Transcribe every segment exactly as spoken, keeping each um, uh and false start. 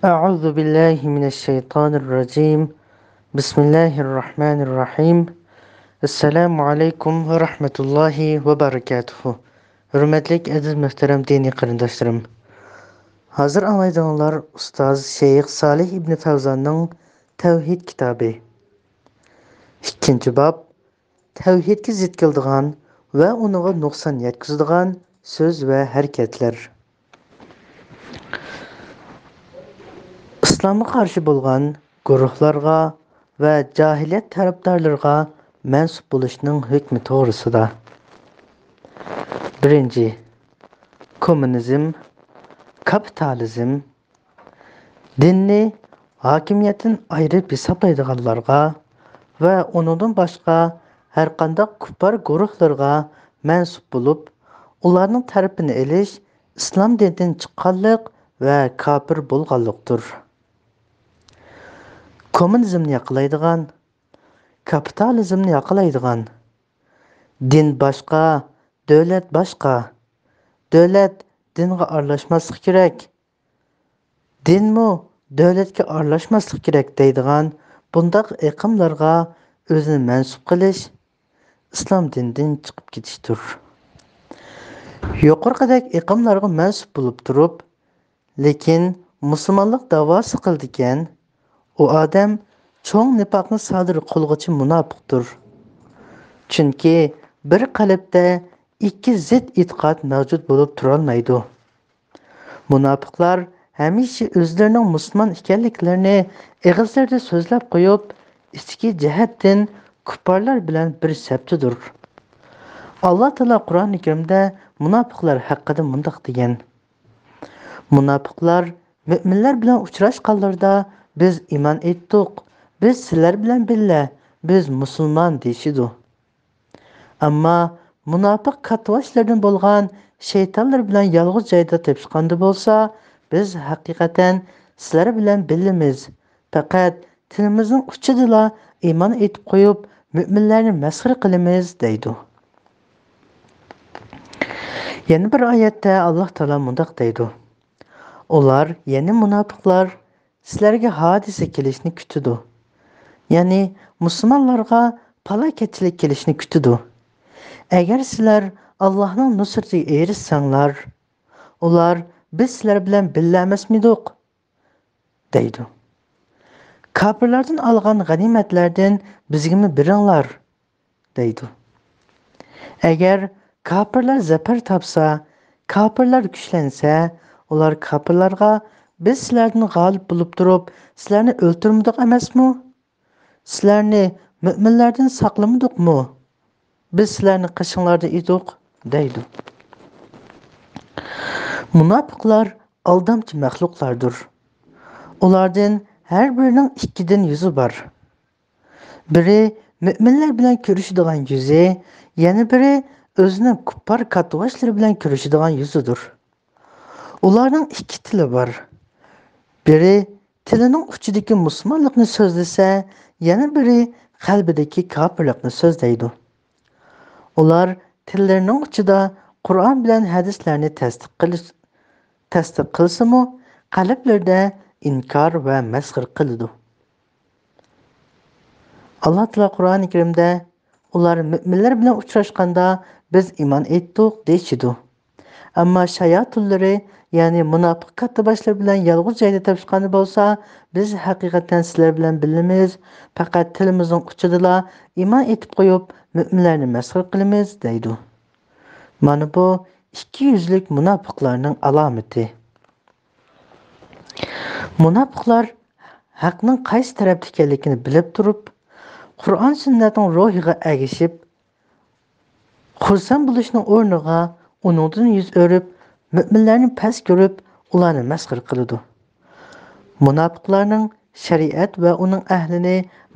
أعوذ بالله من الشيطان الرجيم. بسم الله الرحمن الرحيم. السلام عليكم ورحمة الله وبركاته. ھۆرمەتلىك ئەزىز مۆھتەرەم دىنىي قېرىنداشلىرىم. ھازىر ئاڭلايدىغانلار ئۇستاز شەيخ سالىھ ئىبنى فەۋزاننىڭ تەۋھىد كىتابى. ئىككىنچى باب، تەۋھىدكە زىت كېلىدىغان ۋە ئۇنىڭغا نۇقسان يەتكۈزىدىغان سۆز ۋە ھەرىكەتلەر. ئىسلامغا قارشى بولغان گۇرۇھلارغا ۋە جاھىلىيەت تەرەپدارلىرىغا مەنسۇپ بولۇشنىڭ ھۆكمى توغرىسىدا. بىرىنچى، كوممۇنىزم، كاپىتالىزم، دىننى ھاكىمىيەتتىن ئايرىپ ھېسابلايدىغانلارغا ۋە ئۇنىڭدىن باشقا ھەرقانداق كۇپپار گۇرۇھلىرىغا مەنسۇپ بولۇپ، ئۇلارنىڭ تەرىپىنى ئېلىش ئىسلام دىنىدىن چىققانلىق ۋە كاپىر بولغانلىقتۇر. كوممۇنىزمنى ياقلايدىغان، كاپىتالىزمنى ياقلايدىغان، دىن باشقا، دۆلەت باشقا، دۆلەت دىنغا ئارىلاشماسلىقى كېرەك، دىنمۇ دۆلەتكە ئارىلاشماسلىقى كېرەك دەيدىغان بۇنداق ئېقىملارغا ئۆزىنى مەنسۇپ قىلىش ئىسلام دىنىدىن چىقىپ كېتىشتۇر. يۇقىرىقىدەك ئېقىملارغا مەنسۇپ بولۇپ تۇرۇپ، لېكىن مۇسۇلمانلىق داۋاسى قىلىدىكەن، ئۇ ئادەم چوڭ نىپاقنى سادىر قىلغۇچى مۇناپىقتۇر. چۈنكى بىر قەلبتە ئىككى زىت ئېتىقاد مەۋجۇت بولۇپ تۇرالمايدۇ. مۇناپىقلار ھەمىشە ئۆزلىرىنىڭ مۇسۇلمان ئىكەنلىكلىرىنى ئېغىزلىرىدا سۆزلەپ قويۇپ، ئىچكى جەھەتتىن كۇپپارلار بىلەن بىر سەپتىدۇر. ئاللا تائالا قۇرئانى كەرىمدە مۇناپىقلار ھەققىدە مۇنداق دېگەن: مۇناپىقلار مۆمىنلەر بىلەن ئۇچراشقانلىرىدا، بىز ئىمان ئېيتتۇق، بىز سىلەر بىلەن بىللە، بىز مۇسۇلمان دېيىشىدۇ. ئەمما مۇناپىق كاتتىباشلىرىدىن بولغان شەيتانلىرى بىلەن يالغۇز جايدا تېپىشقاندا بولسا، بىز ھەقىقەتەن سىلەر بىلەن بىللىمىز، پەقەت تىلىمىزنىڭ ئۇچىدىلا ئىمان ئېيتىپ قويۇپ، مۆمىنلەرنى مەسخىرە قىلىمىز دەيدۇ. يەنە بىر ئايەتتە ئاللا تائالا مۇنداق دەيدۇ: ئۇلار، يەنى مۇناپىقلار، سىلەرگە ھادىسە كېلىشنى كۈتىدۇ. يەنى مۇسۇلمانلارغا پالاكەتچىلىك كېلىشنى كۈتىدۇ. ئەگەر سىلەر ئاللاھنىڭ نۇسرىتىگە ئېرىشسەڭلار، ئۇلار، بىز سىلەر بىلەن بىللە ئەمەسمىدۇق؟ دەيدۇ. كاپىرلاردىن ئالغان غەنىيمەتلەردىن بىزگىمۇ بېرىڭلار، دەيدۇ. ئەگەر كاپىرلار زەپەر تاپسا، كاپىرلار كۈچلەنسە، ئۇلار كاپىرلارغا، بىز سىلەردىن غالىب بولۇپ تۇرۇپ، سىلەرنى ئۆلتۈرمىدۇق ئەمەسمۇ؟ سىلەرنى مۆمىنلەردىن ساقلىمىدۇقمۇ؟ بىز سىلەرنى قېشىڭلاردا ئىدۇق، دەيدۇ. مۇناپىقلار ئالدامچى مەخلۇقلاردۇر. ئۇلاردىن ھەر بىرىنىڭ ئىككىدىن يۈزى بار. بىرى مۆمىنلەر بىلەن كۆرۈشىدىغان يۈزى، يەنە بىرى ئۆزىنىڭ كۇپپار كاتتىباشلىرى بىلەن كۆرۈشىدىغان يۈزىدۇر. ئۇلارنىڭ ئىككى تىلى بار. بىرى تىلىنىڭ ئۇچىدىكى مۇسۇلمانلىقنى سۆزلىسە، يەنە بىرى قەلبىدىكى كاپىرلىقنى سۆزلەيدۇ. ئۇلار تىللىرىنىڭ ئۇچىدا قۇرئان بىلەن ھەدىسلەرنى تەستىق قىلىش، تەستىق قىلسىمۇ، قەلبلىرىدە ئىنكار ۋە مەسخىرە قىلىدۇ. ئاللا تائالا قۇرئانى كەرىمدە، ئۇلار مۆمىنلەر بىلەن ئۇچراشقاندا، بىز ئىمان ئېيتتۇق دېيىشىدۇ. ئەمما شاياتۇنلىرى، يەنى مۇناپىق كاتتىباشلىرى بىلەن يالغۇز جايدا تېپىشقاندا بولسا، بىز ھەقىقەتەن سىلەر بىلەن بىللىمىز، پەقەت تىلىمىزنىڭ ئۇچىدىلا ئىمان ئېيتىپ قويۇپ، مۆمىنلەرنى مەسخىرە قىلىمىز دەيدۇ. مانا بۇ ئىككى يۈزلۈك مۇناپىقلارنىڭ ئالامىتى. مۇناپىقلار ھەقنىڭ قايسى تەرەپتە ئىكەنلىكىنى بىلىپ تۇرۇپ، قۇرئان سۈننەتنىڭ روھىغا ئەگىشىپ، خۇرسەن بولۇشنىڭ ئورنىغا ئۇنىڭدىن يۈز ئۆرۈپ، مۆمىنلەرنى پەس كۆرۈپ، ئۇلارنى مەسخىرە قىلىدۇ. مۇناپىقلارنىڭ شەرىئەت ۋە ئۇنىڭ ئەھلىنى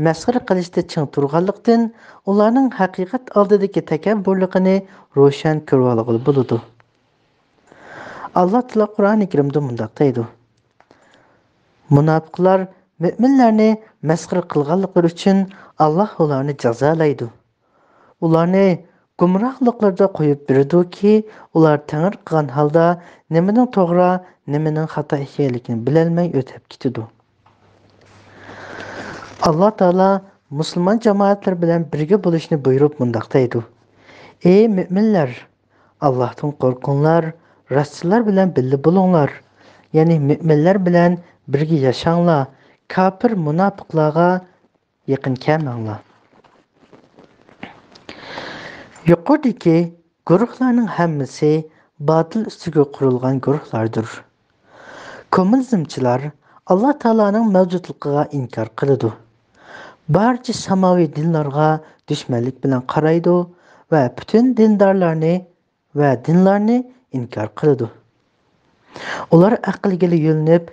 مەسخىرە قىلىشتا چىڭ تۇرغانلىقتىن، ئۇلارنىڭ ھەقىقەت ئالدىدىكى تەكەببۇرلۇقىنى روشەن كۆرۈۋالغىلى بولىدۇ. ئاللا تائالا قۇرئانى كەرىمدە مۇنداق دەيدۇ: مۇناپىقلار مۆمىنلەرنى مەسخىرە قىلغانلىقلىرى ئۈچۈن ئاللا ئۇلارنى جازالايدۇ. ئۇلارنى گۇمراھلىقلىرىدا قويۇپ بېرىدۇكى، ئۇلار تەڭرى قىلغان ھالدا نېمىنىڭ توغرا، نېمىنىڭ خاتا ئىكەنلىكىنى بىلەلمەي ئۆتۈپ كېتىدۇ. ئاللا تائالا مۇسۇلمان جامائەتلىرى بىلەن بىرگە بولۇشنى بۇيرۇپ مۇنداق دەيدۇ: «ئەي مۆمىنلەر! ئاللاھتىن قورقۇڭلار، راستچىلار بىلەن بىللە بولۇڭلار.» يەنى مۆمىنلەر بىلەن بىرگە ياشاڭلار، كاپىر، مۇناپىقلارغا يېقىن كەلمەڭلار. يۇقىرىدىكى گۇرۇھلارنىڭ ھەممىسى باتىل ئۈستىگە قۇرۇلغان گۇرۇھلاردۇر. كوممۇنىزمچىلار ئاللا تائالانىڭ مەۋجۇتلۇقىغا ئىنكار قىلىدۇ. بارچە ساماۋى دىنلارغا دۈشمەنلىك بىلەن قارايدۇ ۋە پۈتۈن دىندارلارنى ۋە دىنلارنى ئىنكار قىلىدۇ. ئۇلار ئەقىلگىلا يۆلىنىپ،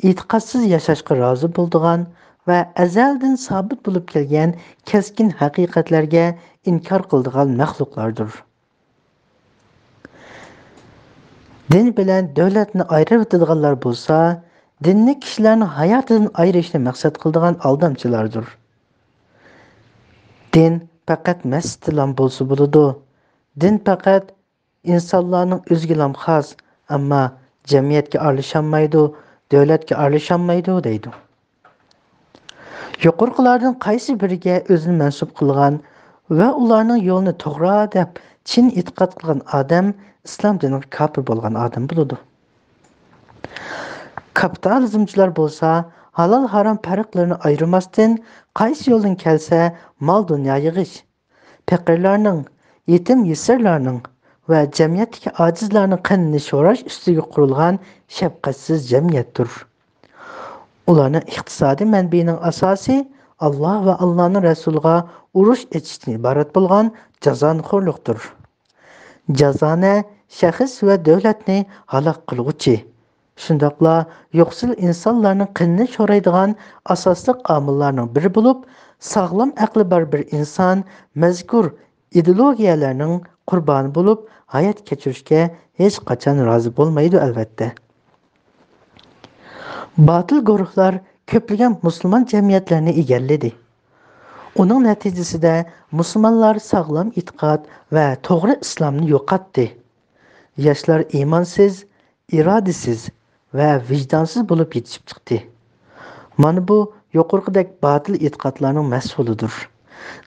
ئېتىقادسىز ياشاشقا رازى بولىدىغان ۋە ئەزەلدىن سابىت بولۇپ كەلگەن كەسكىن ھەقىقەتلەرگە ئىنكار قىلىدىغان مەخلۇقلاردۇر. دىن بىلەن دۆلەتنى ئايرىۋېتىدىغانلار بولسا، دىننى كىشىلەرنىڭ ھاياتىدىن ئايرىشنى مەقسەت قىلىدىغان ئالدامچىلاردۇر. دىن پەقەت مەسچىتتىلا بولسا بولىدۇ. دىن پەقەت ئىنسانلارنىڭ ئۆزىگىلا خاس، ئەمما جەمئىيەتكە ئارىلىشالمايدۇ، دۆلەتكە ئارىلىشالمايدۇ دەيدۇ. يۇقىرىقىلاردىن قايسى بىرىگە ئۆزىنى مەنسۇپ قىلغان ۋە ئۇلارنىڭ يولىنى توغرا دەپ چىن ئېتىقاد قىلغان ئادەم ئىسلام دىنىغا كاپىر بولغان ئادەم بولىدۇ. كاپىتالىزمچىلار بولسا ھالال-ھارام پەرقلىرىنى ئايرىماستىن، قايسى يولدىن كەلسە مال-دۇنيا يىغىش، پېقىرلارنىڭ، يېتىم-يېسىرلارنىڭ ۋە جەمئىيەتتىكى ئاجىزلارنىڭ قېنىنى شوراش ئۈستىگە قۇرۇلغان شەپقەتسىز جەمئىيەتتۇر. ئۇلارنىڭ ئىقتىسادىي مەنبىيىنىڭ ئاساسى ئاللا ۋە ئاللانىڭ رەسۇلىغا ئۇرۇش ئېچىشتىن ئىبارەت بولغان جازانىخورلۇقتۇر. جازانە شەخس ۋە دۆلەتنى ھالاك قىلغۇچى، شۇنداقلا يوقسۇل ئىنسانلارنىڭ قېنىنى شورايدىغان ئاساسلىق ئامىللارنىڭ بىرى بولۇپ، ساغلام ئەقلى بار بىر ئىنسان مەزكۇر ئىدېئولوگىيەلەرنىڭ قۇربانى بولۇپ ھايات كەچۈرۈشكە ھېچقاچان رازى بولمايدۇ، ئەلۋەتتە. باتىل گۇرۇھلار كۆپلىگەن مۇسۇلمان جەمئىيەتلەرنى ئىگىلىدى. ئۇنىڭ نەتىجىسىدە مۇسۇلمانلار ساغلام ئېتىقاد ۋە توغرا ئىسلامنى يوقاتتى. ياشلار ئىمانسىز، ئىرادىسىز ۋە ۋىجدانسىز بولۇپ يېتىشىپ چىقتى. مانا بۇ يۇقىرىقىدەك باتىل ئېتىقادلارنىڭ مەھسۇلىدۇر.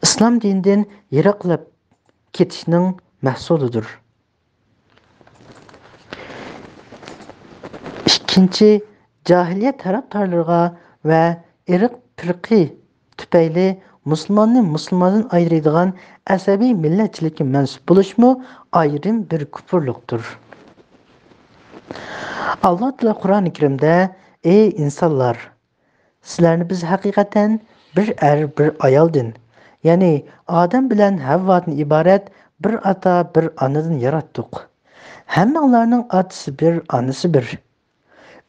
ئىسلام دىنىدىن يىراقلاپ كېتىشنىڭ مەھسۇلىدۇر. ئىككىنچى، جاھىلىيەت تەرەپدارلىرىغا ۋە ئىرق پىرقى تۈپەيلى مۇسۇلماننى مۇسۇلماندىن ئايرىيدىغان ئەسەبىي مىللەتچىلىككە مەنسۇپ بولۇشمۇ ئايرىم بىر كۇپۇرلۇقتۇر. ئاللا تائالا قۇرئانى كەرىمدە: «ئەي ئىنسانلار! سىلەرنى بىز ھەقىقەتەن بىر ئەر، بىر ئايالدىن، يەنى ئادەم بىلەن ھەۋۋادىن ئىبارەت بىر ئاتا، بىر ئانىدىن ياراتتۇق. ھەممىڭلارنىڭ ئاتىسى بىر، ئانىسى بىر.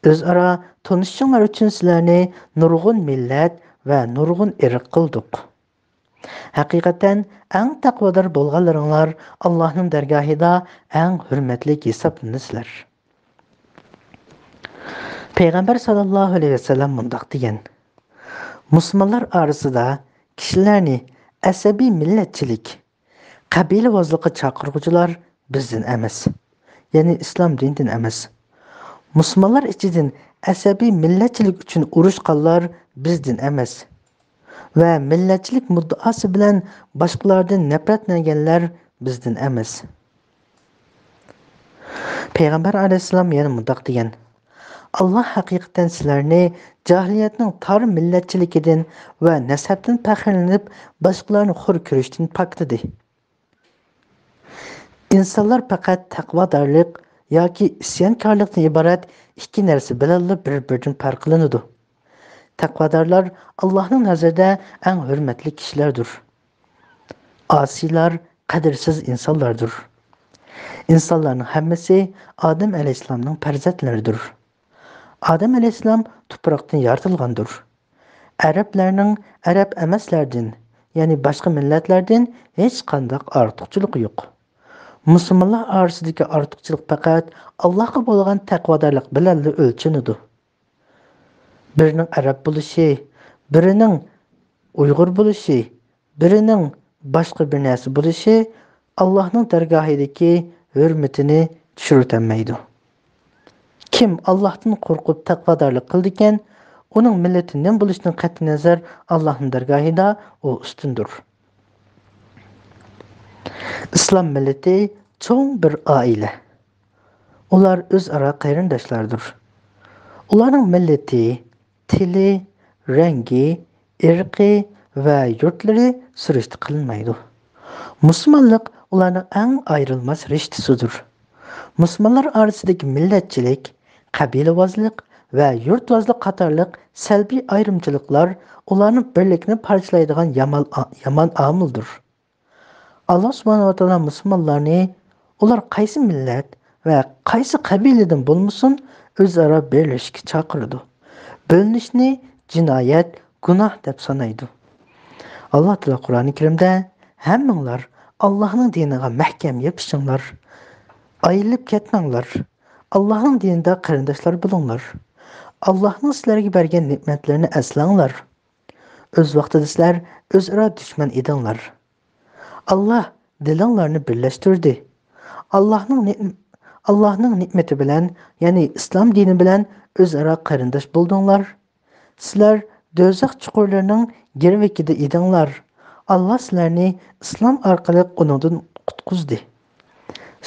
ئۆزئارا تونۇشۇشۇڭلار ئۈچۈن سىلەرنى نۇرغۇن مىللەت ۋە نۇرغۇن ئىرق قىلدۇق. ھەقىقەتەن ئەڭ تەقۋادار بولغانلىرىڭلار ئاللاھنىڭ دەرگاھىدا ئەڭ ھۆرمەتلىك ھېسابلىنىسىلەر.» پەيغەمبەر ساللاللاھۇ ئەلەيھى ۋەسەللەم مۇنداق دېگەن: «مۇسۇلمانلار ئارىسىدا كىشىلەرنى ئەسەبىي مىللەتچىلىك، قەبىلىۋازلىققا چاقىرغۇچىلار بىزدىن ئەمەس، يەنى ئىسلام دىنىدىن ئەمەس. مۇسۇلمانلار ئىچىدىن ئەسەبىي مىللەتچىلىك ئۈچۈن ئۇرۇشقانلار بىزدىن ئەمەس ۋە مىللەتچىلىك مۇددىئاسى بىلەن باشقىلاردىن نەپرەتلەنگەنلەر بىزدىن ئەمەس.» پەيغەمبەر ئەلەيھىسسالام يەنە مۇنداق دېگەن: «ئاللا ھەقىقەتەن سىلەرنى جاھىلىيەتنىڭ تار مىللەتچىلىكىدىن ۋە نەسەبتىن پەخىرلىنىپ، باشقىلارنى خور كۆرۈشتىن پاكلىدى. ئىنسانلار پەقەت تەقۋادارلىق ياكى ئىسيانكارلىقتىن ئىبارەت ئىككى نەرسە بىلەنلا بىر-بىرىدىن پەرقلىنىدۇ. تەقۋادارلار ئاللاھنىڭ نەزىرىدە ئەڭ ھۆرمەتلىك كىشىلەردۇر. ئاسىيلار قەدىرسىز ئىنسانلاردۇر. ئىنسانلارنىڭ ھەممىسى ئادەم ئەلەيھىسسالامنىڭ پەرزەنتلىرىدۇر. ئادەم ئەلەيھىسسالام تۇپراقتىن يارىتىلغاندۇر. ئەرەبلەرنىڭ ئەرەب ئەمەسلەردىن، يەنى باشقا مىللەتلەردىن ھېچقانداق ئارتۇقچىلىقى يوق. مۇسۇلمانلار ئارىسىدىكى ئارتۇقچىلىق پەقەت ئاللاھقا بولغان تەقۋادارلىق بىلەنلا ئۆلچىنىدۇ. بىرىنىڭ ئەرەب بولۇشى، بىرىنىڭ ئۇيغۇر بولۇشى، بىرىنىڭ باشقا بىر نەرسە بولۇشى ئاللاھنىڭ دەرگاھىدىكى ھۆرمىتىنى چۈشۈرۈتەلمەيدۇ. كىم ئاللاھتىن قورقۇپ تەقۋادارلىق قىلىدىكەن، ئۇنىڭ مىللىتى نېمە بولۇشىدىن قەتئىينەزەر، ئاللاھنىڭ دەرگاھىدا ئۇ ئۈستۈندۇر. ئىسلام مىللىتى چوڭ بىر ئائىلە. ئۇلار ئۆزئارا قېرىنداشلاردۇر. ئۇلارنىڭ مىللىتى، تىلى، رەڭگى، ئىرقى ۋە يۇرتلىرى سۈرۈشتە قىلىنمايدۇ. مۇسۇلمانلىق ئۇلارنىڭ ئەڭ ئايرىلماس رىشتىسىدۇر. مۇسۇلمانلار ئارىسىدىكى مىللەتچىلىك، قەبىلىۋازلىق ۋە يۇرتۋازلىق قاتارلىق سەلبىي ئايرىمچىلىقلار ئۇلارنىڭ بىرلىكىنى پارچىلايدىغان يامان، يامان ئامىلدۇر. ئاللا سۇبھانەھۇ ۋە تائالا مۇسۇلمانلارنى، ئۇلار قايسى مىللەت ۋە قايسى قەبىلىدىن بولمىسۇن، ئۆزئارا بىرلىشىشكە چاقىرىدۇ. بۆلۈنۈشنى جىنايەت، گۇناھ دەپ سانايدۇ. ئاللا تائالا قۇرئانى كەرىمدە، ھەممىڭلار ئاللاھنىڭ دىنىغا مەھكەم يېپىشىڭلار، ئايرىلىپ كەتمەڭلار، ئاللاھنىڭ دىنىدا قېرىنداشلار بولۇڭلار، ئاللاھنىڭ سىلەرگە بەرگەن نېمەتلىرىنى ئەسلەڭلار، ئۆز ۋاقتىدا سىلەر ئۆزئارا دۈشمەن ئىدىڭلار. ئاللاھ دىلىڭلارنى بىرلەشتۈردى. ئاللاھنىڭ نېم-، ئاللاھنىڭ نېمىتى بىلەن، يەنى ئىسلام دىنى بىلەن ئۆزئارا قېرىنداش بولدۇڭلار. سىلەر دوزاخ چۇقۇرلىرىنىڭ گىرۋىكىدە ئىدىڭلار. ئاللاھ سىلەرنى ئىسلام ئارقىلىق ئۇنىڭدىن قۇتقۇزدى.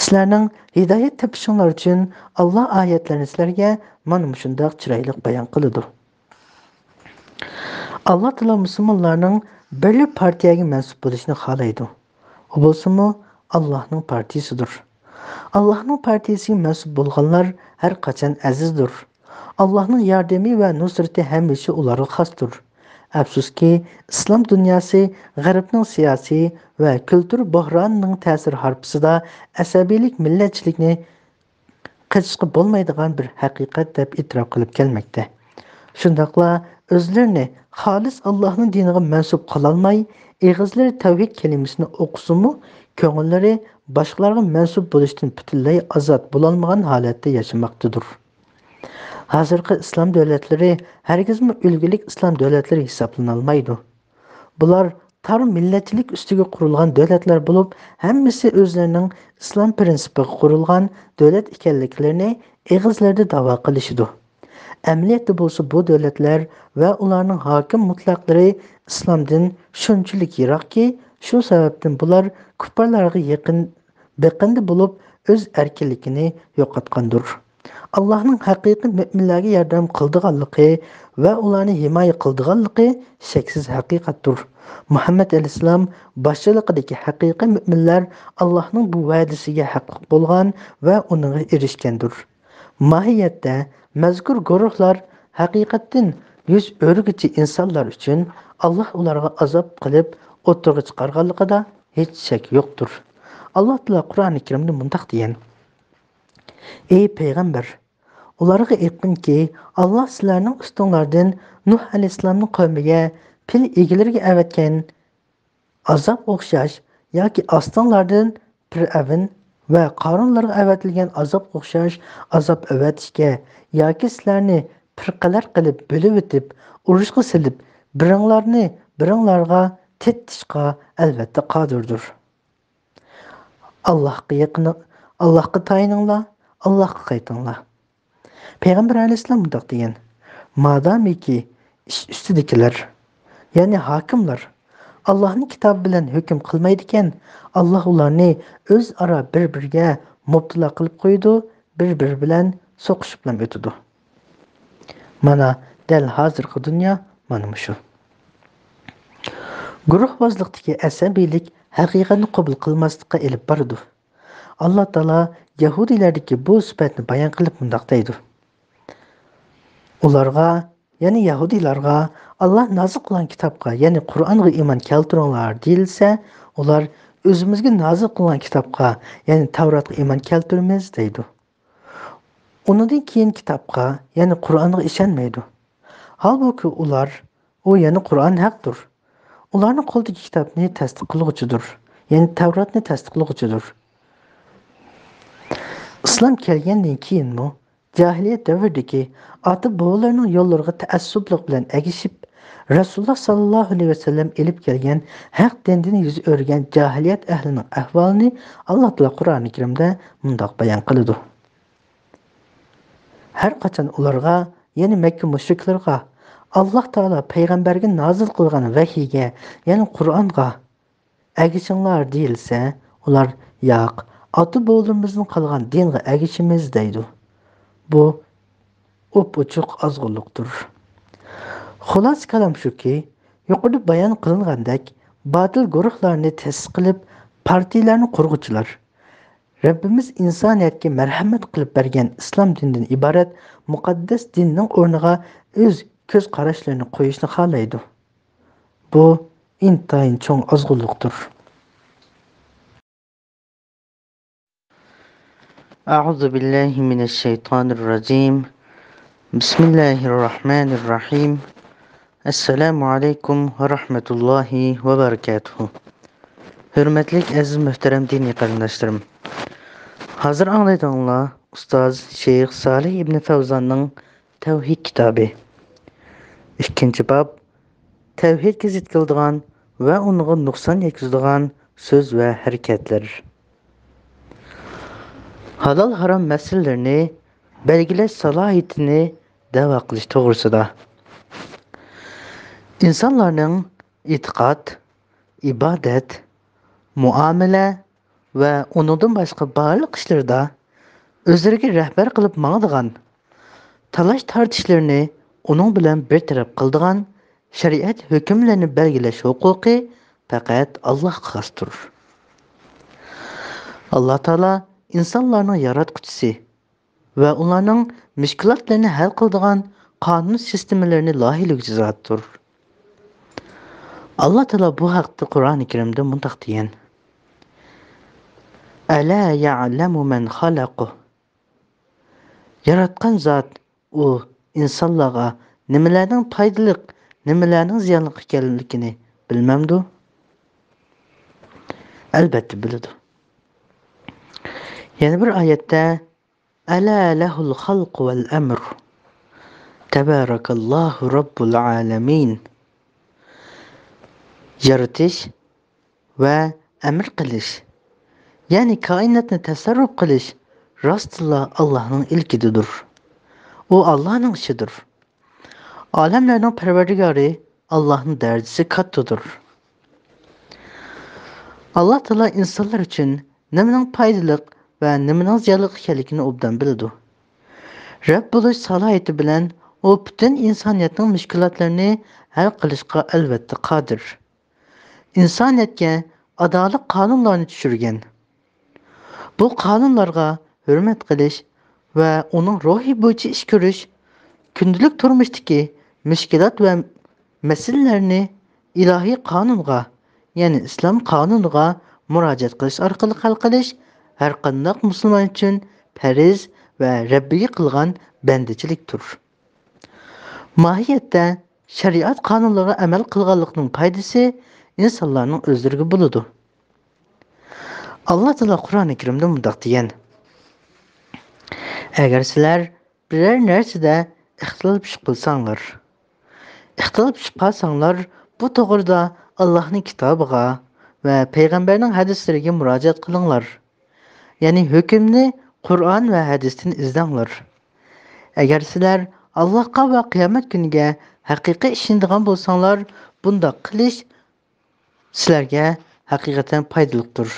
سىلەرنىڭ ھىدايەت تېپىشىڭلار ئۈچۈن ئاللاھ ئايەتلىرىنى سىلەرگە مانا مۇشۇنداق چىرايلىق بايان قىلىدۇ. ئاللا تائالا مۇسۇلمانلارنىڭ بىرلا پارتىيەگە مەنسۇپ بولۇشىنى خالايدۇ. ئۇ بولسىمۇ ئاللاھنىڭ پارتىيىسىدۇر. ئاللاھنىڭ پارتىيىسىگە مەنسۇپ بولغانلار ھەر قاچان ئەزىزدۇر. ئاللاھنىڭ ياردىمى ۋە نۇسرىتى ھەمىشە ئۇلارغا خاستۇر. ئەپسۇسكى، ئىسلام دۇنياسى غەربنىڭ سىياسىي ۋە كۈلتۈر بوھرانىنىڭ تەسىر ھارپىسىدا ئەسەبىيلىك، مىللەتچىلىكنى قېچىشقا بولمايدىغان بىر ھەقىقەت دەپ ئېتىراپ قىلىپ كەلمەكتە. شۇنداقلا ئۆزلىرىنى خالىس ئاللاھنىڭ دىنىغا مەنسۇپ قىلالماي، ئېغىزلىرى تەۋھىد كەلىمىسىنى ئوقۇسىمۇ، كۆڭۈللىرى باشقىلارغا مەنسۇپ بولۇشتىن پۈتۈنلەي ئازاد بولالمىغان ھالەتتە ياشىماقتىدۇر. ھازىرقى ئىسلام دۆلەتلىرى ھەرگىزمۇ ئۈلگىلىك ئىسلام دۆلەتلىرى ھېسابلىنالمايدۇ. بۇلار تار مىللەتچىلىك ئۈستىگە قۇرۇلغان دۆلەتلەر بولۇپ، ھەممىسى ئۆزلىرىنىڭ ئىسلام پىرىنسىپىغا قۇرۇلغان دۆلەت ئىكەنلىكلىرىنى ئېغىزلىرىدا داۋا قىلىشىدۇ. ئەمەلىيەتتە بولسا بۇ دۆلەتلەر ۋە ئۇلارنىڭ ھاكىم مۇتلەقلىرى ئىسلامدىن شۇنچىلىك يىراقكى، شۇ سەۋەبتىن بۇلار كۇپپارلارغا يېقىن بېقىندى بولۇپ، ئۆز ئەركىنلىكىنى يوقاتقاندۇر. ئاللاھنىڭ ھەقىقىي مۆمىنلەرگە ياردەم قىلىدىغانلىقى ۋە ئۇلارنى ھىمايە قىلىدىغانلىقى شەكسىز ھەقىقەتتۇر. مۇھەممەد ئەلەيھىسسالام باشچىلىقىدىكى ھەقىقىي مۆمىنلەر ئاللاھنىڭ بۇ ۋەدىسىگە ھەقلىق بولغان ۋە ئۇنىڭغا ئېرىشكەندۇر. ماھىيەتتە، مەزكۇر گۇرۇھلار ھەقىقەتتىن يۈز ئۆرۈگۈچى ئىنسانلار ئۈچۈن ئاللاھ ئۇلارغا ئازاب قىلىپ ئوتتۇرىغا چىقارغانلىقىدا ھېچ شەك يوقتۇر. ئاللاھ تائالا قۇرئانى كەرىمدە مۇنداق دېگەن: ئەي پەيغەمبەر، ئۇلارغا ئېيتقىنكى، ئاللاھ سىلەرنىڭ ئۈستۈڭلاردىن نۇھ ئەلەيھىسسالامنىڭ قەۋمىگە، پىل ئىگىلىرىگە ئەۋەتكەن ئازابقا ئوخشاش ياكى ئاستىڭلاردىن پىرئەۋن ۋە قارۇنلارغا ئەۋەتىلگەن ئازابقا ئوخشاش ئازاب ئەۋەتىشكە ياكى سىلەرنى پىرقىلەر قىلىپ بۆلۈۋېتىپ، ئۇرۇشقا سېلىپ، بىرىڭلارنى بىرىڭلارغا تېتىتىشقا ئەلۋەتتە قادىردۇر. ئاللاھقا يېقىن، ئاللاھقا تايىنىڭلار، ئاللاھقا قايتىڭلار. پەيغەمبەر ئەلەيھىسسالام مۇنداق دېگەن: مادامىكى ئىش ئۈستىدىكىلەر، يەنى ھاكىملار، ئاللاھنىڭ كىتابى بىلەن ھۆكۈم قىلمايدىكەن، ئاللاھ ئۇلارنى ئۆزئارا بىر-بىرىگە مۇپتىلا قىلىپ قويىدۇ، بىر-بىرى بىلەن سوقۇشۇپلا ئۆتىدۇ. مانا، دەل ھازىرقى دۇنيا مانا مۇشۇ. گۇرۇھۋازلىقتىكى ئەسەبىيلىك ھەقىقەتنى قوبۇل قىلماسلىققا ئېلىپ بارىدۇ. ئاللا تائالا يەھۇدىيلەردىكى بۇ سۈپەتنى بايان قىلىپ مۇنداق دەيدۇ: ئۇلارغا، يەنى يەھۇدىيلارغا، ئاللا نازىل قىلغان كىتابقا، يەنى قۇرئانغا ئىمان كەلتۈرۈڭلار دېيىلسە، ئۇلار، ئۆزىمىزگە نازىل قىلغان كىتابقا، يەنى تەۋراتقا ئىمان كەلتۈرىمىز دەيدۇ. ئۇنىڭدىن كېيىن كىتابقا، يەنى قۇرئانغا ئىشەنمەيدۇ. ھالبۇكى ئۇلار، ئۇ، يەنى قۇرئان ھەقتۇر. ئۇلارنىڭ قولىدىكى كىتابنى تەستىق قىلغۇچىدۇر، يەنى تەۋراتنى تەستىق قىلغۇچىدۇر. ئىسلام كەلگەندىن كېيىنمۇ جاھىلىيەت دەۋرىدىكى ئاتا-بوۋىلىرىنىڭ يوللىرىغا تەئەسسۇپلۇق بىلەن ئەگىشىپ، رەسۇلۇللا ساللاللاھۇ ئەلەيھى ۋەسەللەم ئېلىپ كەلگەن ھەق دىندىن يۈز ئۆرۈگەن جاھىلىيەت ئەھلىنىڭ ئەھۋالىنى ئاللا تائالا قۇرئانى كەرىمدە مۇنداق بايان قىلىدۇ. ھەر قاچان ئۇلارغا، يەنى مەككە مۇشرىكلىرىغا، ئاللا تائالا پەيغەمبەرگە نازىل قىلغان ۋەھىيگە، يەنى قۇرئانغا ئەگىشىڭلار دېيىلسە، ئۇلار ياق، ئاتا-بوۋىلىرىمىزدىن قالغان دىنغا ئەگىشىمىز دەيدۇ. بۇ ئوپئوچۇق ئازغۇنلۇقتۇر. خۇلاسە كالام شۇكى، يۇقىرىدا بايان قىلىنغاندەك، باتىل گۇرۇھلارنى تەسىس قىلىپ، پارتىيىلەرنى قۇرغۇچىلار، رەببىمىز ئىنسانىيەتكە مەرھەمەت قىلىپ بەرگەن ئىسلام دىنىدىن ئىبارەت مۇقەددەس دىننىڭ ئورنىغا ئۆز كۆز قاراشلىرىنى قويۇشنى خالايدۇ. بۇ ئىنتايىن چوڭ ئازغۇنلۇقتۇر. أعوذ بالله من الشيطان الرجيم. بسم الله الرحمن الرحيم. السلام عليكم ورحمة الله وبركاته. ھۆرمەتلىك ئەزىز مۆھتەرەم دىنىي قېرىنداشلىرىم. ھازىر ئاڭلايدىغانلار ئۇستاز شەيخ سالىھ ئىبنى فەۋزاننىڭ تەۋھىد كىتابى. ئىككىنچى باب، تەۋھىدكە زىت كېلىدىغان ۋە ئۇنىڭغا نۇقسان يەتكۈزىدىغان سۆز ۋە ھەرىكەتلەر. ھالال ھارام مەسىلىلىرىنى بەلگىلەش سالاھىيىتىنى دەۋا قىلىش توغرىسىدا. ئىنسانلارنىڭ ئېتىقاد، ئىبادەت، مۇئامىلە ۋە ئۇنىڭدىن باشقا بارلىق ئىشلىرىدا ئۆزلىرىگە رەھبەر قىلىپ ماڭىدىغان، تالاش-تارتىشلىرىنى ئۇنىڭ بىلەن بىر تەرەپ قىلىدىغان شەرىئەت ھۆكۈملىرىنى بەلگىلەش ھوقۇقى پەقەت ئاللاھقا خاستۇر. ئاللا تائالا ئىنسانلارنىڭ ياراتقۇچىسى ۋە ئۇلارنىڭ مۈشكۈلاتلىرىنى ھەل قىلىدىغان قانۇن سىستېمىلىرىنى لايىھىلىگۈچى زاتتۇر. ئاللا تائالا بۇ ھەقتە قۇرئانى كەرىمدە مۇنداق دېگەن: «ئەلا يەئلەمۇ مەن خەلەق». ياراتقان زات ئۇ ئىنسانلارغا نېمىلەرنىڭ پايدىلىق، نېمىلەرنىڭ زىيانلىق ئىكەنلىكىنى بىلمەمدۇ؟ ئەلبەتتە بىلىدۇ. يەنە بىر ئايەتتە: «ئەلا لەھۇل خەلقۇ ۋەل ئەمر. تەبارەكەللاھۇ رەببۇل ئالەمىن.» يارىتىش ۋە ئەمر قىلىش، يەنى كائىناتنى تەسەررۇپ قىلىش راستتىنلا ئاللاھنىڭ ئىلكىدىدۇر. ئۇ ئاللاھنىڭ ئىشىدۇر. ئالەملەرنىڭ پەرۋەردىگارى ئاللاھنىڭ دەرىجىسى كاتتىدۇر. ئاللا تائالا ئىنسانلار ئۈچۈن نېمىنىڭ پايدىلىق ۋە نېمىنىڭ زىيانلىق ئىكەنلىكىنى ئوبدان بىلىدۇ. رەب بولۇش سالاھىيىتى بىلەن ئۇ پۈتۈن ئىنسانىيەتنىڭ مۈشكۈلاتلىرىنى ھەل قىلىشقا ئەلۋەتتە قادىر. ئىنسانىيەتكە ئادالەت قانۇنلارنى چۈشۈرگەن. بۇ قانۇنلارغا ھۆرمەت قىلىش ۋە ئۇنىڭ روھى بويىچە ئىش كۆرۈش، كۈندىلىك تۇرمۇشتىكى مۈشكۈلات ۋە مەسىلىلەرنى ئىلاھىي قانۇنغا، يەنى ئىسلام قانۇنىغا مۇراجىئەت قىلىش ئارقىلىق ھەل قىلىش ھەرقانداق مۇسۇلمان ئۈچۈن پەرز ۋە رەببىگە قىلغان بەندىچىلىكتۇر. ماھىيەتتە، شەرىئەت قانۇنلىرىغا ئەمەل قىلغانلىقنىڭ پايدىسى ئىنسانلارنىڭ ئۆزلىرىگە بولىدۇ. ئاللا تائالا قۇرئانى كەرىمدە مۇنداق دېگەن: «ئەگەر سىلەر بىرەر نەرسىدە ئىختىلاپلىشىپ قالساڭلار، ئىختىلاپلىشىپ قالساڭلار، بۇ توغرىدا ئاللاھنىڭ كىتابىغا ۋە پەيغەمبەرنىڭ ھەدىسلىرىگە مۇراجىئەت قىلىڭلار.» يەنى ھۆكۈمنى قۇرئان ۋە ھەدىستىن ئىزدەڭلار. ئەگەر سىلەر ئاللاھقا ۋە قىيامەت كۈنىگە ھەقىقىي ئىشىنىدىغان بولساڭلار، بۇنداق قىلىش سىلەرگە ھەقىقەتەن پايدىلىقتۇر.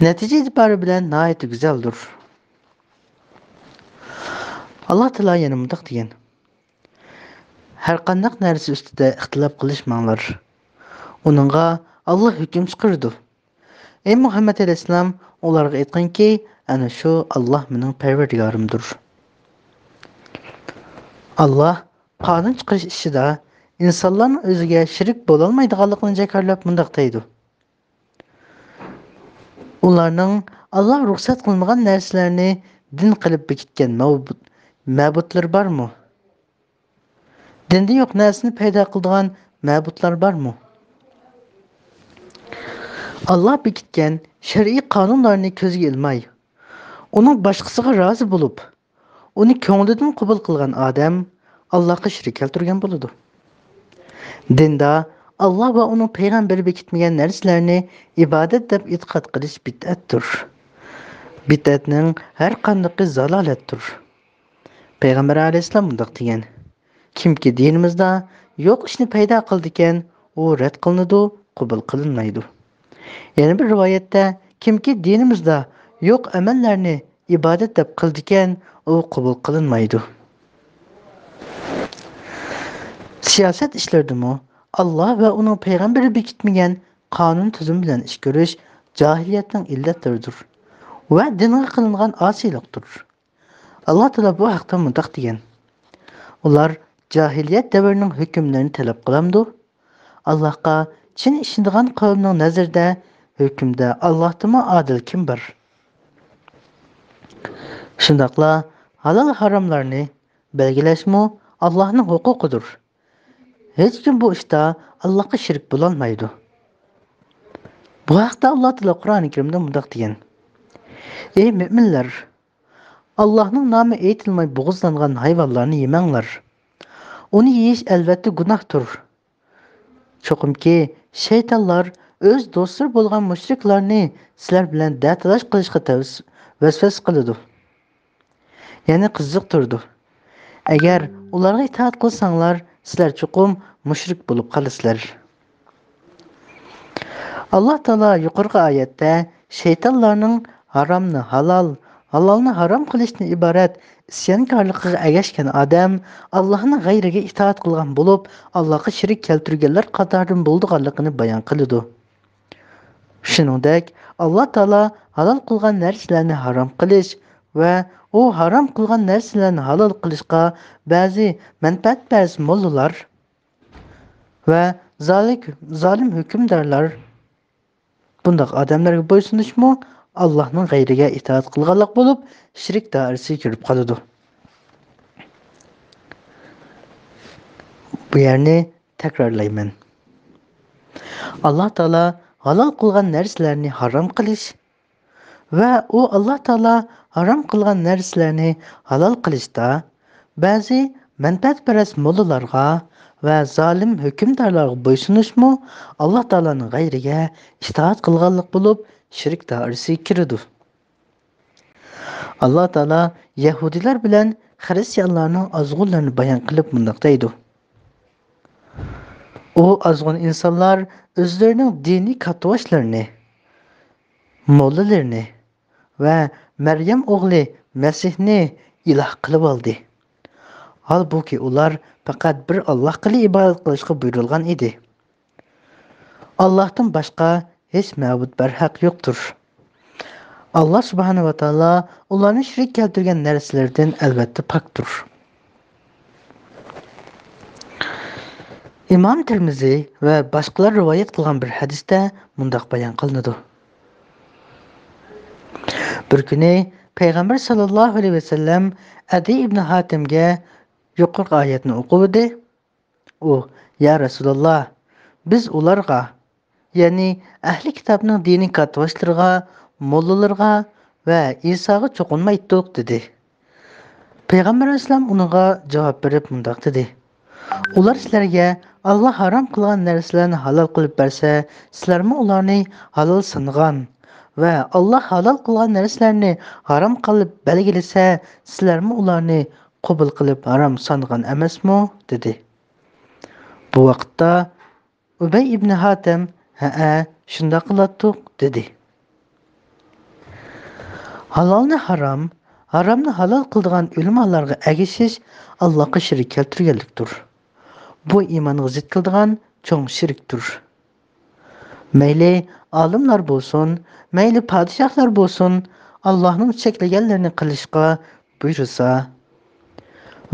نەتىجە ئېتىبارى بىلەن ناھايىتى گۈزەلدۇر. ئاللا تائالا يەنە مۇنداق دېگەن: «ھەرقانداق نەرسە ئۈستىدە ئىختىلاپ قىلىشماڭلار. ئۇنىڭغا ئاللا ھۆكۈم چىقىرىدۇ.» ئەي مۇھەممەد ئەلەيھىسسالام، ئۇلارغا ئېيتقىنكى، ئەنە شۇ ئاللا مېنىڭ پەرۋەردىگارىمدۇر. ئاللا قانۇن چىقىرىش ئىشىدا ئىنسانلارنىڭ ئۆزىگە شېرىك بولالمايدىغانلىقىنى جاكارلاپ مۇنداق دەيدۇ: ئۇلارنىڭ ئاللا رۇخسەت قىلمىغان نەرسىلەرنى دىن قىلىپ بېكىتكەن مەبۇ-، مەبۇدلىرى بارمۇ؟ دىندا يوق نەرسىنى پەيدا قىلىدىغان مەبۇدلار بارمۇ؟ ئاللا بېكىتكەن شەرئىي قانۇنلارنى كۆزگە ئىلماي، ئۇنىڭ باشقىسىغا رازى بولۇپ، ئۇنى كۆڭلىدىن قوبۇل قىلغان ئادەم ئاللاھقا شېرىك كەلتۈرگەن بولىدۇ. دىندا ئاللاھ ۋە ئۇنىڭ پەيغەمبىرى بېكىتمىگەن نەرسىلەرنى ئىبادەت دەپ ئېتىقاد قىلىش بىدئەتتۇر. بىدئەتنىڭ ھەر قاندىقى زالالەتتۇر. پەيغەمبەر ئەلەيھىسسالام مۇنداق دېگەن: «كىمكى دىنىمىزدا يوق ئىشنى پەيدا قىلىدىكەن، ئۇ رەت قىلىنىدۇ، قوبۇل قىلىنمايدۇ.» يەنە بىر رىۋايەتتە: «كىمكى دىنىمىزدا يوق ئەمەللەرنى ئىبادەت دەپ قىلىدىكەن، ئۇ قوبۇل قىلىنمايدۇ.» سىياسەت ئىشلىرىدىمۇ ئاللاھ ۋە ئۇنىڭ پەيغەمبىرى بېكىتمىگەن قانۇن تۈزۈم بىلەن ئىش كۆرۈش جاھىلىيەتنىڭ ئىللەتلىرىدۇر ۋە دىنغا قىلىنغان ئاسىيلىقتۇر. ئاللاھ تائالا بۇ ھەقتە مۇنداق دېگەن: «ئۇلار جاھىلىيەت دەۋرىنىڭ ھۆكۈملىرىنى تەلەپ قىلامدۇ؟ ئاللاھقا چىن ئىشىنىدىغان قەۋمنىڭ نەزىرىدە ھۆكۈمدە ئاللاھتىنمۇ ئادىل كىم بار؟» شۇنداقلا ھالال ھاراملارنى بەلگىلەشمۇ ئاللاھنىڭ ھوقۇقىدۇر. ھېچكىم بۇ ئىشتا ئاللاھقا شېرىك بولالمايدۇ. بۇ ھەقتە ئاللاھ تائالا قۇرئانى كەرىمدە مۇنداق دېگەن: «ئەي مۆمىنلەر! ئاللاھنىڭ نامى ئېيتىلماي بوغۇزلانغان ھايۋانلارنى يېمەڭلار. ئۇنى يېيىش ئەلۋەتتە گۇناھتۇر. چوقۇمكى شەيتانلار ئۆز دوستلىرى بولغان مۇشرىكلارنى سىلەر بىلەن دەتالاش قىلىشقا تەۋس-، ۋەسۋەسە قىلىدۇ، يەنى قىزىقتۇرىدۇ. ئەگەر ئۇلارغا ئىتائەت قىلساڭلار، سىلەر چوقۇم مۇشرىك بولۇپ قالىسىلەر.» ئاللاھ تائالا يۇقىرىقى ئايەتتە شەيتانلارنىڭ ھارامنى ھالال، ھالالنى ھارام قىلىشتىن ئىبارەت ئىسيانكارلىقىغا ئەگەشكەن ئادەم ئاللاھنىڭ غەيرىگە ئىتائەت قىلغان بولۇپ، ئاللاھقا شېرىك كەلتۈرگەنلەر قاتارىدىن بولىدىغانلىقىنى بايان قىلىدۇ. شۇنىڭدەك، ئاللاھ تائالا ھالال قىلغان نەرسىلەرنى ھارام قىلىش ۋە ئۇ ھارام قىلغان نەرسىلەرنى ھالال قىلىشقا بەزى مەنپەئەتپەرەس موللىلار ۋە زالىك-، زالىم ھۆكۈمدارلار، بۇنداق ئادەملەرگە بويسۇنۇشمۇ ئاللاھنىڭ غەيرىگە ئىتائەت قىلغانلىق بولۇپ، شىرك دائىرىسىگە كىرىپ قالىدۇ. بۇ يەرنى تەكرارلايمەن. ئاللاھ تائالا ھالال قىلغان نەرسىلەرنى ھارام قىلىش ۋە ئۇ ئاللاھ تائالا ھارام قىلغان نەرسىلەرنى ھالال قىلىشتا بەزى مەنپەئەتپەرەس موللىلارغا ۋە زالىم ھۆكۈمدارلارغا بويسۇنۇشمۇ ئاللاھ تائالانىڭ غەيرىگە ئىتائەت قىلغانلىق بولۇپ، شىرك دائىرىسىگە كىرىدۇ. ئاللاھ تائالا يەھۇدىيلار بىلەن خىرىستىيانلارنىڭ ئازغۇنلىرىنى بايان قىلىپ مۇنداق دەيدۇ: ئۇ ئازغۇن ئىنسانلار ئۆزلىرىنىڭ دىنىي كاتتىباشلىرىنى، موللىلىرىنى ۋە مەريەم ئوغلى مەسىھنى ئىلاھ قىلىۋالدى. ھالبۇكى، ئۇلار پەقەت بىر ئاللاھقىلا ئىبادەت قىلىشقا بۇيرۇلغان ئىدى. ئاللاھتىن باشقا ھېچ مەبۇد بەرھەق يوقتۇر. ئاللاھ سۇبھانەھۇ ۋە تائالا ئۇلارنى شېرىك كەلتۈرگەن نەرسىلەردىن ئەلۋەتتە پاكتۇر. ئىمام تىرمىزى ۋە باشقىلار رىۋايەت قىلغان بىر ھەدىستە مۇنداق بايان قىلىنىدۇ: بىر كۈنى پەيغەمبەر ساللاللاھۇ ئەلەيھى ۋەسەللەم ئەدى ئىبنى ھاتەمگە يۇقىرىقى ئايەتنى ئوقۇۋىدى. ئۇ: «يا رەسۇلاللا، بىز ئۇلارغا، يەنى ئەھلى كىتابنىڭ دىنىي كاتتىباشلىرىغا، موللىلىرىغا ۋە ئىساغا چوقۇنمايتتۇق» دېدى. پەيغەمبەر ئەلەيھىسسالام ئۇنىڭغا جاۋاب بېرىپ مۇنداق دېدى: «ئۇلار سىلەرگە ئاللا ھارام قىلغان نەرسىلەرنى ھالال قىلىپ بەرسە، سىلەرمۇ ئۇلارنى ھالال سانىغان ۋە ئاللا ھالال قىلغان نەرسىلەرنى ھارام قىلىپ بەلگىلىسە، سىلەرمۇ ئۇلارنى قوبۇل قىلىپ ھارام سانىغان ئەمەسمۇ؟» دېدى. بۇ ۋاقىتتا ئۇبەي ئىبنى ھاتەم: «ھەئە، شۇنداق قىلاتتۇق» دېدى. ھالالنى ھارام، ھارامنى ھالال قىلىدىغان ئۆلىمالارغا ئەگىشىش ئاللاغا شېرىك كەلتۈرگەنلىكتۇر. بۇ ئىمانغا زىت كېلىدىغان چوڭ شىركتۇر. مەيلى ئالىملار بولسۇن، مەيلى پادىشاھلار بولسۇن، ئاللاھنىڭ چەكلىگەنلىرىنى قىلىشقا بۇيرۇسا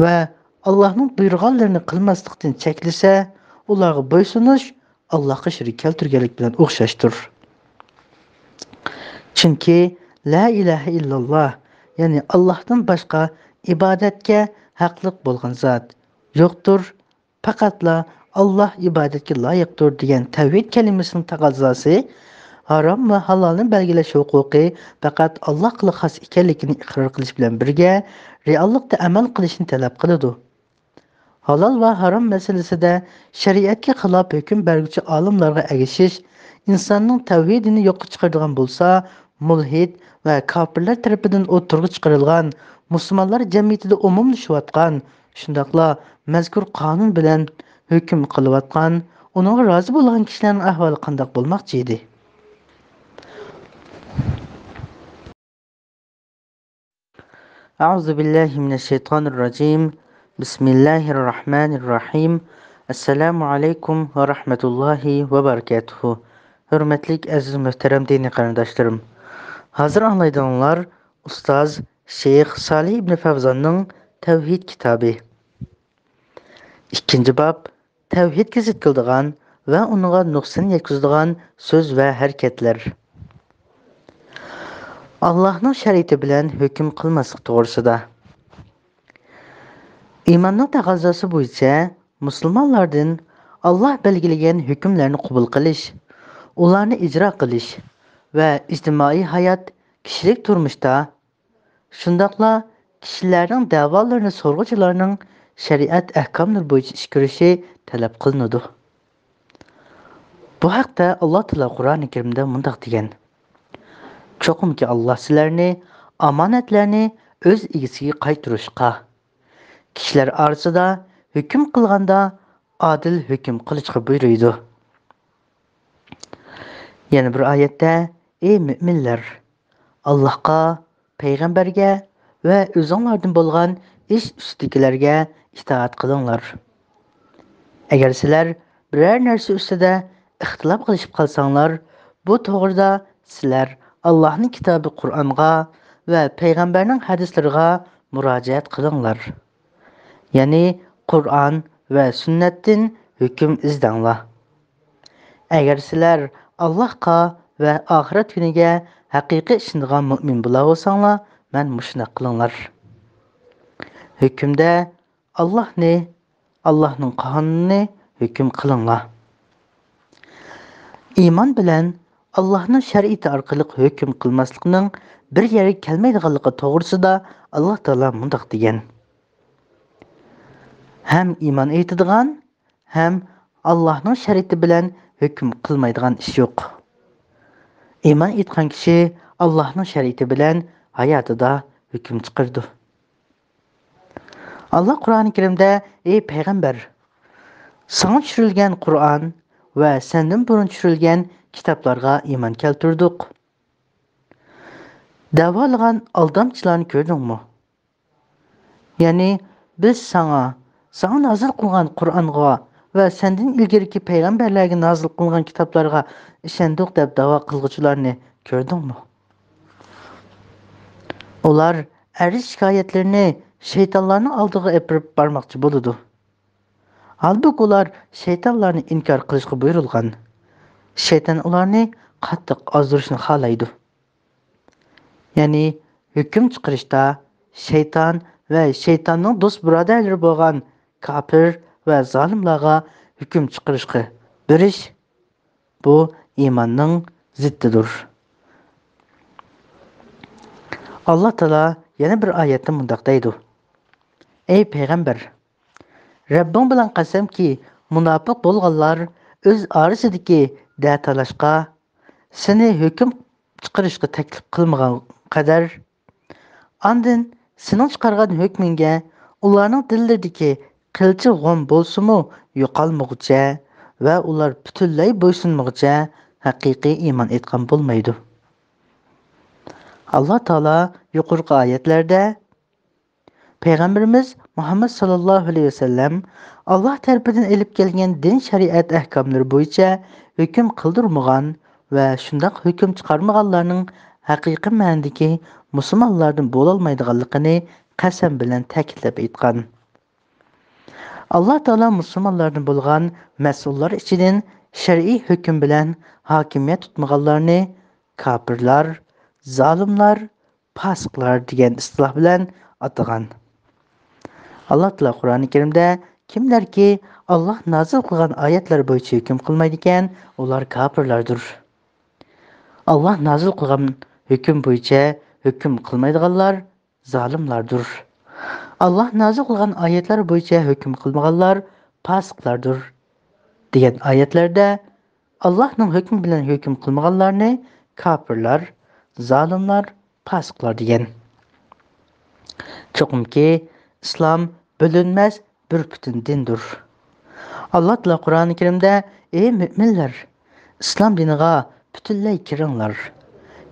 ۋە ئاللاھنىڭ بۇيرۇغانلىرىنى قىلماسلىقتىن چەكلىسە، ئۇلارغا بويسۇنۇش ئاللاھقا شېرىك كەلتۈرگەنلىك بىلەن ئوخشاشتۇر. چۈنكى لا ئىلاھە ئىللاللا، يەنى ئاللاھتىن باشقا ئىبادەتكە ھەقلىق بولغان زات يوقتۇر، پەقەتلا ئاللا ئىبادەتكە لايىقتۇر دېگەن تەۋھىد كەلىمىسىنىڭ تەقەززاسى، ھارام ۋە ھالالنى بەلگىلەش ھوقۇقى پەقەت ئاللاغىلا خاس ئىكەنلىكىنى ئىقرار قىلىش بىلەن بىرگە، رېئاللىقتا ئەمەل قىلىشنى تەلەپ قىلىدۇ. ھالال ۋە ھارام مەسىلىسىدە شەرىئەتكە خىلاپ ھۆكۈم بەرگۈچى ئالىملارغا ئەگىشىش ئىنساننىڭ تەۋھىدىنى يوققا چىقىرىدىغان بولسا، مۇلھىد ۋە كاپىرلار تەرىپىدىن ئوتتۇرىغا چىقىرىلغان، مۇسۇلمانلار جەمئىيىتىدە ئومۇملىشىۋاتقان، شۇنداقلا مەزكۇر قانۇن بىلەن ھۆكۈم قىلىۋاتقان، ئۇنىڭغا رازى بولغان كىشىلەرنىڭ ئەھۋالى قانداق بولماقچى ئىدى؟ أعوذ بالله من الشيطان الرجيم. بسم الله الرحمن الرحيم. السلام عليكم ورحمة الله وبركاته. ھۆرمەتلىك ئەزىز مۆھتەرەم دىنىي قېرىنداشلىرىم. ھازىر ئاڭلايدىغانلار ئۇستاز شەيخ سالىھ ئىبنى فەۋزاننىڭ تەۋھىد كىتابى. ئىككىنچى باب، تەۋھىدكە زىت كېلىدىغان ۋە ئۇنىڭغا نۇقسان يەتكۈزىدىغان سۆز ۋە ھەرىكەتلەر. ئاللاھنىڭ شەرىئىتى بىلەن ھۆكۈم قىلماسلىق توغرىسىدا. ئىماننىڭ تەقەززاسى بويىچە مۇسۇلمانلاردىن ئاللاھ بەلگىلىگەن ھۆكۈملەرنى قوبۇل قىلىش، ئۇلارنى ئىجرا قىلىش ۋە ئىجتىمائىي ھايات، كىشىلىك تۇرمۇشتا، شۇنداقلا كىشىلەرنىڭ دەۋالىرىنى سورىغۇچىلارنىڭ شەرىئەت ئەھكاملىرى بويىچە ئىش كۆرۈشى تەلەپ قىلىنىدۇ. بۇ ھەقتە ئاللاھ تائالا قۇرئانى كەرىمدە مۇنداق دېگەن: چوقۇمكى ئاللاھ سىلەرنى ئامانەتلەرنى ئۆز ئىگىسىگە قايتۇرۇشقا، كىشىلەر ئارىسىدا ھۆكۈم قىلغاندا ئادىل ھۆكۈم قىلىشقا بۇيرۇيدۇ. يەنە بىر ئايەتتە: ئەي مۆمىنلەر، ئاللاھقا، پەيغەمبەرگە ۋە ئۆزۈڭلاردىن بولغان ئىش ئۈستىدىكىلەرگە ئىتائەت قىلىڭلار. ئەگەر سىلەر بىرەر نەرسە ئۈستىدە ئىختىلاپ قىلىشىپ قالساڭلار، بۇ توغرىدا سىلەر ئاللاھنىڭ كىتابى قۇرئانغا ۋە پەيغەمبەرنىڭ ھەدىسلىرىغا مۇراجىئەت قىلىڭلار. يەنى قۇرئان ۋە سۈننەتتىن ھۆكۈم ئىزدەڭلار. ئەگەر سىلەر ئاللاھقا ۋە ئاخىرەت كۈنىگە ھەقىقىي ئىشىنىدىغان مۆمىن بولاۋاتساڭلار، مەن مۇشۇنداق قىلىڭلار. ھۆكۈمدە ئاللاھنى، ئاللاھنىڭ قانۇنىنى ھۆكۈم قىلىڭلار. ئىمان بىلەن ئاللاھنىڭ شەرىئىتى ئارقىلىق ھۆكۈم قىلماسلىقنىڭ بىر يەرگە كەلمەيدىغانلىقى توغرىسىدا ئاللاھ تائالا مۇنداق دېگەن: ھەم ئىمان ئېيتىدىغان، ھەم ئاللاھنىڭ شەرىئىتى بىلەن ھۆكۈم قىلمايدىغان ئىش يوق. ئىمان ئېيتقان كىشى ئاللاھنىڭ شەرىئىتى بىلەن ھاياتىدا ھۆكۈم چىقىرىدۇ. ئاللاھ قۇرئانى كەرىمدە: ئەي پەيغەمبەر، ساڭا چۈشۈرۈلگەن قۇرئان ۋە سەندىن بۇرۇن چۈشۈرۈلگەن كىتابلارغا ئىمان كەلتۈردۇق. دەۋالىغان ئالدامچىلارنى كۆردۈڭمۇ؟ يەنى بىز ساڭا، ساڭا نازىل قىلغان قۇرئانغا ۋە سەندىن ئىلگىرىكى پەيغەمبەرلەرگە نازىل قىلغان كىتابلارغا ئىشەندۇق دەپ دەۋا قىلغۇچىلارنى كۆردۈڭمۇ؟ ئۇلار ئەرز-شىكايەتلىرىنى شەيتانلارنىڭ ئالدىغا ئېپىرىپ بارماقچى بولىدۇ. ھالبۇكى، ئۇلار شەيتانلارنى ئىنكار قىلىشقا بۇيرۇلغان. شەيتان ئۇلارنى قاتتىق ئازدۇرۇشنى خالايدۇ. يەنى ھۆكۈم چىقىرىشتا شەيتان ۋە شەيتاننىڭ دوست بۇرادەرلىرى بولغان كاپىر ۋە زالىملارغا ھۆكۈم چىقىرىشقا بېرىش، بۇ ئىماننىڭ زىتىدۇر. ئاللاھ تائالا يەنە بىر ئايەتتە مۇنداق دەيدۇ: ئەي پەيغەمبەر، رەببىڭ بىلەن قەسەمكى، مۇناپىق بولغانلار ئۆز ئارىسىدىكى دەتالاشقا، سېنى ھۆكۈم چىقىرىشقا تەكلىپ قىلمىغان قەدەر، ئاندىن سېنىڭ چىقارغان ھۆكمۈڭگە ئۇلارنىڭ دىللىرىدىكى قىلچە غۇم بولسىمۇ يوقالمىغۇچە ۋە ئۇلار پۈتۈنلەي بويسۇنمىغۇچە ھەقىقىي ئىمان ئېيتقان بولمايدۇ. ئاللاھ تائالا يۇقىرىقى ئايەتلەردە پەيغەمبىرىمىز مۇھەممەد ساللاللاھۇ ئەلەيھى ۋەسەللەم ئاللاھ تەرىپىدىن ئېلىپ كەلگەن دىن شەرىئەت ئەھكاملىرى بويىچە ھۆكۈم قىلدۇرمىغان ۋە شۇنداق ھۆكۈم چىقارمىغانلارنىڭ ھەقىقىي مەنىدىكى مۇسۇلمانلاردىن بولالمايدىغانلىقىنى قەسەم بىلەن تەكىتلەپ ئېيتقان. ئاللاھ تائالا مۇسۇلمانلاردىن بولغان مەسئۇللار ئىچىدىن شەرئىي ھۆكۈم بىلەن ھاكىمىيەت تۇتمىغانلارنى كاپىرلار، زالىملار، پاسىقلار دېگەن ئىستىلاھ بىلەن ئاتىغان. ئاللاھ تائالا قۇرئانى كەرىمدە: كىملەركى ئاللاھ نازىل قىلغان ئايەتلەر بويىچە ھۆكۈم قىلمايدىكەن، ئۇلار كاپىرلاردۇر. ئاللاھ نازىل قىلغان ھۆكۈم بويىچە ھۆكۈم قىلمايدىغانلار زالىملاردۇر. ئاللاھ نازىل قىلغان ئايەتلەر بويىچە ھۆكۈم قىلمىغانلار پاسىقلاردۇر دېگەن ئايەتلەردە، ئاللاھنىڭ ھۆكمى بىلەن ھۆكۈم قىلمىغانلارنى كاپىرلار، زالىملار، پاسىقلار دېگەن. چوقۇمكى، ئىسلام بۆلۈنمەس بىر پۈتۈن دىندۇر. ئاللاھ تائالا قۇرئانى كەرىمدە، ئەي مۆمىنلەر، ئىسلام دىنىغا پۈتۈنلەي كىرىڭلار.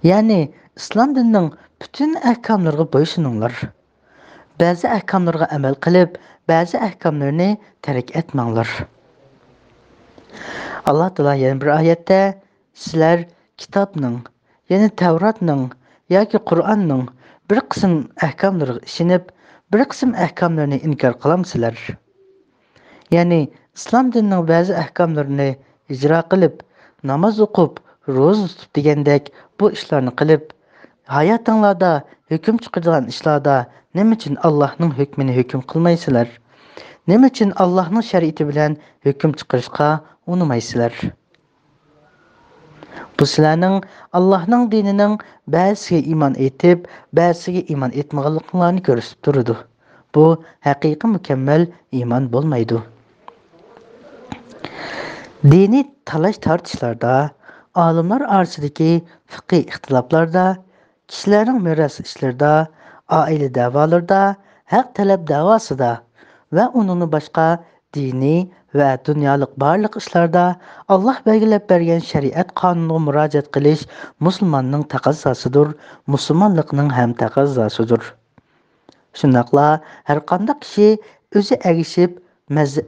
يەنى ئىسلام دىنىنىڭ پۈتۈن ئەھكاملىرىغا بويسۇنۇڭلار. بەزى ئەھكاملىرىغا ئەمەل قىلىپ، بەزى ئەھكاملىرىنى تەرك ئەتمەڭلار. ئاللاھ تائالا يەنە بىر ئايەتتە، سىلەر كىتابنىڭ، يەنى تەۋراتنىڭ ياكى قۇرئاننىڭ بىر قىسىم ئەھكاملىرىغا ئىشىنىپ، بىر قىسىم ئەھكاملىرىنى ئىنكار قىلامسىلەر؟ يەنى ئىسلام دىنىنىڭ بەزى ئەھكاملىرىنى ئىجرا قىلىپ، ناماز ئوقۇپ، روزا تۇتۇپ دېگەندەك بۇ ئىشلارنى قىلىپ، ھاياتىڭلاردا ھۆكۈم چىقىرىدىغان ئىشلاردا نېمە ئۈچۈن ئاللاھنىڭ ھۆكمىنى ھۆكۈم قىلمايسىلەر؟ نېمە ئۈچۈن ئاللاھنىڭ شەرىئىتى بىلەن ھۆكۈم چىقىرىشقا ئۇنىمايسىلەر؟ بۇ سىلەرنىڭ ئاللاھنىڭ دىنىنىڭ بەزىسىگە ئىمان ئېيتىپ، بەزىسىگە ئىمان ئېيتمىغانلىقىڭلارنى كۆرسىتىپ تۇرىدۇ. بۇ ھەقىقىي مۇكەممەل ئىمان بولمايدۇ. دىنىي تالاش-تارتىشلاردا، ئالىملار ئارىسىدىكى فىقھىي ئىختىلاپلاردا، كىشىلەرنىڭ مىراس ئىشلىرىدا، ئائىلە دەۋالىرىدا، ھەق تەلەپ دەۋاسىدا ۋە ئۇنىڭدىن باشقا دىنىي ۋە دۇنيالىق بارلىق ئىشلاردا ئاللاھ بەلگىلەپ بەرگەن شەرىئەت قانۇنىغا مۇراجىئەت قىلىش مۇسۇلماننىڭ تەقەززاسىدۇر، مۇسۇلمانلىقنىڭ ھەم تەقەززاسىدۇر. شۇنداقلا ھەرقانداق كىشى ئۆزى ئەگىشىپ مەز-،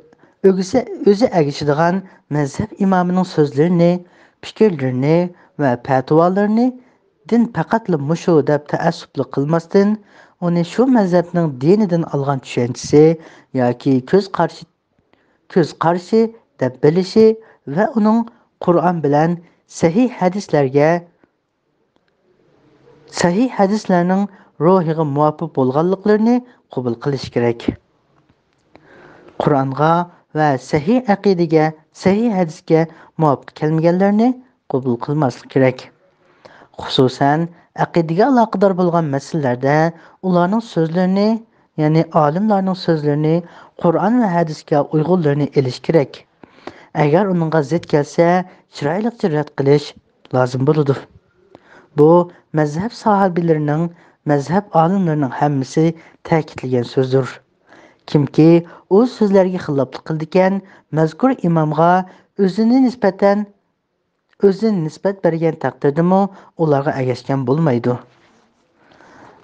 ئۆگىسە-، ئۆزى ئەگىشىدىغان مەزھەپ ئىمامىنىڭ سۆزلىرىنى، پىكىرلىرىنى ۋە پەتىۋالىرىنى دىن پەقەتلا مۇشۇ دەپ تەئەسسۇپلۇق قىلماستىن، ئۇنى شۇ مەزھەپنىڭ دىنىدىن ئالغان چۈشەنچىسى ياكى كۆز قارىشى، كۆز قارىشى دەپ بىلىشى ۋە ئۇنىڭ قۇرئان بىلەن سەھىھ ھەدىسلەرگە، سەھىھ ھەدىسلەرنىڭ روھىغا مۇۋاپىق بولغانلىقلىرىنى قوبۇل قىلىش كېرەك. قۇرئانغا ۋە سەھىھ ئەقىدىگە، سەھىھ ھەدىسكە مۇۋاپىق كەلمىگەنلەرنى قوبۇل قىلماسلىق كېرەك. خۇسۇسەن، ئەقىدىگە ئالاقىدار بولغان مەسىلىلەردە ئۇلارنىڭ سۆزلىرىنى، يەنى ئالىملارنىڭ سۆزلىرىنى، قۇرئان ۋە ھەدىسكە ئۇيغۇنلىرىنى ئېلىش كېرەك. ئەگەر ئۇنىڭغا زىت كەلسە، چىرايلىقچە رەت قىلىش لازىم بولىدۇ. بۇ مەزھەپ ساھىبلىرىنىڭ، مەزھەپ ئالىملىرىنىڭ ھەممىسى تەكىتلىگەن سۆزدۇر. كىمكى ئۇ سۆزلەرگە خىلاپلىق قىلىدىكەن، مەزكۇر ئىمامغا ئۆزىنى نىسبەتەن، ئۆزىنى نىسبەت بەرگەن تەقدىردىمۇ ئۇلارغا ئەگەشكەن بولمايدۇ.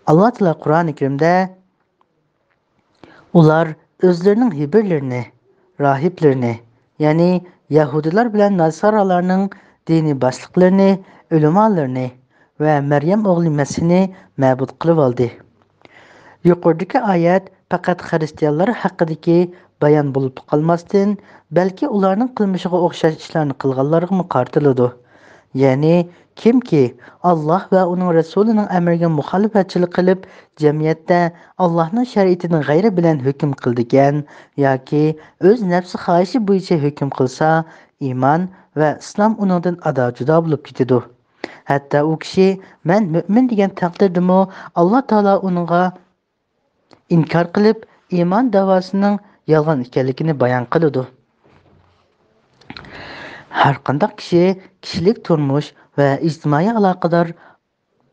ئاللاھ تائالا قۇرئانى كەرىمدە، ئۇلار ئۆزلىرىنىڭ ھېبرلىرىنى، راھىبلىرىنى، يەنى يەھۇدىيلار بىلەن ناسارالارنىڭ دىنىي باشلىقلىرىنى، ئۆلىمالىرىنى ۋە مەريەم ئوغلى مەسىھنى مەبۇد قىلىۋالدى. يۇقىرىدىكى ئايەت پەقەت خىرىستىيانلار ھەققىدىكى بايان بولۇپ قالماستىن، بەلكى ئۇلارنىڭ قىلمىشىغا ئوخشاش ئىشلارنى قىلغانلارغىمۇ قارىتىلىدۇ. يەنى، كىمكى ئاللاھ ۋە ئۇنىڭ رەسۇلىنىڭ ئەمرىگە مۇخالىپەتچىلىك قىلىپ، جەمئىيەتتە ئاللاھنىڭ شەرىئىتىنىڭ غەيرى بىلەن ھۆكۈم قىلىدىكەن ياكى ئۆز نەپسى خاھىشى بويىچە ھۆكۈم قىلسا، ئىمان ۋە ئىسلام ئۇنىڭدىن ئادا-جۇدا بولۇپ كېتىدۇ. ھەتتا ئۇ كىشى «مەن مۆمىن» دېگەن تەقدىردىمۇ، ئاللاھ تائالا ئۇنىڭغا ئىنكار قىلىپ، ئىمان دەۋاسىنىڭ يالغان ئىكەنلىكىنى بايان قىلىدۇ. ھەرقانداق كىشى كىشىلىك تۇرمۇش ۋە ئىجتىمائىي ئالاقىدار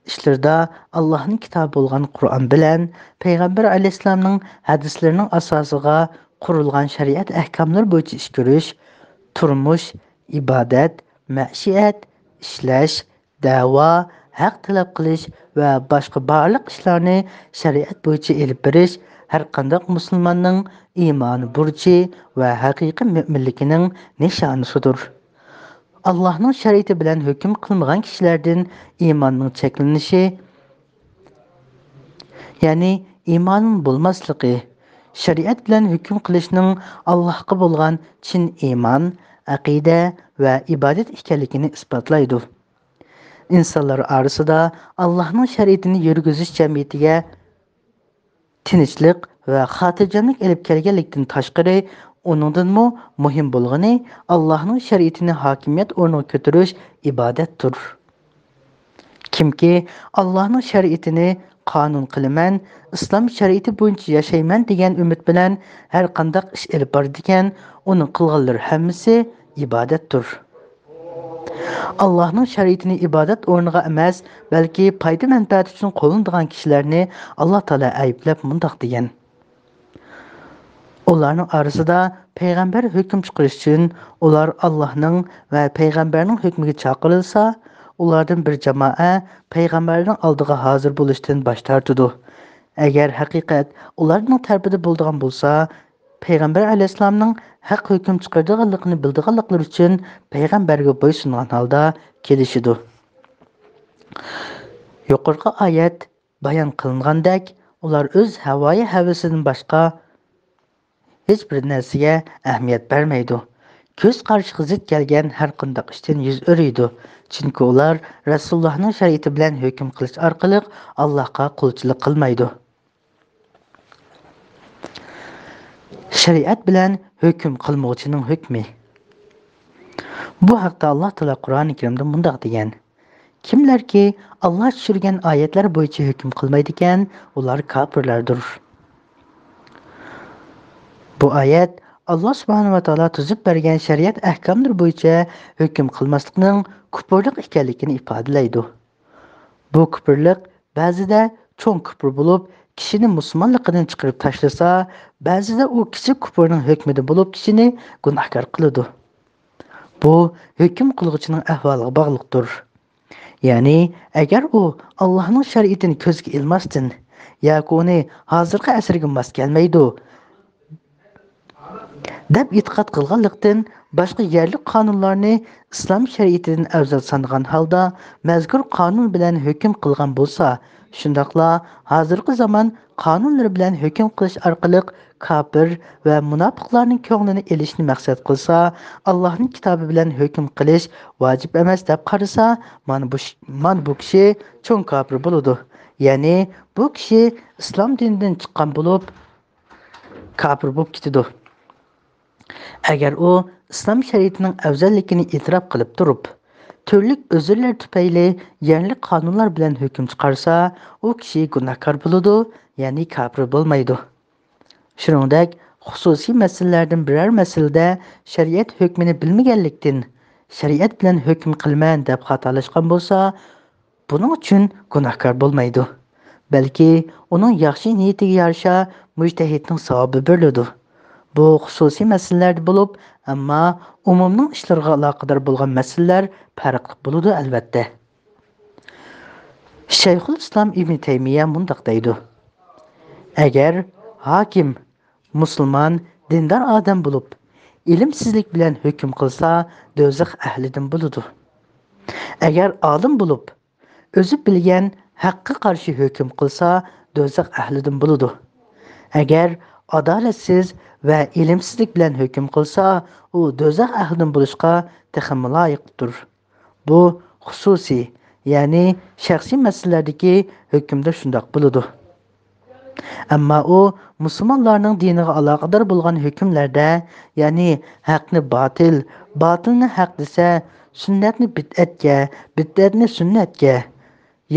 ئىشلىرىدا ئاللاھنىڭ كىتابى بولغان قۇرئان بىلەن پەيغەمبەر ئەلەيھىسسالامنىڭ ھەدىسلىرىنىڭ ئاساسىغا قۇرۇلغان شەرىئەت ئەھكاملىرى بويىچە ئىش كۆرۈش، تۇرمۇش، ئىبادەت، مەئىشەت، ئىشلەش، دەۋا، ھەق تەلەپ قىلىش ۋە باشقا بارلىق ئىشلارنى شەرىئەت بويىچە ئېلىپ بېرىش ھەرقانداق مۇسۇلماننىڭ ئىمانىي بۇرچى ۋە ھەقىقىي مۆمىنلىكىنىڭ نىشانىسىدۇر. ئاللاھنىڭ شەرىئىتى بىلەن ھۆكۈم قىلمىغان كىشىلەردىن ئىماننىڭ چەكلىنىشى، يەنى ئىماننىڭ بولماسلىقى، شەرىئەت بىلەن ھۆكۈم قىلىشنىڭ ئاللاھقا بولغان چىن ئىمان، ئەقىدە ۋە ئىبادەت ئىكەنلىكىنى ئىسپاتلايدۇ. ئىنسانلار ئارىسىدا ئاللاھنىڭ شەرىئىتىنى يۈرگۈزۈش جەمئىيىتىگە تىنچلىق ۋە خاتىرجەملىك ئېلىپ كەلگەنلىكتىن تاشقىرى، ئۇنىڭدىنمۇ مۇھىم بولغىنى ئاللاھنىڭ شەرىئىتىنى ھاكىمىيەت ئورنىغا كۆتۈرۈش، ئىبادەتتۇر. كىمكى ئاللاھنىڭ شەرىئىتىنى قانۇن قىلىمەن، ئىسلام شەرىئىتى بويىچە ياشايمەن دېگەن ئۈمىد بىلەن ھەر قانداق ئىش ئېلىپ بارىدىكەن، ئۇنىڭ قىلغانلىرى ھەممىسى ئىبادەتتۇر. ئاللاھنىڭ شەرىئىتىنى ئىبادەت ئورنىغا ئەمەس، بەلكى پايدا-مەنپەئەت ئۈچۈن قوللىنىدىغان كىشىلەرنى ئاللا تائالا ئەيىبلەپ مۇنداق دېگەن: ئۇلارنىڭ ئارىسىدا پەيغەمبەر ھۆكۈم چىقىرىش ئۈچۈن ئۇلار ئاللاھنىڭ ۋە پەيغەمبەرنىڭ ھۆكمىگە چاقىرىلسا، ئۇلاردىن بىر جامائە پەيغەمبەرنىڭ ئالدىغا ھازىر بولۇشتىن باش تارتىدۇ. ئەگەر ھەقىقەت ئۇلارنىڭ تەرىپىدە بولىدىغان بولسا، پەيغەمبەر ئەلەيھىسسالامنىڭ ھەق ھۆكۈم چىقىرىدىغانلىقىنى بىلىدىغانلىقلىرى ئۈچۈن پەيغەمبەرگە بويسۇنغان ھالدا كېلىشىدۇ. يۇقىرىقى ئايەت بايان قىلىنغاندەك، ئۇلار ئۆز ھاۋايى ھەۋىسىدىن باشقا ھېچ بىر نەرسىگە ئەھمىيەت بەرمەيدۇ. كۆز قارىشىغا زىت كەلگەن ھەر قانداق ئىشتىن يۈز ئۆرۈيدۇ. چۈنكى ئۇلار رەسۇلۇللاھنىڭ شەرىئىتى بىلەن ھۆكۈم قىلىش ئارقىلىق ئاللاھقا قۇلچىلىق قىلمايدۇ. شەرىئەت بىلەن ھۆكۈم قىلمىغۇچىنىڭ ھۆكمى. بۇ ھەقتە ئاللا تائالا قۇرئانى كەرىمدە مۇنداق دېگەن: كىملەركى ئاللا چۈشۈرگەن ئايەتلەر بويىچە ھۆكۈم قىلمايدىكەن، ئۇلار كاپىرلاردۇر. بۇ ئايەت ئاللا سۇبھانەھۇ ۋە تائالا تۈزۈپ بەرگەن شەرىئەت ئەھكاملىرى بويىچە ھۆكۈم قىلماسلىقنىڭ كۇپۇرلۇق ئىكەنلىكىنى ئىپادىلەيدۇ. بۇ كۇپۇرلۇق بەزىدە چوڭ كۇپۇر بولۇپ، كىشىنى مۇسۇلمانلىقىدىن چىقىرىپ تاشلىسا، بەزىدە ئۇ كىچىك كۇپۇرنىڭ ھۆكمىدە بولۇپ، كىشىنى گۇناھكار قىلىدۇ. بۇ ھۆكۈم قىلغۇچىنىڭ ئەھۋالىغا باغلىقتۇر. يەنى، ئەگەر ئۇ ئاللاھنىڭ شەرىئىتىنى كۆزگە ئىلماستىن ياكى ئۇنى ھازىرقى ئەسىرگە ماس كەلمەيدۇ، دەپ ئېتىقاد قىلغانلىقتىن، باشقا يەرلىك قانۇنلارنى ئىسلام شەرىئىتىدىن ئەۋزەل سانىغان ھالدا، مەزكۇر قانۇن بىلەن ھۆكۈم قىلغان بولسا، شۇنداقلا ھازىرقى زامان قانۇنلىرى بىلەن ھۆكۈم قىلىش ئارقىلىق كاپىر ۋە مۇناپىقلارنىڭ كۆڭلىنى ئېلىشنى مەقسەت قىلسا، ئاللاھنىڭ كىتابى بىلەن ھۆكۈم قىلىش ۋاجىپ ئەمەس دەپ قارىسا، مانا بۇ ش-، مانا بۇ كىشى چوڭ كاپىر بولىدۇ. يەنى بۇ كىشى ئىسلام دىنىدىن چىققان بولۇپ، كاپىر بولۇپ كېتىدۇ. ئەگەر ئۇ ئىسلام شەرىئىتىنىڭ ئەۋزەللىكىنى ئېتىراپ قىلىپ تۇرۇپ، تۈرلۈك ئۆزۈرلەر تۈپەيلى يەرلىك قانۇنلار بىلەن ھۆكۈم چىقارسا، ئۇ كىشى گۇناھكار بولىدۇ، يەنى كاپىر بولمايدۇ. شۇنىڭدەك، خۇسۇسىي مەسىلىلەردىن بىرەر مەسىلىدە شەرىئەت ھۆكمىنى بىلمىگەنلىكتىن، شەرىئەت بىلەن ھۆكۈم قىلىمەن دەپ خاتالاشقان بولسا، بۇنىڭ ئۈچۈن گۇناھكار بولمايدۇ، بەلكى ئۇنىڭ ياخشى نىيىتىگە يارىشا مۇجتەھىدنىڭ ساۋابى بېرىلىدۇ. بۇ خۇسۇسىي مەسىلىلەردە بولۇپ، ئەمما ئومۇمنىڭ ئىشلىرىغا ئالاقىدار بولغان مەسىلىلەر پەرقلىق بولىدۇ، ئەلۋەتتە. شەيخۇل ئىسلام ئىبنى تەيمىيە مۇنداق دەيدۇ: ئەگەر ھاكىم مۇسۇلمان، دىندار ئادەم بولۇپ، ئىلىمسىزلىك بىلەن ھۆكۈم قىلسا، دوزاخ ئەھلىدىن بولىدۇ. ئەگەر ئالىم بولۇپ، ئۆزى بىلگەن ھەققە قارشى ھۆكۈم قىلسا، دوزاخ ئەھلىدىن بولىدۇ. ئەگەر ئادالەتسىز ۋە ئىلىمسىزلىك بىلەن ھۆكۈم قىلسا، ئۇ دوزاخ ئەھلىدىن بولۇشقا تېخىمۇ لايىقتۇر. بۇ خۇسۇسىي، يەنى شەخسىي مەسىلىلەردىكى ھۆكۈمدە شۇنداق بولىدۇ. ئەمما ئۇ مۇسۇلمانلارنىڭ دىنىغا ئالاقىدار بولغان ھۆكۈملەردە، يەنى ھەقنى باتىل، باتىلنى ھەق دېسە، سۈننەتنى بىدئەتكە، بىدئەتنى سۈننەتكە،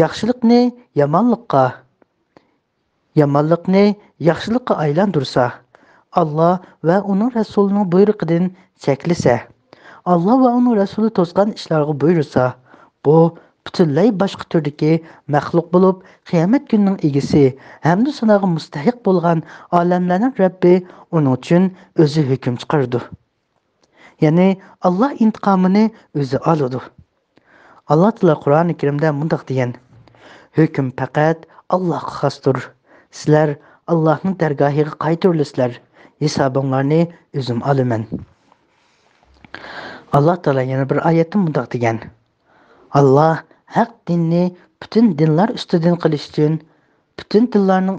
ياخشىلىقنى يامانلىققا، يامانلىقنى ياخشىلىققا ئايلاندۇرسا، ئاللا ۋە ئۇنىڭ رەسۇلىنىڭ بۇيرۇقىدىن چەكلىسە، ئاللا ۋە ئۇنىڭ رەسۇلى توسقان ئىشلارغا بۇيرۇسا، بۇ پۈتۈنلەي باشقا تۈردىكى مەخلۇق بولۇپ، قىيامەت كۈنىنىڭ ئىگىسى ھەمدۇ ساناغا مۇستەھىق بولغان ئالەملەرنىڭ رەببى ئۇنىڭ ئۈچۈن ئۆزى ھۆكۈم چىقىرىدۇ. يەنى ئاللا ئىنتىقامىنى ئۆزى ئالىدۇ. ئاللا تائالا قۇرئانى كەرىمدە مۇنداق دېگەن: ھۆكۈم پەقەت ئاللاغا خاستۇر. سىلەر ئاللانىڭ دەرگاھىغا قايتۇرۇلىسىلەر. ھېسابىڭلارنى ئۆزۈم ئالىمەن. ئاللا تائالا يەنە بىر ئايەتتە مۇنداق دېگەن: ئاللا ھەق دىننى پۈتۈن دىنلار ئۈستىدىن قىلىش ئۈچۈن، پۈتۈن دىنلارنىڭ،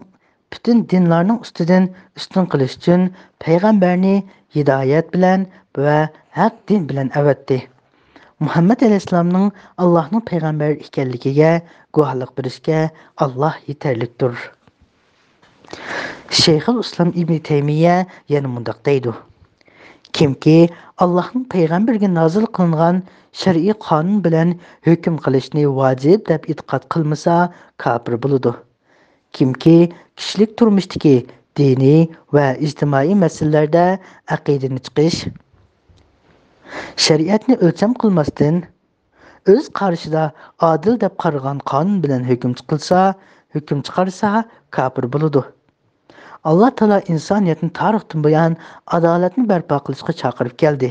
پۈتۈن دىنلارنىڭ ئۈستىدىن ئۈستۈن قىلىش ئۈچۈن پەيغەمبەرنى ھىدايەت بىلەن ۋە ھەق دىن بىلەن ئەۋەتتى. مۇھەممەد ئەلەيھىسسالامنىڭ ئاللاھنىڭ پەيغەمبىرى ئىكەنلىكىگە گۇۋاھلىق بېرىشكە ئاللا يېتەرلىكتۇر. شەيخۇل ئىسلام ئىبنى تەيمىيە يەنە مۇنداق دەيدۇ: كىمكى ئاللاھنىڭ پەيغەمبىرىگە نازىل قىلىنغان شەرئىي قانۇن بىلەن ھۆكۈم قىلىشنى ۋاجىپ دەپ ئېتىقاد قىلمىسا، كاپىر بولىدۇ. كىمكى كىشىلىك تۇرمۇشتىكى دىنىي ۋە ئىجتىمائىي مەسىلىلەردە ئەقىدىنى چىقىش، شەرىئەتنى ئۆلچەم قىلماستىن، ئۆز قارىشىدا ئادىل دەپ قارىغان قانۇن بىلەن ھۆكۈم چىقىلسا، ھۆكۈم چىقارسا، كاپىر بولىدۇ. ئاللا تائالا ئىنسانىيەتنى تارىختىن بۇيان ئادالەتنى بەرپا قىلىشقا چاقىرىپ كەلدى.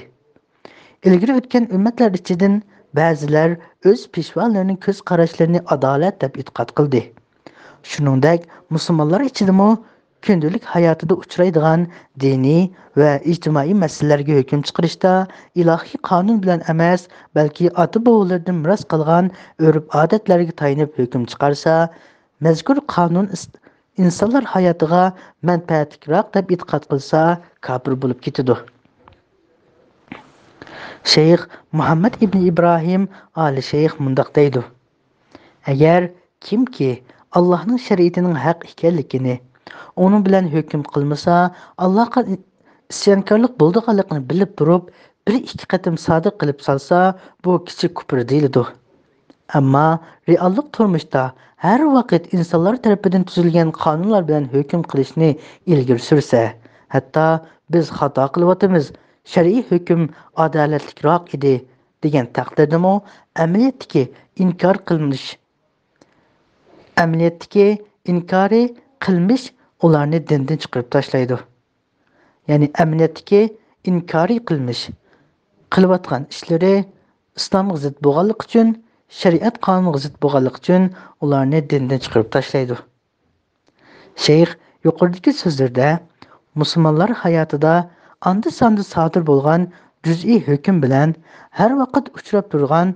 ئىلگىرى ئۆتكەن ئۈممەتلەر ئىچىدىن بەزىلەر ئۆز پېشۋالىرىنىڭ كۆز قاراشلىرىنى ئادالەت دەپ ئېتىقاد قىلدى. شۇنىڭدەك، مۇسۇلمانلار ئىچىدىمۇ كۈندىلىك ھاياتىدا ئۇچرايدىغان دىنىي ۋە ئىجتىمائىي مەسىلىلەرگە ھۆكۈم چىقىرىشتا ئىلاھىي قانۇن بىلەن ئەمەس، بەلكى ئاتا-بوۋىلىرىدىن مىراس قالغان ئۆرپ-ئادەتلەرگە تايىنىپ ھۆكۈم چىقارسا، مەزكۇر قانۇن ئىس-، ئىنسانلار ھاياتىغا مەنپەئەتلىكراق دەپ ئېتىقاد قىلسا، كاپىر بولۇپ كېتىدۇ. شەيخ مۇھەممەد ئىبنى ئىبراھىم ئالى شەيخ مۇنداق دەيدۇ: ئەگەر كىمكى ئاللاھنىڭ شەرىئىتىنىڭ ھەق ئىكەنلىكىنى، ئۇنىڭ بىلەن ھۆكۈم قىلمىسا، ئاللاھقا ئىسيانكارلىق بولىدىغانلىقىنى بىلىپ تۇرۇپ، بىر ئىككى قېتىم سادىر قىلىپ سالسا، بۇ كىچىك كۇپۇر دېيىلىدۇ. ئەمما رېئاللىق تۇرمۇشتا ھەر ۋاقىت ئىنسانلار تەرىپىدىن تۈزۈلگەن قانۇنلار بىلەن ھۆكۈم قىلىشنى ئىلگىرى سۈرسە، ھەتتا «بىز خاتا قىلىۋاتىمىز، شەرئىي ھۆكۈم ئادالەتلىكراق ئىدى» دېگەن تەقدىردىمۇ، ئەمەلىيەتتىكى ئىنكار قىلمىش، ئەمەلىيەتتىكى ئىنكارى قىلمىش ئۇلارنى دىندىن چىقىرىپ تاشلايدۇ. يەنى ئەمەلىيەتتىكى ئىنكارى قىلمىش، قىلىۋاتقان ئىشلىرى ئىسلامغا زىت بولغانلىقى ئۈچۈن، شەرىئەت قانۇنىغا زىت بولغانلىقى ئۈچۈن ئۇلارنى دىندىن چىقىرىپ تاشلايدۇ. شەيخ يۇقىرىدىكى سۆزلىرىدە مۇسۇلمانلار ھاياتىدا ئاندا-ساندا سادىر بولغان جۈزئىي ھۆكۈم بىلەن ھەر ۋاقىت ئۇچراپ تۇرغان،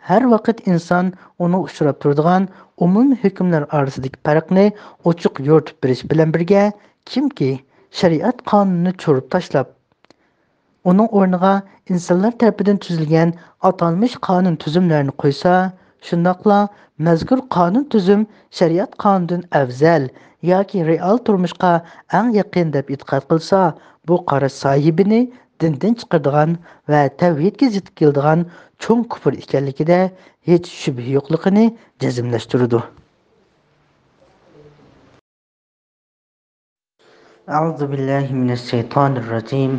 ھەر ۋاقىت ئىنسان ئۇنىڭغا ئۇچراپ تۇرىدىغان ئومۇمىي ھۆكۈملەر ئارىسىدىكى پەرقنى ئوچۇق يورۇتۇپ بېرىش بىلەن بىرگە، كىمكى شەرىئەت قانۇنىنى چۇرۇپ تاشلاپ، ئۇنىڭ ئورنىغا ئىنسانلار تەرىپىدىن تۈزۈلگەن ئاتالمىش قانۇن تۈزۈملەرنى قويسا، شۇنداقلا مەزكۇر قانۇن تۈزۈم شەرىئەت قانۇنىدىن ئەۋزەل ياكى رېئال تۇرمۇشقا ئەڭ يېقىن دەپ ئېتىقاد قىلسا، بۇ قاراش ساھىبىنى دىندىن چىقىرىدىغان ۋە تەۋھىدكە زىت كېلىدىغان چوڭ كۇپۇر ئىكەنلىكىدە ھېچ شۈبھە يوقلۇقىنى جەزملەشتۈرىدۇ. أعوذ بالله من الشيطان الرجيم.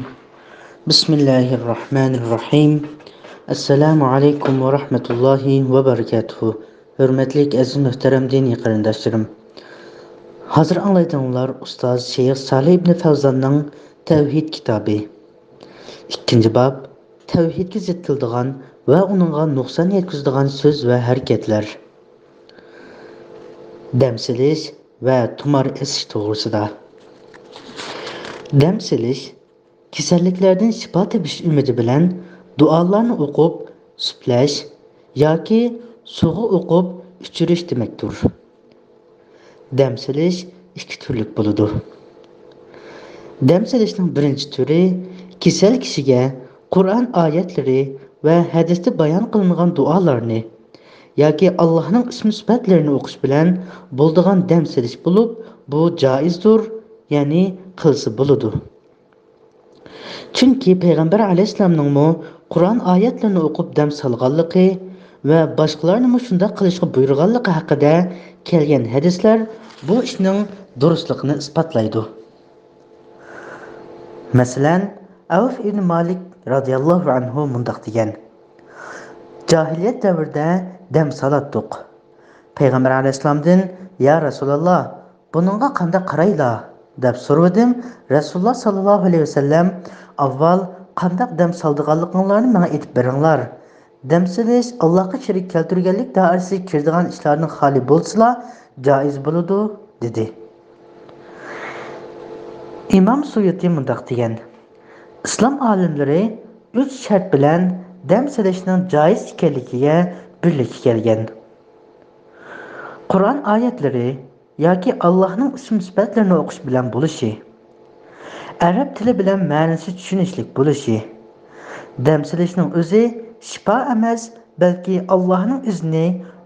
بسم الله الرحمن الرحيم. السلام عليكم ورحمة الله وبركاته. ھۆرمەتلىك ئەزىز مۆھتەرەم دىنىي قېرىنداشلىرىم. ھازىر ئاڭلايدىغانلار ئۇستاز شەيخ سالىھ ئىبنى فەۋزاننىڭ تەۋھىد كىتابى. ئىككىنچى باب، تەۋھىدكە زىت كېلىدىغان ۋە ئۇنىڭغا نۇقسان يەتكۈزىدىغان سۆز ۋە ھەرىكەتلەر. دەم سېلىش ۋە تۇمار ئېسىش توغرىسىدا. دەم سېلىش، كېسەللىكلەردىن شىپا تېپىش ئۈمىدى بىلەن دۇئالارنى ئوقۇپ، سۈپلەش ياكى سۇغا ئوقۇپ ئۆچۈرۈش دېمەكتۇر. دەم سېلىش ئىككى تۈرلۈك بولىدۇ. دەم سېلىشنىڭ بىرىنچى تۈرى كېسەل كىشىگە قۇرئان ئايەتلىرى ۋە ھەدىستە بايان قىلىنغان دۇئالارنى ياكى ئاللاھنىڭ ئىسمى سۈپەتلىرىنى ئوقۇش بىلەن بولىدىغان دەم سېلىش بولۇپ، بۇ جائىزدۇر، يەنى قىلسا بولىدۇ. چۈنكى پەيغەمبەر ئەلەيھىسسالامنىڭمۇ قۇرئان ئايەتلىرىنى ئوقۇپ دەم سالغانلىقى ۋە باشقىلارنىمۇ شۇنداق قىلىشقا بۇيرۇغانلىقى ھەققىدە كەلگەن ھەدىسلەر بۇ ئىشنىڭ دۇرۇسلۇقىنى ئىسپاتلايدۇ. مەسىلەن، ئەۋف ئىبن مالىك رازىياللاھۇ ئەنھۇ مۇنداق دېگەن: جاھىلىيەت دەۋرىدە دەم سالاتتۇق. پەيغەمبەر ئەلەيھىسسالامدىن: «يا رەسۇلاللا، بۇنىڭغا قانداق قارايلا؟» دەپ سورىۋىدىم. رەسۇلۇللا ساللاللاھۇ ئەلەيھى ۋەسەللەم: «ئاۋۋال قانداق دەم سالىدىغانلىقىڭلارنى ماڭا ئېيتىپ بېرىڭلار. دەم سېلىش ئاللاھقا شېرىك كەلتۈرگەنلىك دائىرىسىگە كىرىدىغان ئىشلاردىن خالىي بولسىلا، جائىز بولىدۇ» دېدى. ئىمام سۇيۇتى مۇنداق دېگەن: ئىسلام ئالىملىرى ئۈچ شەرت بىلەن دەم سېلىشنىڭ جائىز ئىكەنلىكىگە بىرلىككە كەلگەن. قۇرئان ئايەتلىرى ياكى ئاللاھنىڭ ئىسىم سۈپەتلىرىنى ئوقۇش بىلەن بولۇشى، ئەرەب تىلى بىلەن مەنىسى چۈشىنىشلىك بولۇشى، دەم سېلىشنىڭ ئۆزى شىپا ئەمەس، بەلكى ئاللاھنىڭ ئىزنى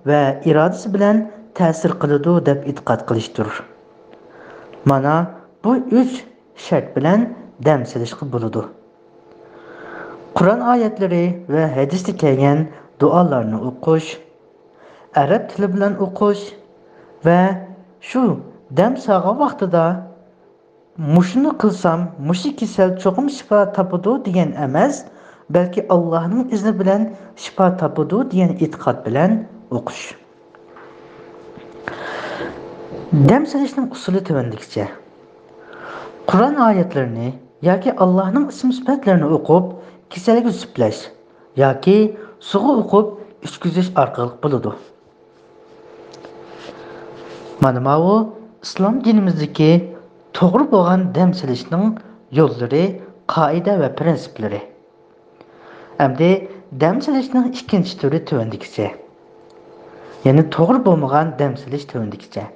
ۋە ئىرادىسى بىلەن تەسىر قىلىدۇ دەپ ئېتىقاد قىلىشتۇر. مانا بۇ ئۈچ شەرت بىلەن دەم سېلىشقا بولىدۇ. قۇرئان ئايەتلىرى ۋە ھەدىستە كەلگەن دۇئالارنى ئوقۇش، ئەرەب تىلى بىلەن ئوقۇش ۋە شۇ دەم سالغان ۋاقتىدا مۇشۇنى قىلسام، مۇشۇ كېسەل چوقۇم شىپا تاپىدۇ دېگەن ئەمەس، بەلكى ئاللاھنىڭ ئىزنى بىلەن شىپا تاپىدۇ دېگەن ئېتىقاد بىلەن ئوقۇش. دەم سېلىشنىڭ ئۇسۇلى تۆۋەندىكىچە. قۇرئان ئايەتلىرىنى ياكى ئاللاھنىڭ ئىسىم سۈپەتلىرىنى ئوقۇپ، كېسەلگە سۈپلەش ياكى سۇغا ئوقۇپ ئىچكۈزۈش ئارقىلىق بولىدۇ. مانا ماۋۇ ئىسلام دىنىمىزدىكى توغرا بولغان دەم سېلىشنىڭ يوللىرى، قائىدە ۋە پىرىنسىپلىرى. ئەمدى دەم سېلىشنىڭ ئىككىنچى تۈرى تۆۋەندىكىچە. يەنى توغرا بولمىغان دەم سېلىش تۆۋەندىكىچە.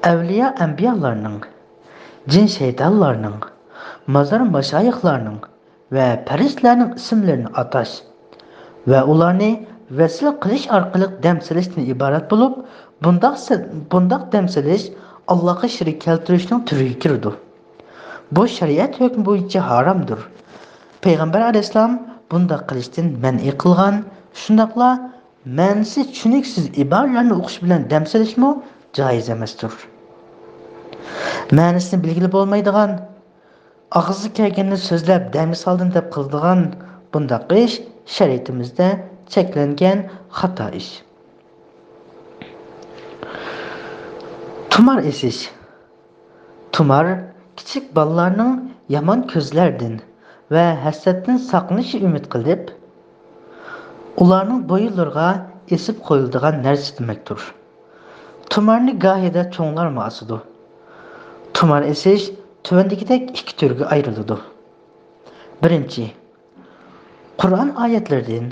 ئەۋلىيا ئەنبىيالارنىڭ، جىن شەيتانلارنىڭ، مازار ماشايىخلارنىڭ ۋە پەرىشتىلەرنىڭ ئىسىملىرىنى ئاتاش ۋە ئۇلارنى ۋەسىلە قىلىش ئارقىلىق دەم سېلىشتىن ئىبارەت بولۇپ، بۇنداق سە-، بۇنداق دەم سېلىش ئاللاغا شېرىك كەلتۈرۈشنىڭ تۈرىگە كىرىدۇ. بۇ شەرىئەت ھۆكمى بويىچە ھارامدۇر. پەيغەمبەر ئەلەيھىسسالام بۇنداق قىلىشتىن مەنئى قىلغان، شۇنداقلا مەنىسى چۈشىنىكسىز ئىبارىلەرنى ئوقۇش بىلەن دەم سېلىشمۇ جائىز ئەمەستۇر. مەنىسىنى بىلگىلى بولمايدىغان، ئاغزىغا كەلگەننى سۆزلەپ دەمگە سالدىم دەپ قىلىدىغان بۇنداق ئىش شەرىئىتىمىزدە چەكلەنگەن خاتا ئىش. تۇمار ئېسىش. تۇمار كىچىك بالىلارنىڭ يامان كۆزلەردىن ۋە ھەسەتتىن ساقلىنىشى ئۈمىد قىلىپ، ئۇلارنىڭ بويۇنلىرىغا ئېسىپ قويۇلىدىغان نەرسە دېمەكتۇر. تۇمارنى گاھىدا چوڭلارمۇ ئاسىدۇ. تۇمار ئېسىش تۆۋەندىكىدەك ئىككى تۈرگە ئايرىلىدۇ. بىرىنچى، قۇرئان ئايەتلىرىدىن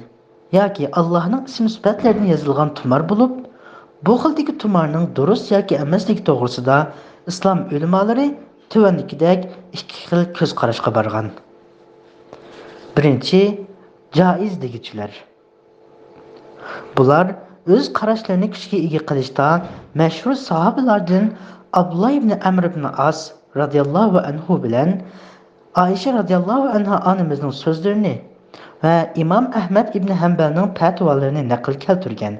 ياكى ئاللاھنىڭ ئىسىم سۈپەتلىرىدىن يېزىلغان تۇمار بولۇپ، بۇ خىلدىكى تۇمارنىڭ دۇرۇس ياكى ئەمەسلىكى توغرىسىدا ئىسلام ئۆلىمالىرى تۆۋەندىكىدەك ئىككى خىل كۆز قاراشقا بارغان. بىرىنچى، جائىز دېگۈچىلەر. بۇلار ئۆز قاراشلىرىنى كۈچكە ئىگە قىلىشتا مەشھۇر ساھابىلاردىن ئابدۇللا ئىبنى ئەمر ئىبنى ئاس رازىياللاھۇ ئەنھۇ بىلەن ئائىشە رازىياللاھۇ ئەنھا ئانىمىزنىڭ سۆزلىرىنى ۋە ئىمام ئەھمەد ئىبنى ھەمبەلنىڭ پەتىۋالىرىنى نەقىل كەلتۈرگەن.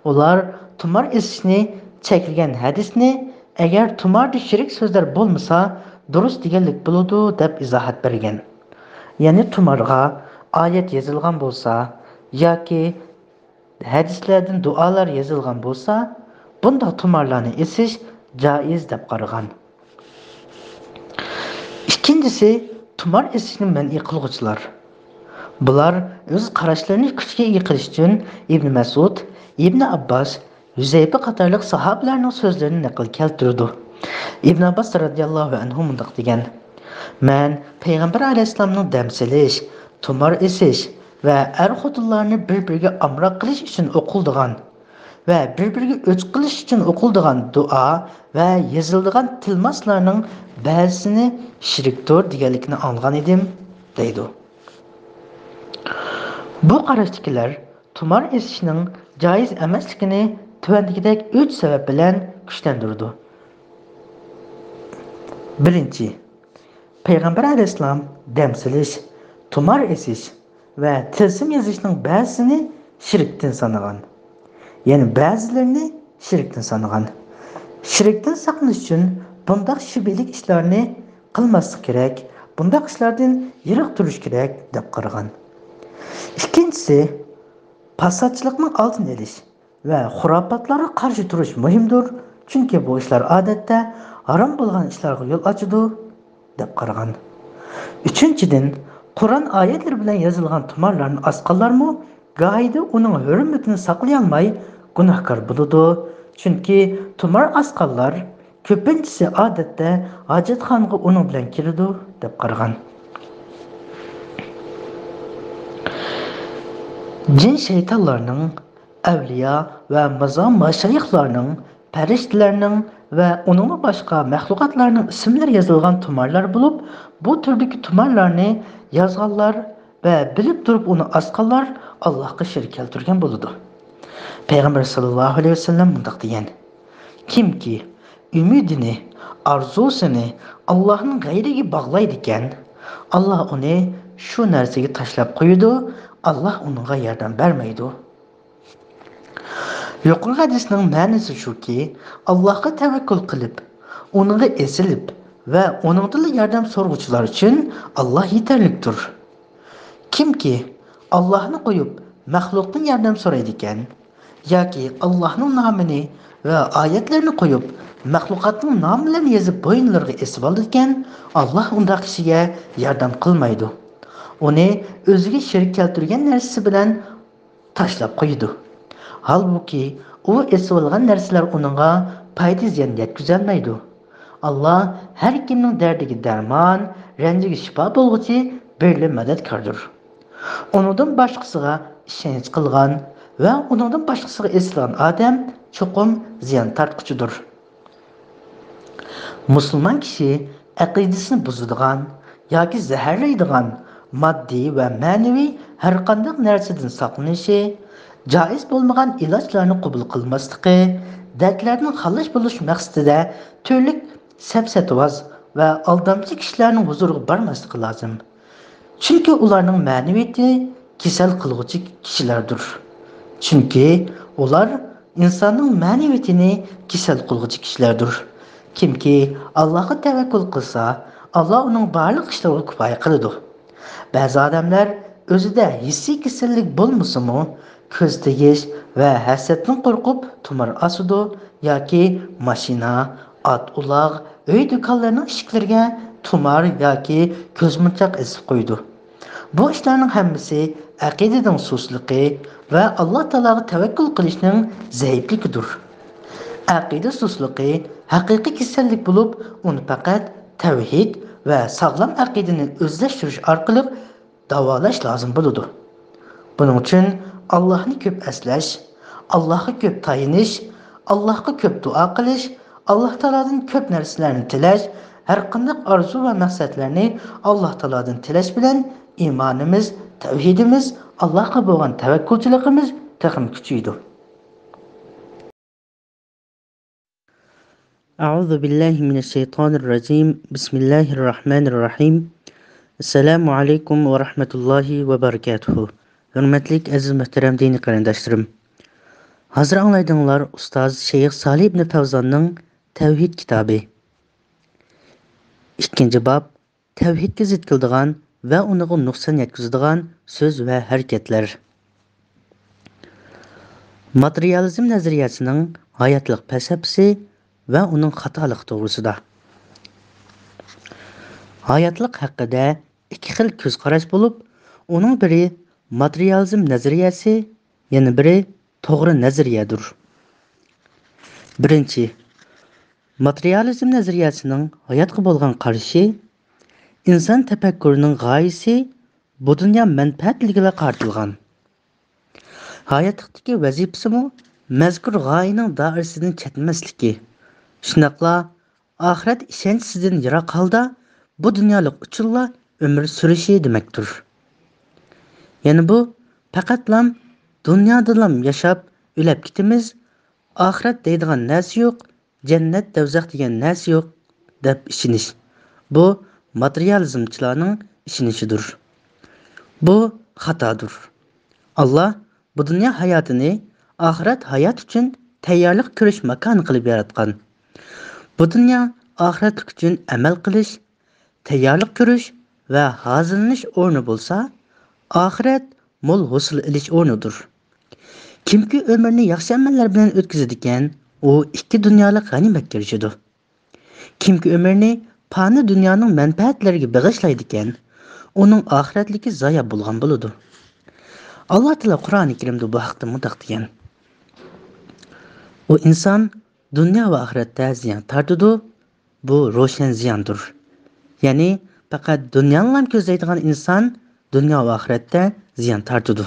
ئۇلار تۇمار ئېسىشنى چەكلىگەن ھەدىسنى، ئەگەر تۇماردا شېرىك سۆزلەر بولمىسا، دۇرۇس دېگەنلىك بولىدۇ، دەپ ئىزاھات بەرگەن. يەنى تۇمارغا ئايەت يېزىلغان بولسا ياكى ھەدىسلەردىن دۇئالار يېزىلغان بولسا، بۇنداق تۇمارلارنى ئېسىش جائىز دەپ قارىغان. ئىككىنچىسى، تۇمار ئېسىشنى مەنئى قىلغۇچىلار. بۇلار ئۆز قاراشلىرىنى كۈچكە ئىگە قىلىش ئۈچۈن ئىبنى مەسئۇد، ئىبنى ئابباس، ھۈزەيپە قاتارلىق ساھابىلەرنىڭ سۆزلىرىنى نەقىل كەلتۈرىدۇ. ئىبن ئابباس رازىياللاھۇ ئەنھۇ مۇنداق دېگەن: مەن پەيغەمبەر ئەلەيھىسسالامنىڭ دەم سېلىش، تۇمار ئېسىش ۋە ئەر-خوتۇنلارنى بىر-بىرىگە ئامراق قىلىش ئۈچۈن ئوقۇلىدىغان ۋە بىر-بىرىگە ئۆچ قىلىش ئۈچۈن ئوقۇلىدىغان دۇئا ۋە يېزىلىدىغان تىلماسلارنىڭ بەزىسىنى شېرىكتۇر دېگەنلىكىنى ئاڭلىغان ئىدىم، دەيدۇ. بۇ قاراشتىكىلەر تۇمار ئېسىشنىڭ جائىز ئەمەسلىكىنى تۆۋەندىكىدەك ئۈچ سەۋەب بىلەن كۈچلەندۈرىدۇ. بىرىنچى، پەيغەمبەر ئەلەيھىسسالام دەم سېلىش، تۇمار ئېسىش ۋە تىلسىم يېزىشنىڭ بەزىسىنى شىركتىن سانىغان. يەنى بەزىلىرىنى شىركتىن سانىغان. شىركتىن ساقلىنىش ئۈچۈن بۇنداق شۈبھىلىك ئىشلارنى قىلماسلىق كېرەك، بۇنداق ئىشلاردىن يىراق تۇرۇش كېرەك، دەپ قارىغان. ئىككىنچىسى، پاساتچىلىقنىڭ ئالدىنى ئېلىش ۋە خۇراپاتلارغا قارشى تۇرۇش مۇھىمدۇر، چۈنكى بۇ ئىشلار ئادەتتە ھارام بولغان ئىشلارغا يول ئاچىدۇ، دەپ قارىغان. ئۈچىنچىدىن، قۇرئان ئايەتلىرى بىلەن يېزىلغان تۇمارلارنى ئاسقانلارمۇ گاھىدا ئۇنىڭ ھۆرمىتىنى ساقلىيالماي گۇناھكار بولىدۇ، چۈنكى تۇمار ئاسقانلار كۆپىنچىسى ئادەتتە ھاجەتخانىغا ئۇنىڭ بىلەن كېلىدۇ، دەپ قارىغان. جىن شەيتانلارنىڭ، ئەۋلىيا ۋە مازار ماشايىخلارنىڭ، پەرىشتىلەرنىڭ ۋە ئۇنىڭدىن باشقا مەخلۇقاتلارنىڭ ئىسىملىرى يېزىلغان تۇمارلار بولۇپ، بۇ تۈردىكى تۇمارلارنى يازغانلار ۋە بىلىپ تۇرۇپ ئۇنى ئاسقانلار ئاللاھقا شېرىك كەلتۈرگەن بولىدۇ. پەيغەمبەر ساللاللاھۇ ئەلەيھى ۋەسەللەم مۇنداق دېگەن: كىمكى ئۈمىدىنى، ئارزۇسىنى ئاللاھنىڭ غەيرىگە باغلايدىكەن، ئاللاھ ئۇنى شۇ نەرسىگە تاشلاپ قويىدۇ، ئاللاھ ئۇنىڭغا ياردەم بەرمەيدۇ. يۇقىرىقى ھەدىسنىڭ مەنىسى شۇكى، ئاللاھقا تەۋەككۈل قىلىپ، ئۇنىڭغا ئېسىلىپ ۋە ئۇنىڭدىنلا ياردەم سورىغۇچىلار ئۈچۈن ئاللاھ يېتەرلىكتۇر. كىمكى ئاللاھنى قويۇپ، مەخلۇقتىن ياردەم سورايدىكەن، ياكى ئاللاھنىڭ نامىنى ۋە ئايەتلىرىنى قويۇپ، مەخلۇقاتنىڭ ناملىرىنى يېزىپ بويۇنلىرىغا ئېسىۋالىدىكەن، ئاللاھ ئۇنداق كىشىگە ياردەم قىلمايدۇ. ئۇنى ئۆزىگە شېرىك كەلتۈرگەن نەرسىسى بىلەن تاشلاپ قويىدۇ. ھالبۇكى، ئۇ ئېسىۋالغان نەرسىلەر ئۇنىڭغا پايدا-زىيان يەتكۈزەلمەيدۇ. ئاللاھ ھەر كىمنىڭ دەردىگە دەرمان، رەنجىگە شىپا بولغۇچى بىرلا مەدەتكاردۇر. ئۇنىڭدىن باشقىسىغا ئىشەنچ قىلغان ۋە ئۇنىڭدىن باشقىسىغا ئېسىلغان ئادەم چوقۇم زىيان تارتقۇچىدۇر. مۇسۇلمان كىشى ئەقىدىسىنى بۇزىدىغان ياكى زەھەرلەيدىغان ماددىي ۋە مەنىۋى ھەرقانداق نەرسىدىن ساقلىنىشى، جائىز بولمىغان ئىلاجلارنى قوبۇل قىلماسلىقى، دەردلەردىن خالاس بولۇش مەقسىتىدە تۈرلۈك سەپسەتىۋاز ۋە ئالدامچى كىشىلەرنىڭ ھۇزۇرىغا بارماسلىقى لازىم. چۈنكى ئۇلارنىڭ مەنىۋىيىتى كېسەل قىلغۇچى كىشىلەردۇر. چۈنكى ئۇلار ئىنساننىڭ مەنىۋىيىتىنى كېسەل قىلغۇچى كىشىلەردۇر. كىمكى ئاللاھقا تەۋەككۈل قىلسا، ئاللاھ ئۇنىڭ بارلىق ئىشلىرىغا كۇپايە قىلىدۇ. بەزى ئادەملەر ئۆزىدە ھېسسىي كېسەللىك بولمىسىمۇ، كۆز تېگىش ۋە ھەسەتتىن قورقۇپ تۇمار ئاسىدۇ ياكى ماشىنا، ئات-ئۇلاغ، ئۆي-دۇكانلارنىڭ ئىشىكلىرىگە تۇمار ياكى كۆزمونچاق ئېسىپ قويىدۇ. بۇ ئىشلارنىڭ ھەممىسى ئەقىدىنىڭ سۇسلۇقى ۋە ئاللاھ تائالاغا تەۋەككۈل قىلىشنىڭ زەئىپلىكىدۇر. ئەقىدە سۇسلۇقى ھەقىقىي كېسەللىك بولۇپ، ئۇنى پەقەت تەۋھىد ۋە ساغلام ئەقىدىنى ئۆزلەشتۈرۈش ئارقىلىق داۋالاش لازىم بولىدۇ. بۇنىڭ ئۈچۈن ئاللاھنى كۆپ ئەسلەش، ئاللاھقا كۆپ تايىنىش، ئاللاھقا كۆپ دۇئا قىلىش، ئاللاھ تائالادىن كۆپ نەرسىلەرنى تىلەش، ھەرقانداق ئارزۇ ۋە مەقسەتلەرنى ئاللاھ تائالادىن تىلەش بىلەن ئىمانىمىز، تەۋھىدىمىز، ئاللاھقا بولغان تەۋەككۈلچىلىكىمىز تېخىمۇ كۈچىيىدۇ. أعوذ بالله من الشيطان الرجيم. بسم الله الرحمن الرحيم. السلام عليكم ورحمة الله وبركاته. ھۆرمەتلىك ئەزىز مۆھتەرەم دىنىي قېرىنداشلىرىم. ھازىر ئاڭلايدىغانلار ئۇستاز شەيخ سالىھ ئىبنى پەۋزاننىڭ تەۋھىد كىتابى. ئىككىنچى باب، تەۋھىدكە زىت كېلىدىغان ۋە ئۇنىڭغا نۇقسان يەتكۈزىدىغان سۆز ۋە ھەرىكەتلەر. ماتېرىيالىزم نەزەرىيەسىنىڭ ھاياتلىق پەلسەپىسى ۋە ئۇنىڭ خاتالىقى توغرىسىدا. ھاياتلىق ھەققىدە ئىككى خىل كۆز قاراش بولۇپ، ئۇنىڭ بىرى ماتېرىيالىزم نەزەرىيەسى، يەنە بىرى توغرا نەزەرىيەدۇر. بىرىنچى، ماتېرىيالىزم نەزەرىيەسىنىڭ ھاياتقا بولغان قارىشى، ئىنسان تەپەككۇرىنىڭ غايىسى بۇ دۇنيا مەنپەئەتلىكىگىلا قارىتىلغان. ھاياتلىقتىكى ۋەزىپىسىمۇ مەزكۇر غايىنىڭ دائىرىسىدىن چەتنىمەسلىكى، شۇنداقلا ئاخىرەت ئىشەنچىسىدىن يىراق ھالدا بۇ دۇنيالىق ئۈچۈنلا ئۆمۈر سۈرۈشى دېمەكتۇر. يەنە بۇ پەقەتلام دۇنيادىلام ياشاپ ئۆلەپ كېتىمىز، ئاخىرەت دەيدىغان نەرسە يوق، جەننەت، دوزاخ دېگەن نەرسە يوق دەپ ئىشىنىش، بۇ ماتېرىيالىزمچىلارنىڭ ئىشىنىشىدۇر. بۇ خاتادۇر. ئاللا بۇ دۇنيا ھاياتىنى ئاخىرەت ھايات ئۈچۈن تەييارلىق كۆرۈش ماكانى قىلىپ ياراتقان. بۇ دۇنيا ئاخىرەتلىك ئۈچۈن ئەمەل قىلىش، تەييارلىق كۆرۈش ۋە ھازىرلىنىش ئورنى بولسا، ئاخىرەت مول ھوسۇل ئېلىش ئورنىدۇر. كىمكى ئۆمرىنى ياخشى ئەمەللەر بىلەن ئۆتكۈزىدىكەن، ئۇ ئىككى دۇنيالىق غەنىيمەتكە ئېرىشىدۇ. كىمكى ئۆمرىنى پانىي دۇنيانىڭ مەنپەئەتلىرىگە بېغىشلايدىكەن، ئۇنىڭ ئاخىرەتلىكى زايا بولغان بولىدۇ. ئاللا تائالا قۇرئانى كەرىمدە بۇ ھەقتە مۇنداق دېگەن: ئۇ ئىنسان دۇنيا ۋە ئاخىرەتتە زىيان تارتىدۇ، بۇ روشەن زىياندۇر. يەنى پەقەت دۇنيانىلا كۆزلەيدىغان ئىنسان دۇنيا ۋە ئاخىرەتتە زىيان تارتىدۇ.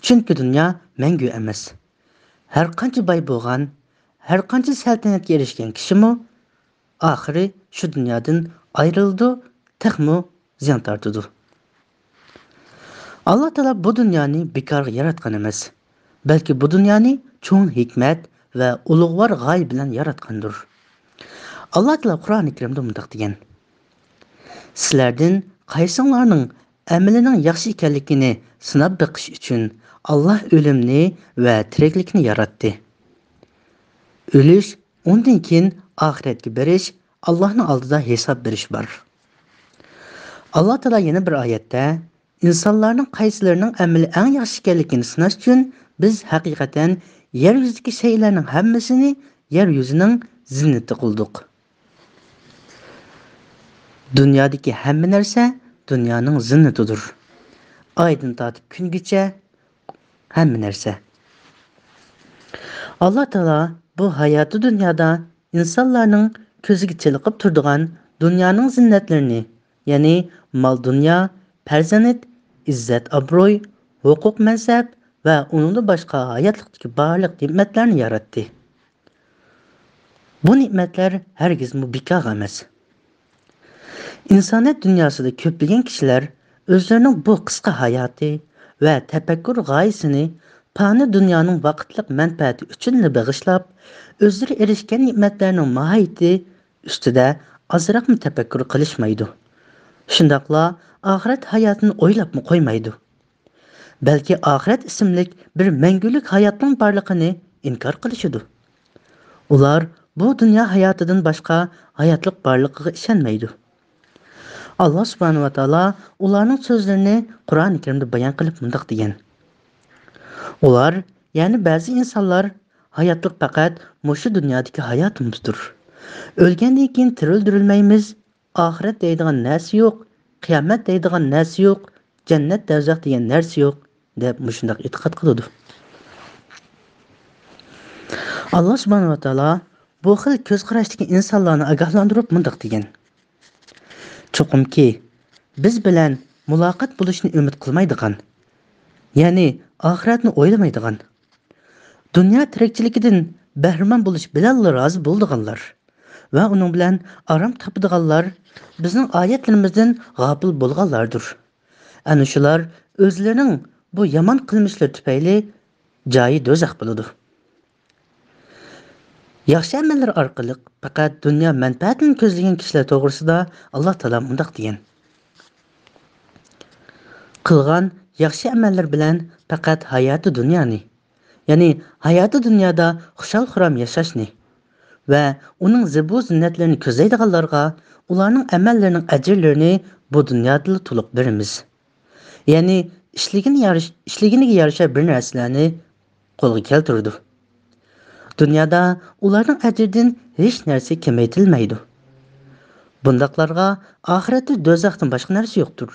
چۈنكى دۇنيا مەڭگۈ ئەمەس. ھەرقانچە باي بولغان، ھەرقانچە سەلتەنەتكە ئېرىشكەن كىشىمۇ ئاخىرى شۇ دۇنيادىن ئايرىلىدۇ، تېخىمۇ زىيان تارتىدۇ. ئاللا تائالا بۇ دۇنيانى بىكارغا ياراتقان ئەمەس، بەلكى بۇ دۇنيانى چوڭ ھېكمەت ۋە ئۇلۇغۋار غايە بىلەن ياراتقاندۇر. ئاللا تائالا قۇرئانى كەرىمدە مۇنداق دېگەن: سىلەردىن قايسىڭلارنىڭ ئەمىلىنىڭ ياخشى ئىكەنلىكىنى سىناپ بېقىش ئۈچۈن، ئاللا ئۆلۈمنى ۋە تىرىكلىكنى ياراتتى. ئۆلۈش، ئۇندىن كېيىن ئاخىرەتكە بېرىش، ئاللانىڭ ئالدىدا ھېساب بېرىش بار. ئاللا تائالا يەنە بىر ئايەتتە، ئىنسانلارنىڭ قايسىلىرىنىڭ ئەمىلى ئەڭ ياخشى ئىكەنلىكىنى سىناش ئۈچۈن، بىز ھەقىقەتەن يەر يۈزىدىكى شەيئىلەرنىڭ ھەممىسىنى يەر يۈزىنىڭ زىننىتى قىلدۇق. دۇنيادىكى ھەممە نەرسە دۇنيانىڭ زىننىتىدۇر. ئايدىن تارتىپ كۈنگىچە ھەممە نەرسە. ئاللا تائالا بۇ ھاياتى دۇنيادا ئىنسانلارنىڭ كۆزىگە چېلىقىپ تۇرىدىغان دۇنيانىڭ زىننەتلىرىنى، يەنى مال-دۇنيا، پەرزەنت، ئىززەت-ئابرۇي، ھوقۇق-مەنسەپ ۋە ئۇنىڭدىن باشقا ھاياتلىقتىكى بارلىق نېمەتلەرنى ياراتتى. بۇ نېمەتلەر ھەرگىزمۇ بىكارغا ئەمەس. ئىنسانىيەت دۇنياسىدا كۆپلىگەن كىشىلەر ئۆزلىرىنىڭ بۇ قىسقا ھاياتى ۋە تەپەككۇر غايىسىنى پانىي دۇنيانىڭ ۋاقىتلىق مەنپەئەتى ئۈچۈنلا بېغىشلاپ، ئۆزلىرى ئېرىشكەن نېمەتلەرنىڭ ماھىيىتى ئۈستىدە ئازراقمۇ تەپەككۇر قىلىشمايدۇ. شۇنداقلا ئاخىرەت ھاياتىنى ئويلاپمۇ قويمايدۇ. بەلكى ئاخىرەت ئىسىملىك بىر مەڭگۈلۈك ھاياتنىڭ بارلىقىنى ئىنكار قىلىشىدۇ. ئۇلار بۇ دۇنيا ھاياتىدىن باشقا ھاياتلىق بارلىقىغا ئىشەنمەيدۇ. ئاللا سۇبھانەھۇ ۋە تائالا ئۇلارنىڭ سۆزلىرىنى قۇرئان كەرىمدە بايان قىلىپ مۇنداق دېگەن: ئۇلار، يەنى بەزى ئىنسانلار، ھاياتلىق پەقەت مۇشۇ دۇنيادىكى ھاياتىمىزدۇر. ئۆلگەندىن كېيىن تىرىلدۈرۈلمەيمىز، ئاخىرەت دەيدىغان نەرسە يوق، قىيامەت دەيدىغان نەرسە يوق، جەننەت، دوزاخ دېگەن نەرسە يوق، دەپ مۇشۇنداق ئېتىقاد قىلىدۇ. ئاللا سۇبھانەھۇ ۋە تائالا بۇ خىل كۆز قاراشتىكى ئىنسانلارنى ئاگاھلاندۇرۇپ مۇنداق دېگەن: چوقۇمكى، بىز بىلەن مۇلاقات بولۇشنى ئۈمىد قىلمايدىغان، يەنى ئاخىرەتنى ئويلىمايدىغان، دۇنيا تىرىكچىلىكىدىن بەھرىمەن بولۇش بىلەنلا رازى بولىدىغانلار ۋە ئۇنىڭ بىلەن ئارام تاپىدىغانلار بىزنىڭ ئايەتلىرىمىزدىن غاپىل بولغانلاردۇر. ئەنە شۇلار ئۆزلىرىنىڭ بۇ يامان قىلمىشلىرى تۈپەيلى جايى دوزاخ بولىدۇ. ياخشى ئەمەللەر ئارقىلىق پەقەت دۇنيا مەنپەئەتىنى كۆزلىگەن كىشىلەر توغرىسىدا ئاللا تائالا مۇنداق دېگەن: قىلغان ياخشى ئەمەللەر بىلەن پەقەت ھاياتى دۇنيانى، يەنى ھاياتى دۇنيادا خۇشال-خۇرام ياشاشنى ۋە ئۇنىڭ زىبۇ زىننەتلىرىنى كۆزلەيدىغانلارغا ئۇلارنىڭ ئەمەللىرىنىڭ ئەجىرلىرىنى بۇ دۇنيادىلا تولۇق بېرىمىز. يەنى ئىشلىگىنى يارىش-، ئىشلىگىنىگە يارىشا بىر نەرسىلەرنى قولغا كەلتۈرىدۇ. دۇنيادا ئۇلارنىڭ ئەجرىدىن ھېچ نەرسە كېمەيتىلمەيدۇ. بۇنداقلارغا ئاخىرەتتە دوزاختىن باشقا نەرسە يوقتۇر.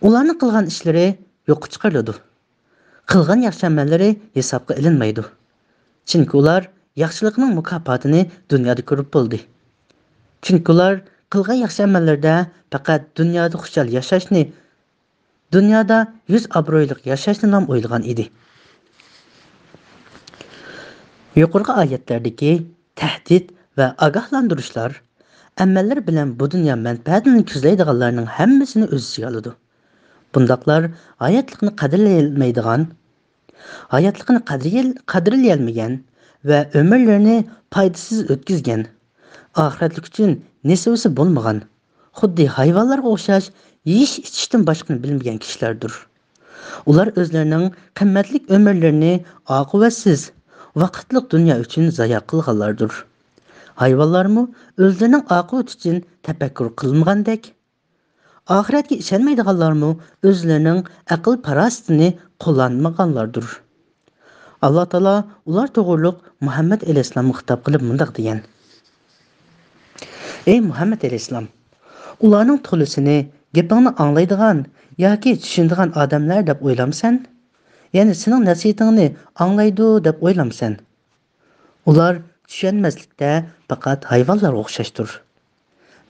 ئۇلارنىڭ قىلغان ئىشلىرى يوققا چىقىرىلىدۇ. قىلغان ياخشى ئەمەللىرى ھېسابقا ئېلىنمايدۇ. چۈنكى ئۇلار ياخشىلىقنىڭ مۇكاپاتىنى دۇنيادا كۆرۈپ بولدى. چۈنكى ئۇلار قىلغان ياخشى ئەمەللىرىدە پەقەت دۇنيادا خۇشال ياشاشنى، دۇنيادا يۈز ئابرۇيلۇق ياشاشنىلا ئويلىغان ئىدى. يۇقىرىقى ئايەتلەردىكى تەھدىت ۋە ئاگاھلاندۇرۇشلار ئەمەللىرى بىلەن بۇ دۇنيا مەنپەئەتىنى كۆزلەيدىغانلارنىڭ ھەممىسىنى ئۆز ئىچىگە ئالىدۇ. بۇنداقلار ھاياتلىقنى قەدىرلىيەلمەيدىغان، ھاياتلىقنى قەدىرىيەل-، قەدىرلىيەلمىگەن ۋە ئۆمۈرلىرىنى پايدىسىز ئۆتكۈزگەن، ئاخىرەتلىك ئۈچۈن نېسىۋىسى بولمىغان، خۇددى ھايۋانلارغا ئوخشاش يېيىش-ئىچىشتىن باشقىنى بىلمىگەن كىشىلەردۇر. ئۇلار ئۆزلىرىنىڭ قىممەتلىك ئۆمۈرلىرىنى ئاقىۋەتسىز، ۋاقىتلىق دۇنيا ئۈچۈن زايە قىلغانلاردۇر. ھايۋانلارمۇ ئۆزلىرىنىڭ ئاقىۋىتى ئۈچۈن تەپەككۇر قىلمىغاندەك، ئاخىرەتكە ئىشەنمەيدىغانلارمۇ ئۆزلىرىنىڭ ئەقىل-پاراسىتىنى قوللانمىغانلاردۇر. ئاللا تائالا ئۇلار توغرۇلۇق مۇھەممەد ئەلەيھىسسالامغا خىتاب قىلىپ مۇنداق دېگەن: ئەي مۇھەممەد ئەلەيھىسسالام، ئۇلارنىڭ تولىسىنى گېپىڭنى ئاڭلايدىغان ياكى چۈشىنىدىغان ئادەملەر دەپ ئويلامسەن؟ يەنى سېنىڭ نەسىھىتىڭنى ئاڭلايدۇ دەپ ئويلامسەن؟ ئۇلار چۈشەنمەسلىكتە پەقەت ھايۋانلارغا ئوخشاشتۇر.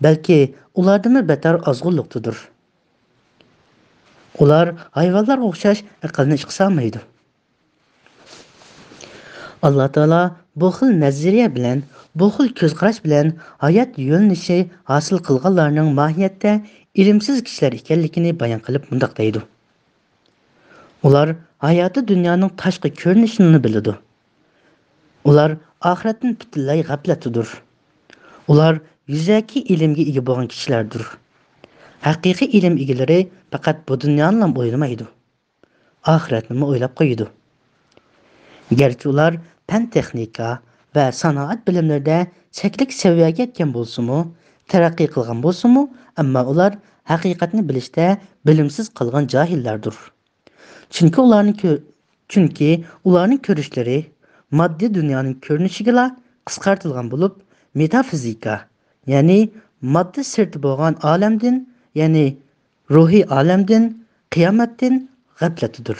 بەلكى ئۇلاردىنمۇ بەتەر ئازغۇنلۇقتىدۇر. ئۇلار ھايۋانلارغا ئوخشاش ئەقىلنى ئىشقا سالمايدۇ. ئاللا تائالا بۇ خىل نەزەرىيە بىلەن، بۇ خىل كۆز قاراش بىلەن ھايات يۆنىلىشى ھاسىل قىلغانلارنىڭ ماھىيەتتە ئىلىمسىز كىشىلەر ئىكەنلىكىنى بايان قىلىپ مۇنداق دەيدۇ: ئۇلار ھاياتى دۇنيانىڭ تاشقى كۆرۈنۈشىنىلا بىلىدۇ. ئۇلار ئاخىرەتتىن پۈتۈنلەي غەپلەتتىدۇر. ئۇلار يۈزەكى ئىلىمگە ئىگە بولغان كىشىلەردۇر. ھەقىقىي ئىلىم ئىگىلىرى پەقەت بۇ دۇنيانىلا ئويلىمايدۇ، ئاخىرەتنىمۇ ئويلاپ قويىدۇ. گەرچە ئۇلار پەن-تېخنىكا ۋە سانائەت بىلىملىرىدە چەكلىك سەۋىيەگە يەتكەن بولسىمۇ، تەرەققىي قىلغان بولسىمۇ، ئەمما ئۇلار ھەقىقەتنى بىلىشتە بىلىمسىز قالغان جاھىللاردۇر. چۈنكى ئۇلارنىڭ كۆ-، چۈنكى ئۇلارنىڭ كۆرۈشلىرى ماددىي دۇنيانىڭ كۆرۈنۈشىگىلا قىسقارتىلغان بولۇپ، مېتافىزىكا، يەنى ماددا سىرتى بولغان ئالەمدىن، يەنى روھىي ئالەمدىن، قىيامەتتىن غەپلەتتىدۇر.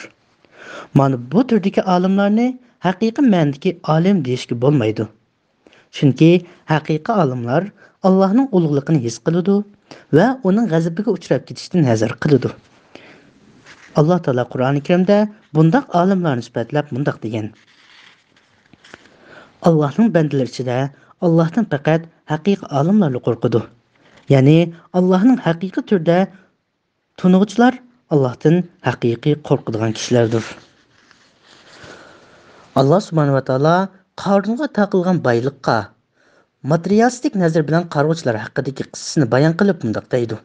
مانا بۇ تۈردىكى ئالىملارنى ھەقىقىي مەنىدىكى ئالىم دېيىشكە بولمايدۇ. چۈنكى ھەقىقىي ئالىملار ئاللاھنىڭ ئۇلۇغلۇقىنى ھېس قىلىدۇ ۋە ئۇنىڭ غەزىپىگە ئۇچراپ كېتىشتىن ھەزەر قىلىدۇ. ئاللاھ تائالا قۇرئانى كەرىمدە بۇنداق ئالىملارنى سۈپەتلەپ مۇنداق دېگەن: ئاللاھنىڭ بەندىلىرى ئىچىدە ئاللاھتىن پەقەت ھەقىقىي ئالىملارلا قورقىدۇ. يەنى ئاللاھنىڭ ھەقىقىي تۈردە تونۇغۇچىلار ئاللاھتىن ھەقىقىي قورقىدىغان كىشىلەردۇر. ئاللاھ سۇبھانەھۇ ۋە تائالا قارۇنغا ئاتا قىلغان بايلىققا ماتېرىيالىستىك نەزەر بىلەن قارىغۇچىلار ھەققىدىكى قىسسىسىنى بايان قىلىپ مۇنداق دەيدۇ: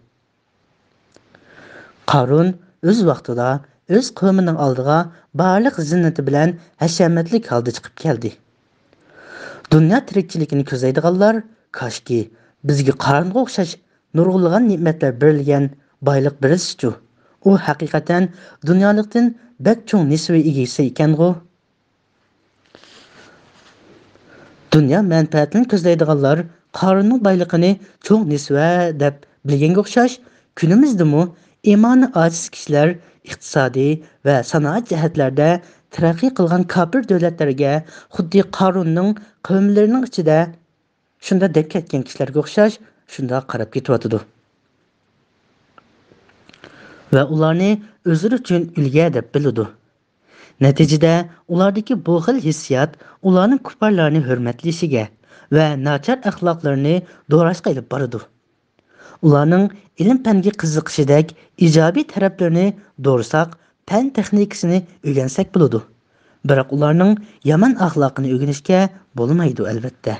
قارۇن ئۆز ۋاقتىدا ئۆز قەۋمىنىڭ ئالدىغا بارلىق زىننىتى بىلەن ھەشەمەتلىك ھالدا چىقىپ كەلدى. دۇنيا تىرىكچىلىكىنى كۆزلەيدىغانلار، كاشكى بىزگە قارۇنغا ئوخشاش نۇرغۇنلىغان نېمەتلەر بېرىلگەن بايلىق بېرىلسىچۇ؟ ئۇ ھەقىقەتەن دۇنيالىقتىن بەك چوڭ نېسىۋە ئىگىسى ئىكەنغۇ؟ دۇنيا مەنپەئەتىنى كۆزلەيدىغانلار قارۇننىڭ بايلىقىنى چوڭ نېسىۋە دەپ بىلگەنگە ئوخشاش، كۈنىمىزدىمۇ ئىمانى ئاجىز كىشىلەر ئىقتىسادىي ۋە سانائەت جەھەتلەردە تەرەققىي قىلغان كاپىر دۆلەتلەرگە خۇددى قارۇننىڭ قەۋملىرىنىڭ ئىچىدە شۇنداق دەپ كەتكەن كىشىلەرگە ئوخشاش شۇنداق قاراپ كېتىۋاتىدۇ. ۋە ئۇلارنى ئۆزلىرى ئۈچۈن ئۈلگە دەپ بىلىدۇ. نەتىجىدە ئۇلاردىكى بۇ خىل ھېسسىيات ئۇلارنىڭ كۇپپارلارنى ھۆرمەتلىشىگە ۋە ناچار ئەخلاقلىرىنى دوراشقا ئېلىپ بارىدۇ. ئۇلارنىڭ ئىلىم-پەنگە قىزىقىشىدەك ئىجابىي تەرەپلىرىنى دورىساق، پەن تېخنىكىسىنى ئۆگەنسەك بولىدۇ. بىراق ئۇلارنىڭ يامان ئەخلاقىنى ئۆگىنىشكە بولمايدۇ، ئەلۋەتتە.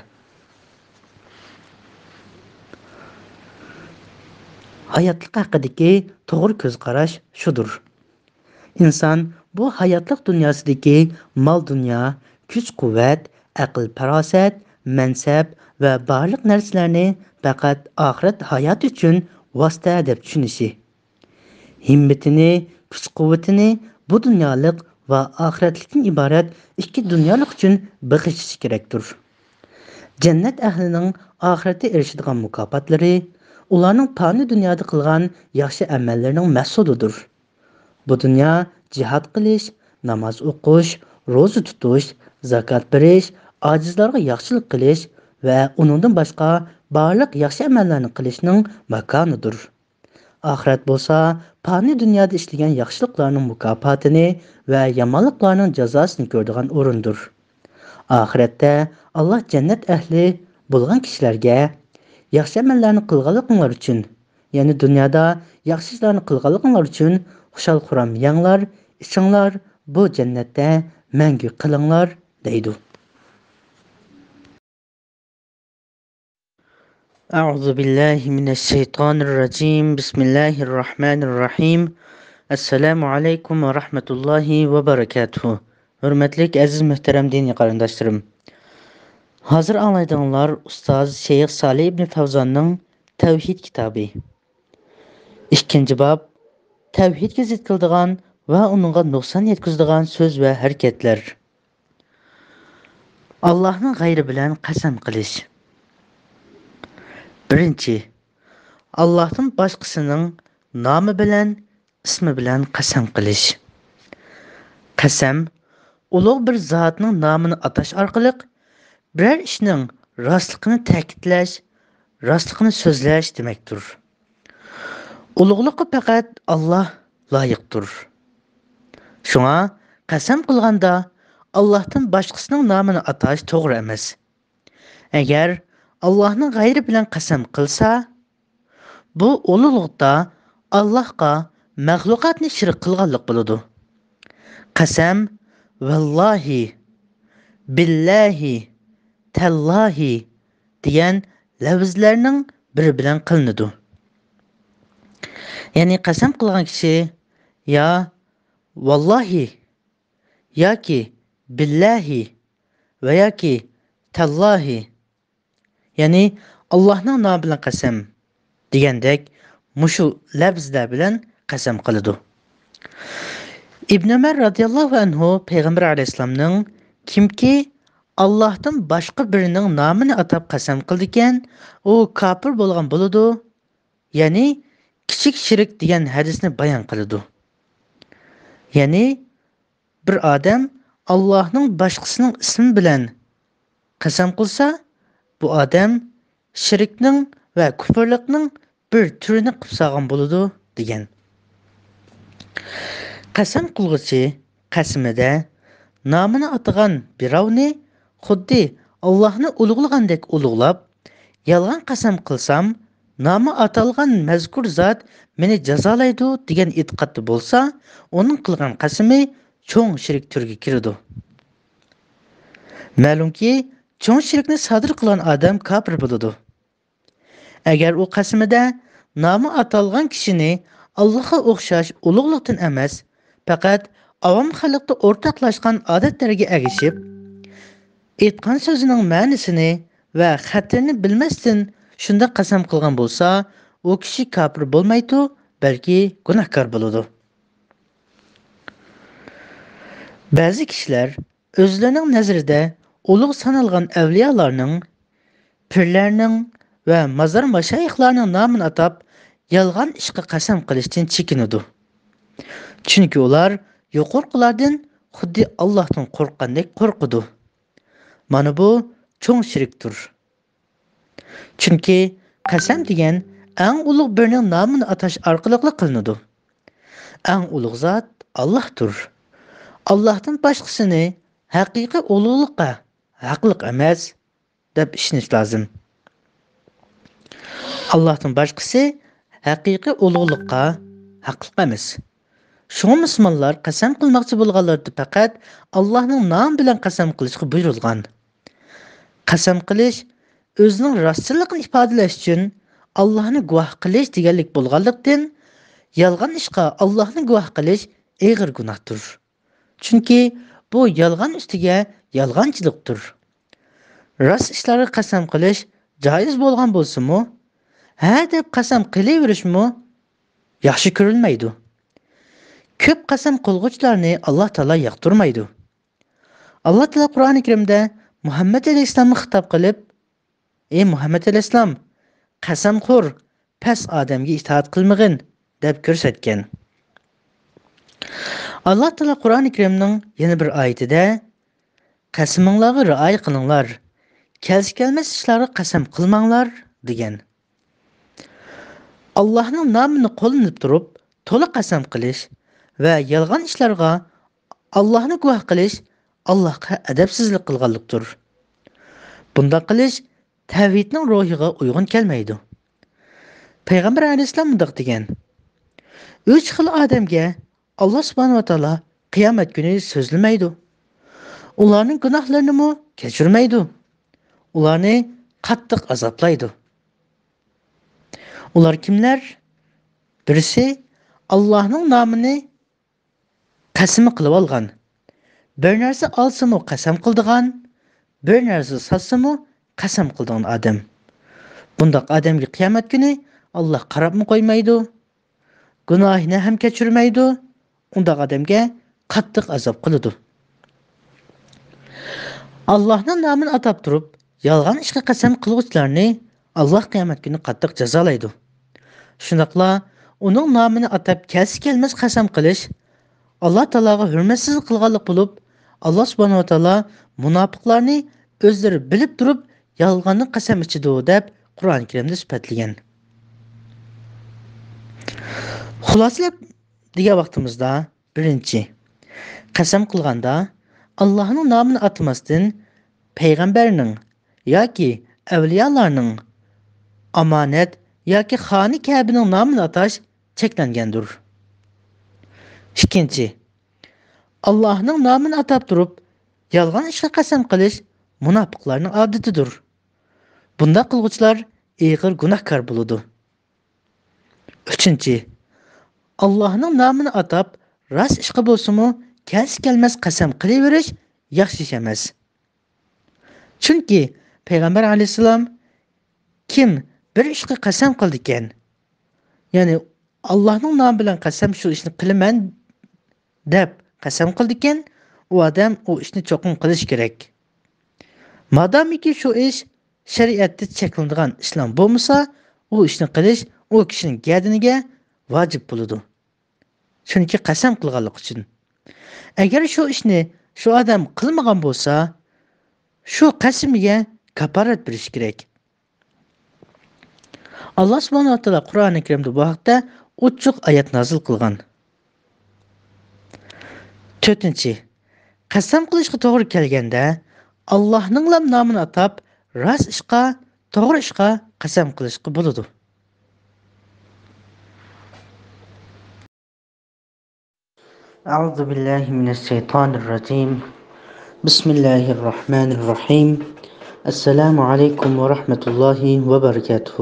ھاياتلىق ھەققىدىكى توغرا كۆز قاراش شۇدۇر. ئىنسان بۇ ھاياتلىق دۇنياسىدىكى مال-دۇنيا، كۈچ-قۇۋۋەت، ئەقىل-پاراسەت، مەنسەپ ۋە بارلىق نەرسىلەرنى پەقەت ئاخىرەت ھاياتى ئۈچۈن ۋاسىتە دەپ چۈشىنىشى، ھىممىتىنى، كۈچ-قۇۋۋىتىنى بۇ دۇنيالىق ۋە ئاخىرەتلىكتىن ئىبارەت ئىككى دۇنيالىق ئۈچۈن بېغىشلىشى كېرەكتۇر. جەننەت ئەھلىنىڭ ئاخىرەتتە ئېرىشىدىغان مۇكاپاتلىرى ئۇلارنىڭ پانىي دۇنيادا قىلغان ياخشى ئەمەللىرىنىڭ مەھسۇلىدۇر. بۇ دۇنيا جىھاد قىلىش، ناماز ئوقۇش، روزا تۇتۇش، زاكات بېرىش، ئاجىزلارغا ياخشىلىق قىلىش ۋە ئۇنىڭدىن باشقا بارلىق ياخشى ئەمەللەرنى قىلىشنىڭ ماكانىدۇر. ئاخىرەت بولسا پانىي دۇنيادا ئىشلىگەن ياخشىلىقلارنىڭ مۇكاپاتىنى ۋە يامانلىقلارنىڭ جازاسىنى كۆرىدىغان ئورۇندۇر. ئاخىرەتتە ئاللاھ جەننەت ئەھلى بولغان كىشىلەرگە ياخشى ئەمەللەرنى قىلغانلىقىڭلار ئۈچۈن، يەنى دۇنيادا ياخشى ئىشلارنى قىلغانلىقىڭلار ئۈچۈن خۇشال-خۇرام يەڭلار، ئىچىڭلار، بۇ جەننەتتە مەڭگۈ قېلىڭلار، دەيدۇ. أعوذ بالله من الشيطان الرجيم. بسم الله الرحمن الرحيم. السلام عليكم ورحمة الله وبركاته. ھۆرمەتلىك ئەزىز مۆھتەرەم دىنىي قېرىنداشلىرىم. ھازىر ئاڭلايدىغانلار ئۇستاز شەيخ سالىھ ئىبنى فەۋزاننىڭ تەۋھىد كىتابى. ئىككىنچى باب، تەۋھىدكە زىت كېلىدىغان ۋە ئۇنىڭغا نۇقسان يەتكۈزىدىغان سۆز ۋە ھەرىكەتلەر. ئاللاھنىڭ غەيرى بىلەن قەسەم قىلىش. بىرىنچى، ئاللاھتىن باشقىسىنىڭ نامى بىلەن، ئىسمى بىلەن قەسەم قىلىش. قەسەم، ئۇلۇغ بىر زاتنىڭ نامىنى ئاتاش ئارقىلىق بىرەر ئىشنىڭ راستلىقىنى تەكىتلەش، راستلىقىنى سۆزلەش دېمەكتۇر. ئۇلۇغلۇققا پەقەت ئاللاھ لايىقتۇر. شۇڭا قەسەم قىلغاندا ئاللاھتىن باشقىسىنىڭ نامىنى ئاتاش توغرا ئەمەس. ئەگەر ئاللاھنىڭ غەيرى بىلەن قەسەم قىلسا، بۇ ئۇلۇغلۇقتا ئاللاھقا مەخلۇقاتنى شېرىك قىلغانلىق بولىدۇ. قەسەم ۋاللاھى، بىللاھى، تاللاھى دېگەن لەۋزلەرنىڭ بىرى بىلەن قىلىنىدۇ. يەنى قەسەم قىلغان كىشى يا ۋاللاھى ياكى بىللاھى ۋە ياكى تاللاھى، يەنى ئاللاھنىڭ نامى بىلەن قەسەم دېگەندەك مۇشۇ لەپزلەر بىلەن قەسەم قىلىدۇ. ئىبن ئۆمەر رازىياللاھۇ ئەنھۇ پەيغەمبەر ئەلەيھىسسالامنىڭ، كىمكى ئاللاھتىن باشقا بىرىنىڭ نامىنى ئاتاپ قەسەم قىلىدىكەن، ئۇ كاپىر بولغان بولىدۇ، يەنى كىچىك شىرك دېگەن ھەدىسنى بايان قىلىدۇ. يەنى بىر ئادەم ئاللاھنىڭ باشقىسىنىڭ ئىسمى بىلەن قەسەم قىلسا، بۇ ئادەم شىركنىڭ ۋە كۇپۇرلۇقنىڭ بىر تۈرىنى قىلىپ سالغان بولىدۇ، دېگەن. قەسەم قىلغۇچى قەسىمىدە نامىنى ئاتىغان بىراۋنى خۇددى ئاللاھنى ئۇلۇغلىغاندەك ئۇلۇغلاپ، يالغان قەسەم قىلسام، نامى ئاتالغان مەزكۇر زات مېنى جازالايدۇ دېگەن ئېتىقادتا بولسا، ئۇنىڭ قىلغان قەسىمى چوڭ شىرك تۈرىگە كىرىدۇ. مەلۇمكى، چوڭ شىركنى سادىر قىلغان ئادەم كاپىر بولىدۇ. ئەگەر ئۇ قەسىمىدە نامى ئاتالغان كىشىنى ئاللاھقا ئوخشاش ئۇلۇغلۇقتىن ئەمەس، پەقەت ئاۋام خەلقتە ئورتاقلاشقان ئادەتلەرگە ئەگىشىپ، ئېيتقان سۆزىنىڭ مەنىسىنى ۋە خەتىرىنى بىلمەستىن شۇنداق قەسەم قىلغان بولسا، ئۇ كىشى كاپىر بولمايدۇ، بەلكى گۇناھكار بولىدۇ. بەزى كىشىلەر ئۆزلىرىنىڭ نەزىرىدە ئۇلۇغ سانالغان ئەۋلىيالارنىڭ، پىرلەرنىڭ ۋە مازار مەشايىخلارنىڭ نامىنى ئاتاپ، يالغان ئىشقا قەسەم قىلىشتىن چېكىنىدۇ. چۈنكى ئۇلار يۇقىرىقىلاردىن خۇددى ئاللاھتىن قورققاندەك قورقىدۇ. مانا بۇ چوڭ شىركتۇر. چۈنكى قەسەم دېگەن ئەڭ ئۇلۇغ بىرىنىڭ نامىنى ئاتاش ئارقىلىقلا قىلىنىدۇ. ئەڭ ئۇلۇغ زات ئاللاھتۇر. ئاللاھتىن باشقىسىنى ھەقىقىي ئۇلۇغلۇققا ھەقلىق ئەمەس، دەپ ئىشىنىش لازىم. ئاللاھتىن باشقىسى ھەقىقىي ئۇلۇغلۇققا ھەقلىق ئەمەس. شۇڭا مۇسۇلمانلار قەسەم قىلماقچى بولغانلىرىدا پەقەت ئاللاھنىڭ نامى بىلەن قەسەم قىلىشقا بۇيرۇلغان. قەسەم قىلىش ئۆزىنىڭ راستچىللىقىنى ئىپادىلەش ئۈچۈن ئاللاھنى گۇۋاھ قىلىش دېگەنلىك بولغانلىقتىن، يالغان ئىشقا ئاللاھنى گۇۋاھ قىلىش ئېغىر گۇناھتۇر. چۈنكى بۇ يالغان ئۈستىگە يالغانچىلىقتۇر. راست ئىشلارغا قەسەم قىلىش جائىز بولغان بولسىمۇ، ھە دەپ قەسەم قىلىۋېرىشمۇ ياخشى كۆرۈلمەيدۇ. كۆپ قەسەم قىلغۇچىلارنى ئاللا تائالا ياقتۇرمايدۇ. ئاللا تائالا قۇرئانى كەرىمدە مۇھەممەد ئەلەيھىسسالامغا خىتاب قىلىپ، ئى مۇھەممەد ئەلەيھىسسالام، قەسەمخور، پەس ئادەمگە ئىتائەت قىلمىغىن، دەپ كۆرسەتكەن. ئاللا تائالا قۇرئانى كەرىمنىڭ يەنە بىر ئايىتىدە، قەسىمىڭلارغا رىئايە قىلىڭلار، كەلسە كەلمەس ئىشلارغا قەسەم قىلماڭلار، دېگەن. ئاللاھنىڭ نامىنى قوللىنىپ تۇرۇپ، تولا قەسەم قىلىش ۋە يالغان ئىشلارغا ئاللاھنى گۇۋاھ قىلىش ئاللاھقا ئەدەپسىزلىك قىلغانلىقتۇر. بۇنداق قىلىش تەۋھىدنىڭ روھىغا ئۇيغۇن كەلمەيدۇ. پەيغەمبەر ئەلەيھىسسالام مۇنداق دېگەن: ئۈچ خىل ئادەمگە ئاللا سۇبھانەھۇ ۋە تائالا قىيامەت كۈنى سۆزلىمەيدۇ. ئۇلارنىڭ گۇناھلىرىنىمۇ كەچۈرمەيدۇ. ئۇلارنى قاتتىق ئازابلايدۇ. ئۇلار كىملەر؟ بىرسى ئاللاھنىڭ نامىنى قەسىمى قىلىۋالغان، بىر نەرسە ئالسىمۇ قەسەم قىلىدىغان، بىر نەرسە ساتسىمۇ قەسەم قىلىدىغان ئادەم. بۇنداق ئادەمگە قىيامەت كۈنى ئاللا قاراپمۇ قويمايدۇ، گۇناھىنى ھەم كەچۈرمەيدۇ، ئۇنداق ئادەمگە قاتتىق ئازاب قىلىدۇ. ئاللاھنىڭ نامىنى ئاتاپ تۇرۇپ، يالغان ئىشقا قەسەم قىلغۇچىلارنى ئاللا قىيامەت كۈنى قاتتىق جازالايدۇ. شۇنداقلا ئۇنىڭ نامىنى ئاتاپ كەلسە كەلمەس قەسەم قىلىش ئاللا تائالاغا ھۆرمەتسىزلىك قىلغانلىق بولۇپ، ئاللا سۇبھانەھۇ ۋە تائالا مۇناپىقلارنى ئۆزلىرى بىلىپ تۇرۇپ يالغاندىن قەسەم ئىچىدۇ، دەپ قۇرئان كەرىمدە سۈپەتلىگەن. خۇلاسىلەپ دېگەن ۋاقتىمىزدا، بىرىنچى، قەسەم قىلغاندا ئاللاھنىڭ نامىنى ئاتىماستىن، پەيغەمبەرنىڭ ياكى ئەۋلىيالارنىڭ، ئامانەت ياكى خانى كەبىنىڭ نامىنى ئاتاش چەكلەنگەندۇر. ئىككىنچى، ئاللاھنىڭ نامىنى ئاتاپ تۇرۇپ يالغان ئىشقا قەسەم قىلىش مۇناپىقلارنىڭ ئادىتىدۇر. بۇنداق قىلغۇچىلار ئېغىر گۇناھكار بولىدۇ. ئۈچىنچى، ئاللاھنىڭ نامىنى ئاتاپ، راست ئىشقا بولسىمۇ، كەلسە كەلمەس قەسەم قىلىۋېرىش ياخشى ئىش ئەمەس. چۈنكى پەيغەمبەر ئەلەيھىسسالام، كىم بىر ئىشقا قەسەم قىلىدىكەن، يەنى ئاللاھنىڭ نامى بىلەن قەسەم، شۇ ئىشنى قىلىمەن دەپ قەسەم قىلىدىكەن، ئۇ ئادەم ئۇ ئىشنى چوقۇم قىلىشى كېرەك. مادامىكى شۇ ئىش شەرىئەتتە چەكلىنىدىغان ئىشلار بولمىسا، ئۇ ئىشنى قىلىش ئۇ كىشىنىڭ گەدىنىگە ۋاجىپ بولىدۇ. چۈنكى قەسەم قىلغانلىقى ئۈچۈن. ئەگەر شۇ ئىشنى شۇ ئادەم قىلمىغان بولسا، شۇ قەسىمىگە كاپارەت بېرىش كېرەك. ئاللا سۇبھانەھۇ ۋە تائالا قۇرئانى كەرىمدە بۇ ھەقتە ئوچۇق ئايەت نازىل قىلغان. تۆتىنچى، قەسەم قىلىشقا توغرا كەلگەندە، ئاللاھنىڭلا نامىنى ئاتاپ، راست ئىشقا، توغرا ئىشقا قەسەم قىلىشقا بولىدۇ. أعوذ بالله من الشيطان الرجيم. بسم الله الرحمن الرحيم. السلام عليكم ورحمة الله وبركاته.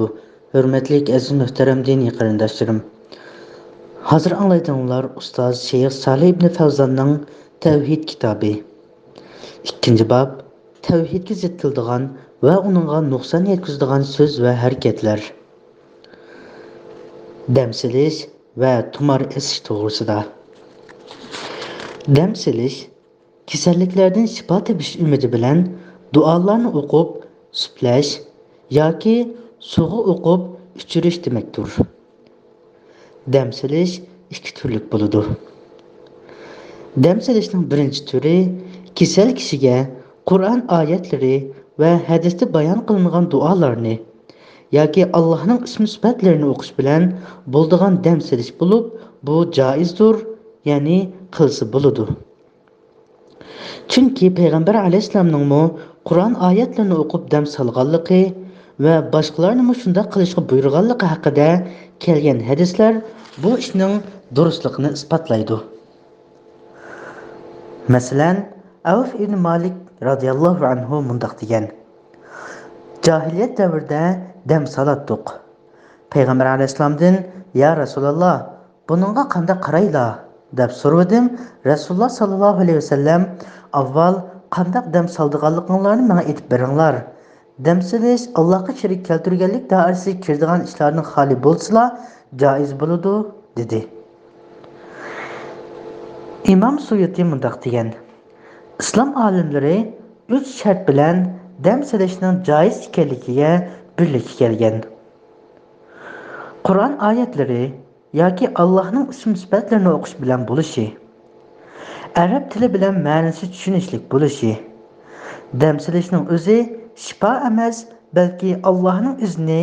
ھۆرمەتلىك ئەزىز مۆھتەرەم دىنىي قېرىنداشلىرىم. ھازىر ئاڭلايدىغانلار ئۇستاز شەيخ سالىھ ئىبنى فەۋزاننىڭ تەۋھىد كىتابى. ئىككىنچى باب، تەۋھىدكە زىت كېلىدىغان ۋە ئۇنىڭغا نۇقسان يەتكۈزىدىغان سۆز ۋە ھەرىكەتلەر. دەم سېلىش ۋە تۇمار ئېسىش توغرىسىدا. دەم سېلىش، كېسەللىكلەردىن شىپا تېپىش ئۈمىدى بىلەن دۇئالارنى ئوقۇپ، سۈپلەش ياكى سۇغا ئوقۇپ ئىچۈرۈش دېمەكتۇر. دەم سېلىش ئىككى تۈرلۈك بولىدۇ. دەم سېلىشنىڭ بىرىنچى تۈرى كېسەل كىشىگە قۇرئان ئايەتلىرى ۋە ھەدىستە بايان قىلىنغان دۇئالارنى ياكى ئاللاھنىڭ ئىسمى سۈپەتلىرىنى ئوقۇش بىلەن بولىدىغان دەم سېلىش بولۇپ، بۇ جائىزدۇر، يەنى قىلسا بولىدۇ. چۈنكى پەيغەمبەر ئەلەيھىسسالامنىڭمۇ قۇرئان ئايەتلىرىنى ئوقۇپ دەم سالغانلىقى ۋە باشقىلارنىمۇ شۇنداق قىلىشقا بۇيرۇغانلىقى ھەققىدە كەلگەن ھەدىسلەر بۇ ئىشنىڭ دۇرۇسلۇقىنى ئىسپاتلايدۇ. مەسىلەن، ئەۋف ئىبن مالىك رازىياللاھۇ ئەنھۇ مۇنداق دېگەن: جاھىلىيەت دەۋرىدە دەم سالاتتۇق. پەيغەمبەر ئەلەيھىسسالامدىن: يا رەسۇلاللا، بۇنىڭغا قانداق قارايلا؟ دەپ سورىۋىدىم. رەسۇلۇللا ساللاللاھۇ ئەلەيھى ۋەسەللەم: ئاۋۋال قانداق دەم سالىدىغانلىقىڭلارنى ماڭا ئېيتىپ بېرىڭلار. دەم سېلىش ئاللاھقا شېرىك كەلتۈرگەنلىك دائىرىسىگە كىرىدىغان ئىشلاردىن خالىي بولسىلا، جائىز بولىدۇ، دېدى. ئىمام سۇيۇتى مۇنداق دېگەن: ئىسلام ئالىملىرى ئۈچ شەرت بىلەن دەم سېلىشنىڭ جائىز ئىكەنلىكىگە بىرلىككە كەلگەن. قۇرئان ئايەتلىرى ياكى ئاللاھنىڭ ئىسىم سۈپەتلىرىنى ئوقۇش بىلەن بولۇشى، ئەرەب تىلى بىلەن مەنىسى چۈشىنىشلىك بولۇشى، دەم سېلىشنىڭ ئۆزى شىپا ئەمەس، بەلكى ئاللاھنىڭ ئىزنى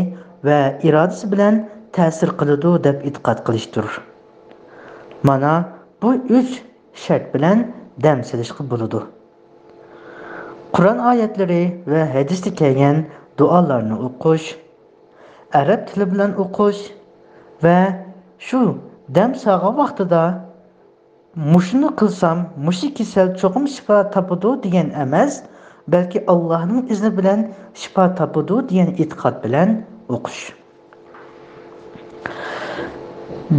ۋە ئىرادىسى بىلەن تەسىر قىلىدۇ دەپ ئېتىقاد قىلىشتۇر. مانا بۇ ئۈچ شەرت بىلەن دەم سېلىشقا بولىدۇ. قۇرئان ئايەتلىرى ۋە ھەدىستە كەلگەن دۇئالارنى ئوقۇش، ئەرەب تىلى بىلەن ئوقۇش ۋە شۇ دەم سالغان ۋاقتىدا مۇشۇنى قىلسام، مۇشۇ كېسەل چوقۇم شىپا تاپىدۇ دېگەن ئەمەس، بەلكى ئاللاھنىڭ ئىزنى بىلەن شىپا تاپىدۇ دېگەن ئېتىقاد بىلەن ئوقۇش.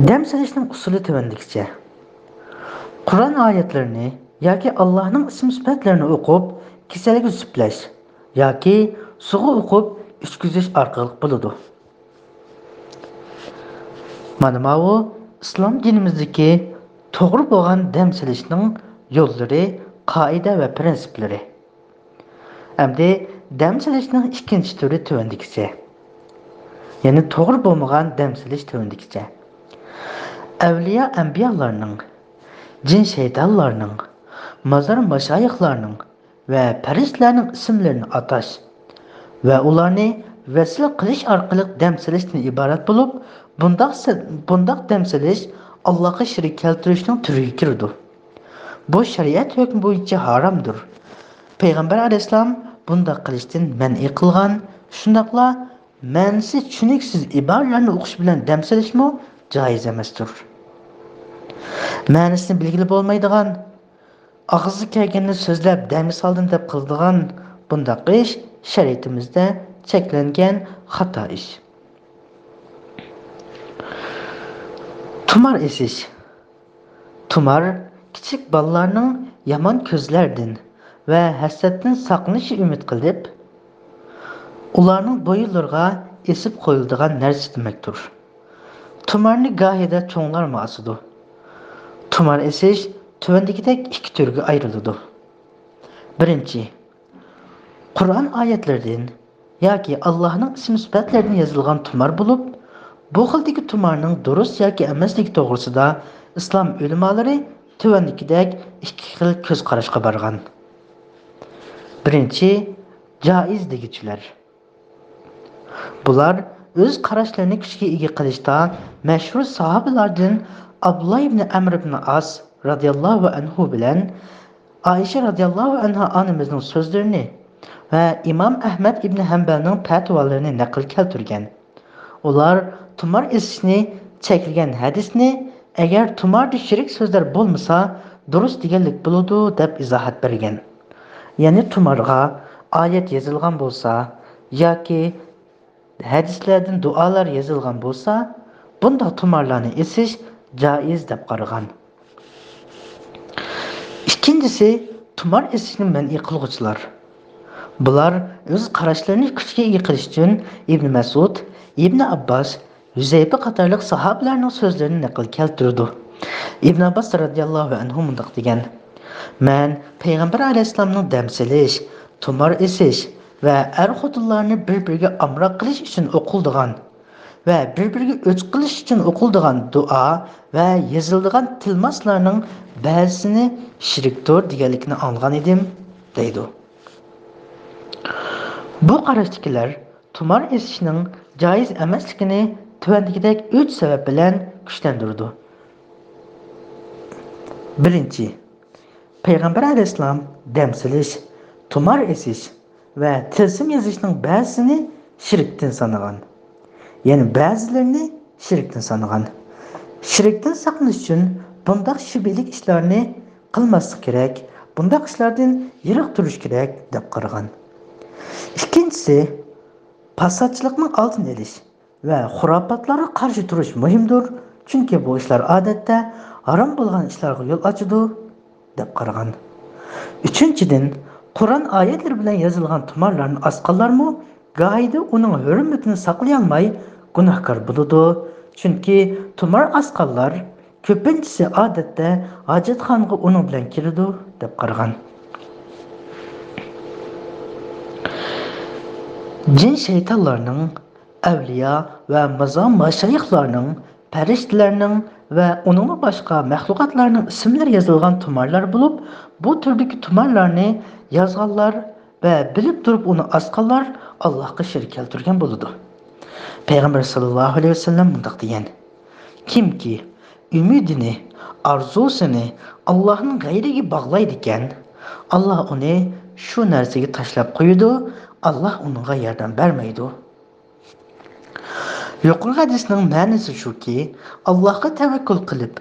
دەم سېلىشنىڭ ئۇسۇلى تۆۋەندىكىچە. قۇرئان ئايەتلىرىنى ياكى ئاللاھنىڭ ئىسىم سۈپەتلىرىنى ئوقۇپ، كېسەلگە سۈپلەش ياكى سۇغا ئوقۇپ ئىچكۈزۈش ئارقىلىق بولىدۇ. مانا ماۋۇ ئىسلام دىنىمىزدىكى توغرا بولغان دەم سېلىشنىڭ يوللىرى، قائىدە ۋە پىرىنسىپلىرى. ئەمدى دەم سېلىشنىڭ ئىككىنچى تۈرى تۆۋەندىكىچە. يەنى توغرا بولمىغان دەم سېلىش تۆۋەندىكىچە. ئەۋلىيا ئەنبىيالارنىڭ، جىن شەيتانلارنىڭ، مازار ماشايىخلارنىڭ ۋە پەرىشتىلەرنىڭ ئىسىملىرىنى ئاتاش ۋە ئۇلارنى ۋەسىلە قىلىش ئارقىلىق دەم سېلىشتىن ئىبارەت بولۇپ، بۇنداق سە-، بۇنداق دەم سېلىش ئاللاھقا شېرىك كەلتۈرۈشنىڭ تۈرىگە كىرىدۇ. بۇ شەرىئەت ھۆكمى بويىچە ھارامدۇر. پەيغەمبەر ئەلەيھىسسالام بۇنداق قىلىشتىن مەنئى قىلغان، شۇنداقلا مەنىسى چۈشىنىكسىز ئىبارىلەرنى ئوقۇش بىلەن دەم سېلىشمۇ جائىز ئەمەستۇر. مەنىسىنى بىلگىلى بولمايدىغان، ئاغزىغا كەلگەننى سۆزلەپ دەمگە سالدىم دەپ قىلىدىغان بۇنداق ئىش شەرىئىتىمىزدە چەكلەنگەن خاتا ئىش. تۇمار ئېسىش. تۇمار كىچىك بالىلارنىڭ يامان كۆزلەردىن ۋە ھەسەتتىن ساقلىنىشى ئۈمىد قىلىپ، ئۇلارنىڭ بويۇنلىرىغا ئېسىپ قويۇلىدىغان نەرسە دېمەكتۇر. تۇمارنى گاھىدا چوڭلارمۇ ئاسىدۇ. تۇمار ئېسىش تۆۋەندىكىدەك ئىككى تۈرگە ئايرىلىدۇ. بىرىنچى، قۇرئان ئايەتلىرىدىن ياكى ئاللاھنىڭ ئىسىم سۈپەتلىرىدىن يېزىلغان تۇمار بولۇپ، بۇ خىلدىكى تۇمارنىڭ دۇرۇس ياكى ئەمەسلىكى توغرىسىدا ئىسلام ئۆلىمالىرى تۆۋەندىكىدەك ئىككى خىل كۆز قاراشقا بارغان. بىرىنچى، جائىز دېگۈچىلەر. بۇلار ئۆز قاراشلىرىنى كۈچكە ئىگە قىلىشتا مەشھۇر ساھابىلاردىن ئابدۇللا ئىبنى ئەمر ئىبنى ئاس رازىياللاھۇ ئەنھۇ بىلەن ئائىشە رازىياللاھۇ ئەنھا ئانىمىزنىڭ سۆزلىرىنى ۋە ئىمام ئەھمەد ئىبنى ھەمبەلنىڭ پەتىۋالىرىنى نەقىل كەلتۈرگەن. ئۇلار تۇمار ئېسىشنى چەكلىگەن ھەدىسنى، ئەگەر تۇماردا شېرىك سۆزلەر بولمىسا، دۇرۇس دېگەنلىك بولىدۇ، دەپ ئىزاھات بەرگەن. يەنى تۇمارغا ئايەت يېزىلغان بولسا ياكى ھەدىسلەردىن دۇئالار يېزىلغان بولسا، بۇنداق تۇمارلارنى ئېسىش جائىز دەپ قارىغان. ئىككىنچىسى، تۇمار ئېسىشنى مەنئى قىلغۇچىلار. بۇلار ئۆز قاراشلىرىنى كۈچكە ئىگە قىلىش ئۈچۈن ئىبنى مەسئۇد، ئىبنى ئابباس، ھۈزەيپە قاتارلىق ساھابىلەرنىڭ سۆزلىرىنى نەقىل كەلتۈرىدۇ. ئىبن ئابباس رازىياللاھۇ ئەنھۇ مۇنداق دېگەن: مەن پەيغەمبەر ئەلەيھىسسالامنىڭ دەم سېلىش، تۇمار ئېسىش ۋە ئەر-خوتۇنلارنى بىر-بىرىگە ئامراق قىلىش ئۈچۈن ئوقۇلىدىغان ۋە بىر-بىرىگە ئۆچ قىلىش ئۈچۈن ئوقۇلىدىغان دۇئا ۋە يېزىلىدىغان تىلماسلارنىڭ بەزىسىنى شېرىكتۇر دېگەنلىكىنى ئاڭلىغان ئىدىم، دەيدۇ. بۇ قاراشتىكىلەر تۇمار ئېسىشنىڭ جائىز ئەمەسلىكىنى تۆۋەندىكىدەك ئۈچ سەۋەب بىلەن كۈچلەندۈرىدۇ. بىرىنچى، پەيغەمبەر ئەلەيھىسسالام دەم سېلىش، تۇمار ئېسىش ۋە تىلسىم يېزىشنىڭ بەزىسىنى شىركتىن سانىغان. يەنى بەزىلىرىنى شىركتىن سانىغان. شىركتىن ساقلىنىش ئۈچۈن بۇنداق شۈبھىلىك ئىشلارنى قىلماسلىق كېرەك، بۇنداق ئىشلاردىن يىراق تۇرۇش كېرەك، دەپ قارىغان. ئىككىنچىسى، پاساتچىلىقنىڭ ئالدىنى ئېلىش ۋە خۇراپاتلارغا قارشى تۇرۇش مۇھىمدۇر، چۈنكى بۇ ئىشلار ئادەتتە ھارام بولغان ئىشلارغا يول ئاچىدۇ، دەپ قارىغان. ئۈچىنچىدىن، قۇرئان ئايەتلىرى بىلەن يېزىلغان تۇمارلارنى ئاسقانلارمۇ گاھىدا ئۇنىڭ ھۆرمىتىنى ساقلىيالماي گۇناھكار بولىدۇ، چۈنكى تۇمار ئاسقانلار كۆپىنچىسى ئادەتتە ھاجەتخانىغا ئۇنىڭ بىلەن كىرىدۇ، دەپ قارىغان. جىن شەيتانلارنىڭ، ئەۋلىيا ۋە مازام مەشايىخلارنىڭ، پەرىشتىلەرنىڭ ۋە ئۇنىڭدىن باشقا مەخلۇقاتلارنىڭ ئىسىملىرى يېزىلغان تۇمارلار بولۇپ، بۇ تۈردىكى تۇمارلارنى يازغانلار ۋە بىلىپ تۇرۇپ ئۇنى ئاسقانلار ئاللاھقا شېرىك كەلتۈرگەن بولىدۇ. پەيغەمبەر ساللاللاھۇ ئەلەيھى ۋەسەللەم مۇنداق دېگەن: كىمكى ئۈمىدىنى، ئارزۇسىنى ئاللاھنىڭ غەيرىگە باغلايدىكەن، ئاللاھ ئۇنى شۇ نەرسىگە تاشلاپ قويىدۇ، ئاللاھ ئۇنىڭغا ياردەم بەرمەيدۇ. يۇقىرىقى ھەدىسنىڭ مەنىسى شۇكى، ئاللاھقا تەۋەككۈل قىلىپ،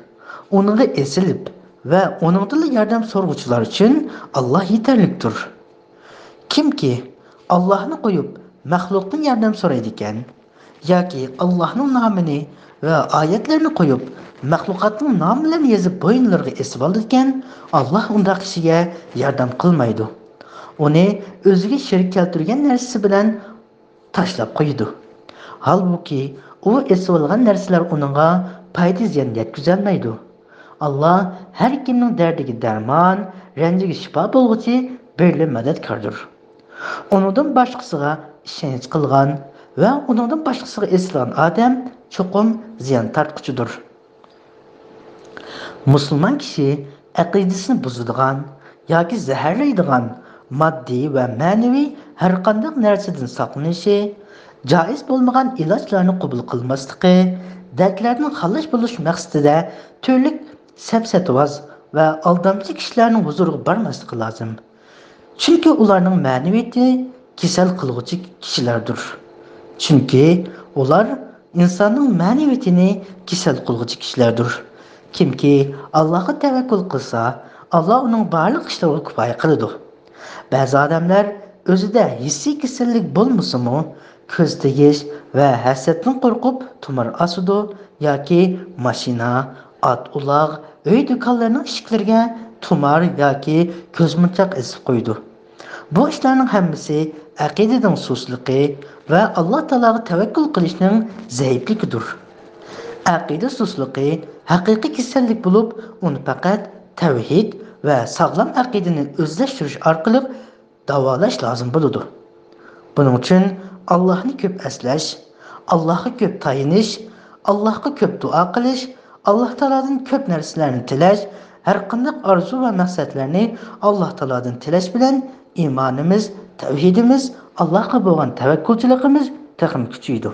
ئۇنىڭغا ئېسىلىپ ۋە ئۇنىڭدىنلا ياردەم سورىغۇچىلار ئۈچۈن ئاللاھ يېتەرلىكتۇر. كىمكى ئاللاھنى قويۇپ، مەخلۇقتىن ياردەم سورايدىكەن ياكى ئاللاھنىڭ نامىنى ۋە ئايەتلىرىنى قويۇپ، مەخلۇقاتنىڭ ناملىرىنى يېزىپ بويۇنلىرىغا ئېسىۋالىدىكەن، ئاللاھ ئۇنداق كىشىگە ياردەم قىلمايدۇ. ئۇنى ئۆزىگە شېرىك كەلتۈرگەن نەرسىسى بىلەن تاشلاپ قويىدۇ. ھالبۇكى، ئۇ ئېسىۋالغان نەرسىلەر ئۇنىڭغا پايدا-زىيان يەتكۈزەلمەيدۇ. ئاللاھ ھەر كىمنىڭ دەردىگە دەرمان، رەنجىگە شىپا بولغۇچى بىرلا مەدەتكاردۇر. ئۇنىڭدىن باشقىسىغا ئىشەنچ قىلغان ۋە ئۇنىڭدىن باشقىسىغا ئېسىلغان ئادەم چوقۇم زىيان تارتقۇچىدۇر. مۇسۇلمان كىشى ئەقىدىسىنى بۇزىدىغان ياكى زەھەرلەيدىغان ماددىي ۋە مەنىۋى ھەرقانداق نەرسىدىن ساقلىنىشى، جائىز بولمىغان ئىلاجلارنى قوبۇل قىلماسلىقى، دەردلەردىن خالاس بولۇش مەقسىتىدە تۈرلۈك سەپسەتىۋاز ۋە ئالدامچى كىشىلەرنىڭ ھۇزۇرىغا بارماسلىقى لازىم. چۈنكى ئۇلارنىڭ مەنىۋىيىتى كېسەل قىلغۇچى كىشىلەردۇر. چۈنكى ئۇلار ئىنساننىڭ مەنىۋىيىتىنى كېسەل قىلغۇچى كىشىلەردۇر. كىمكى ئاللاھقا تەۋەككۈل قىلسا، ئاللاھ ئۇنىڭ بارلىق ئىشلىرىغا كۇپايە قىلىدۇ. بەزى ئادەملەر ئۆزىدە ھېسسىي كېسەللىك بولمىسىمۇ، كۆز تېگىش ۋە ھەسەتتىن قورقۇپ تۇمار ئاسىدۇ ياكى ماشىنا، ئات-ئۇلاغ، ئۆي-دۇكانلارنىڭ ئىشىكلىرىگە تۇمار ياكى كۆزمونچاق ئېسىپ قويىدۇ. بۇ ئىشلارنىڭ ھەممىسى ئەقىدىنىڭ سۇسلۇقى ۋە ئاللا تائالاغا تەۋەككۈل قىلىشنىڭ زەئىپلىكىدۇر. ئەقىدە سۇسلۇقى ھەقىقىي كېسەللىك بولۇپ، ئۇنى پەقەت تەۋھىد ۋە ساغلام ئەقىدىنى ئۆزلەشتۈرۈش ئارقىلىق داۋالاش لازىم بولىدۇ. بۇنىڭ ئۈچۈن ئاللاھنى كۆپ ئەسلەش، ئاللاھقا كۆپ تايىنىش، ئاللاھقا كۆپ دۇئا قىلىش، ئاللاھ تائالادىن كۆپ نەرسىلەرنى تىلەش، ھەرقانداق ئارزۇ ۋە مەقسەتلەرنى ئاللاھ تائالادىن تىلەش بىلەن ئىمانىمىز، تەۋھىدىمىز، ئاللاھقا بولغان تەۋەككۈلچىلىكىمىز تېخىمۇ كۈچىيىدۇ.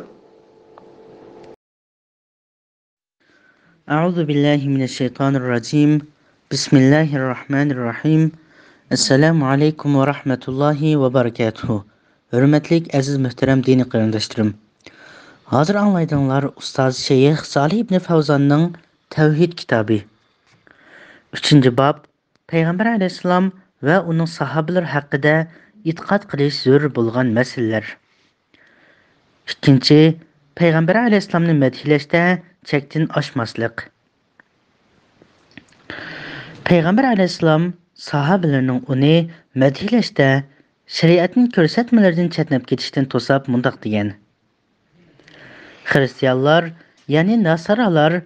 أعوذ بالله من الشيطان الرجيم. بسم الله الرحمن الرحيم. السلام عليكم ورحمة الله وبركاته. ھۆرمەتلىك ئەزىز مۆھتەرەم دىنىي قېرىنداشلىرىم. ھازىر ئاڭلايدىغانلار ئۇستاز شەيخ سالىھ ئىبنى فەۋزاننىڭ تەۋھىد كىتابى. ئۈچىنچى باب، پەيغەمبەر ئەلەيھىسسالام ۋە ئۇنىڭ ساھابىلىرى ھەققىدە ئېتىقاد قىلىش زۆرۈر بولغان مەسىلىلەر. ئىككىنچى، پەيغەمبەر ئەلەيھىسسالامنى مەدھىيلەشتە چەكتىن ئاشماسلىق. پەيغەمبەر ئەلەيھىسسالام ساھابىلىرىنىڭ ئۇنى مەدھىيلەشتە شەرىئەتنىڭ كۆرسەتمىلىرىدىن چەتنەپ كېتىشتىن توساپ مۇنداق دېگەن: خىرىستىيانلار، يەنى ناسارالار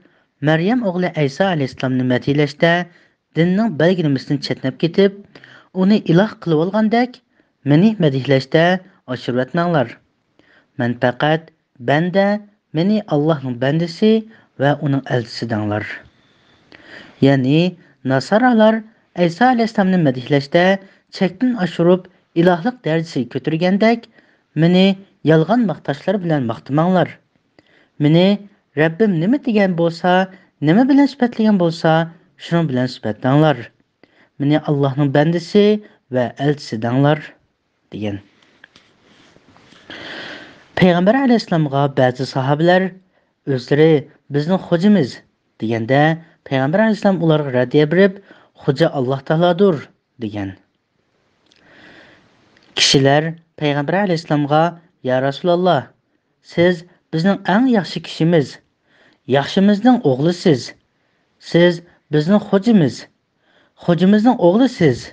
مەريەم ئوغلى ئەيسا ئەلەيھىسسالامنى مەدھىيلەشتە دىننىڭ بەلگىلىمىسىدىن چەتنەپ كېتىپ، ئۇنى ئىلاھ قىلىۋالغاندەك، مېنى مەدھىيلەشتە ئاشۇرۇۋەتمەڭلار. مەن پەقەت بەندە، مېنى ئاللاھنىڭ بەندىسى ۋە ئۇنىڭ ئەلچىسى دەڭلار. يەنى ناسارالار ئەيسا ئەلەيھىسسالامنى مەدھىيلەشتە چەكتىن ئاشۇرۇپ، ئىلاھلىق دەرىجىسىگە كۆتۈرگەندەك، مېنى يالغان ماختاشلار بىلەن ماختىماڭلار. مېنى رەببىم نېمە دېگەن بولسا، نېمە بىلەن سۈپەتلىگەن بولسا، شۇنىڭ بىلەن سۈپەتلەڭلار. مېنى ئاللاھنىڭ بەندىسى ۋە ئەلچىسى دەڭلار، دېگەن. پەيغەمبەر ئەلەيھىسسالامغا بەزى ساھابىلەر ئۆزلىرى بىزنىڭ خوجىمىز دېگەندە، پەيغەمبەر ئەلەيھىسسالام ئۇلارغا رەددىيە بېرىپ، خوجا ئاللاھ تائالادۇر، دېگەن. كىشىلەر پەيغەمبەر ئەلەيھىسسالامغا، يا رەسۇلاللاھ، سىز بىزنىڭ ئەڭ ياخشى كىشىمىز، ياخشىمىزنىڭ ئوغلى سىز، سىز بىزنىڭ خوجىمىز، خوجىمىزنىڭ ئوغلى سىز،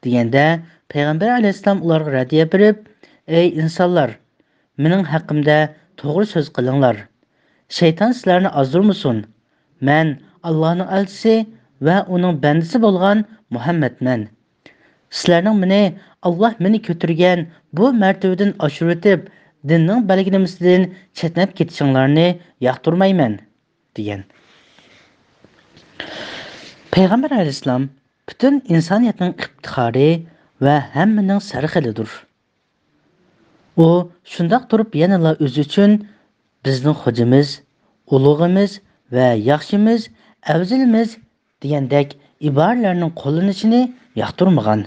دېگەندە، پەيغەمبەر ئەلەيھىسسالام ئۇلارغا رەددىيە بېرىپ، ئەي ئىنسانلار، مېنىڭ ھەققىمدە توغرا سۆز قىلىڭلار. شەيتان سىلەرنى ئازدۇرمىسۇن. مەن ئاللاھنىڭ ئەلچىسى ۋە ئۇنىڭ بەندىسى بولغان مۇھەممەدمەن. سىلەرنىڭ مېنى، ئاللاھ مېنى كۆتۈرگەن بۇ مەرتىۋىدىن ئاشۇرۇۋېتىپ، دىننىڭ بەلگىلىمىسىدىن چەتنەپ كېتىشىڭلارنى ياقتۇرمايمەن، دېگەن. پەيغەمبەر ئەلەيھىسسالام پۈتۈن ئىنسانىيەتنىڭ ئىپتىخارى ۋە ھەممىنىڭ سەرخىلىدۇر. ئۇ شۇنداق تۇرۇپ يەنىلا ئۆزى ئۈچۈن بىزنىڭ خوجىمىز، ئۇلۇغىمىز ۋە ياخشىمىز، ئەۋزىلىمىز دېگەندەك ئىبارىلەرنىڭ قوللىنىشىنى ياقتۇرمىغان.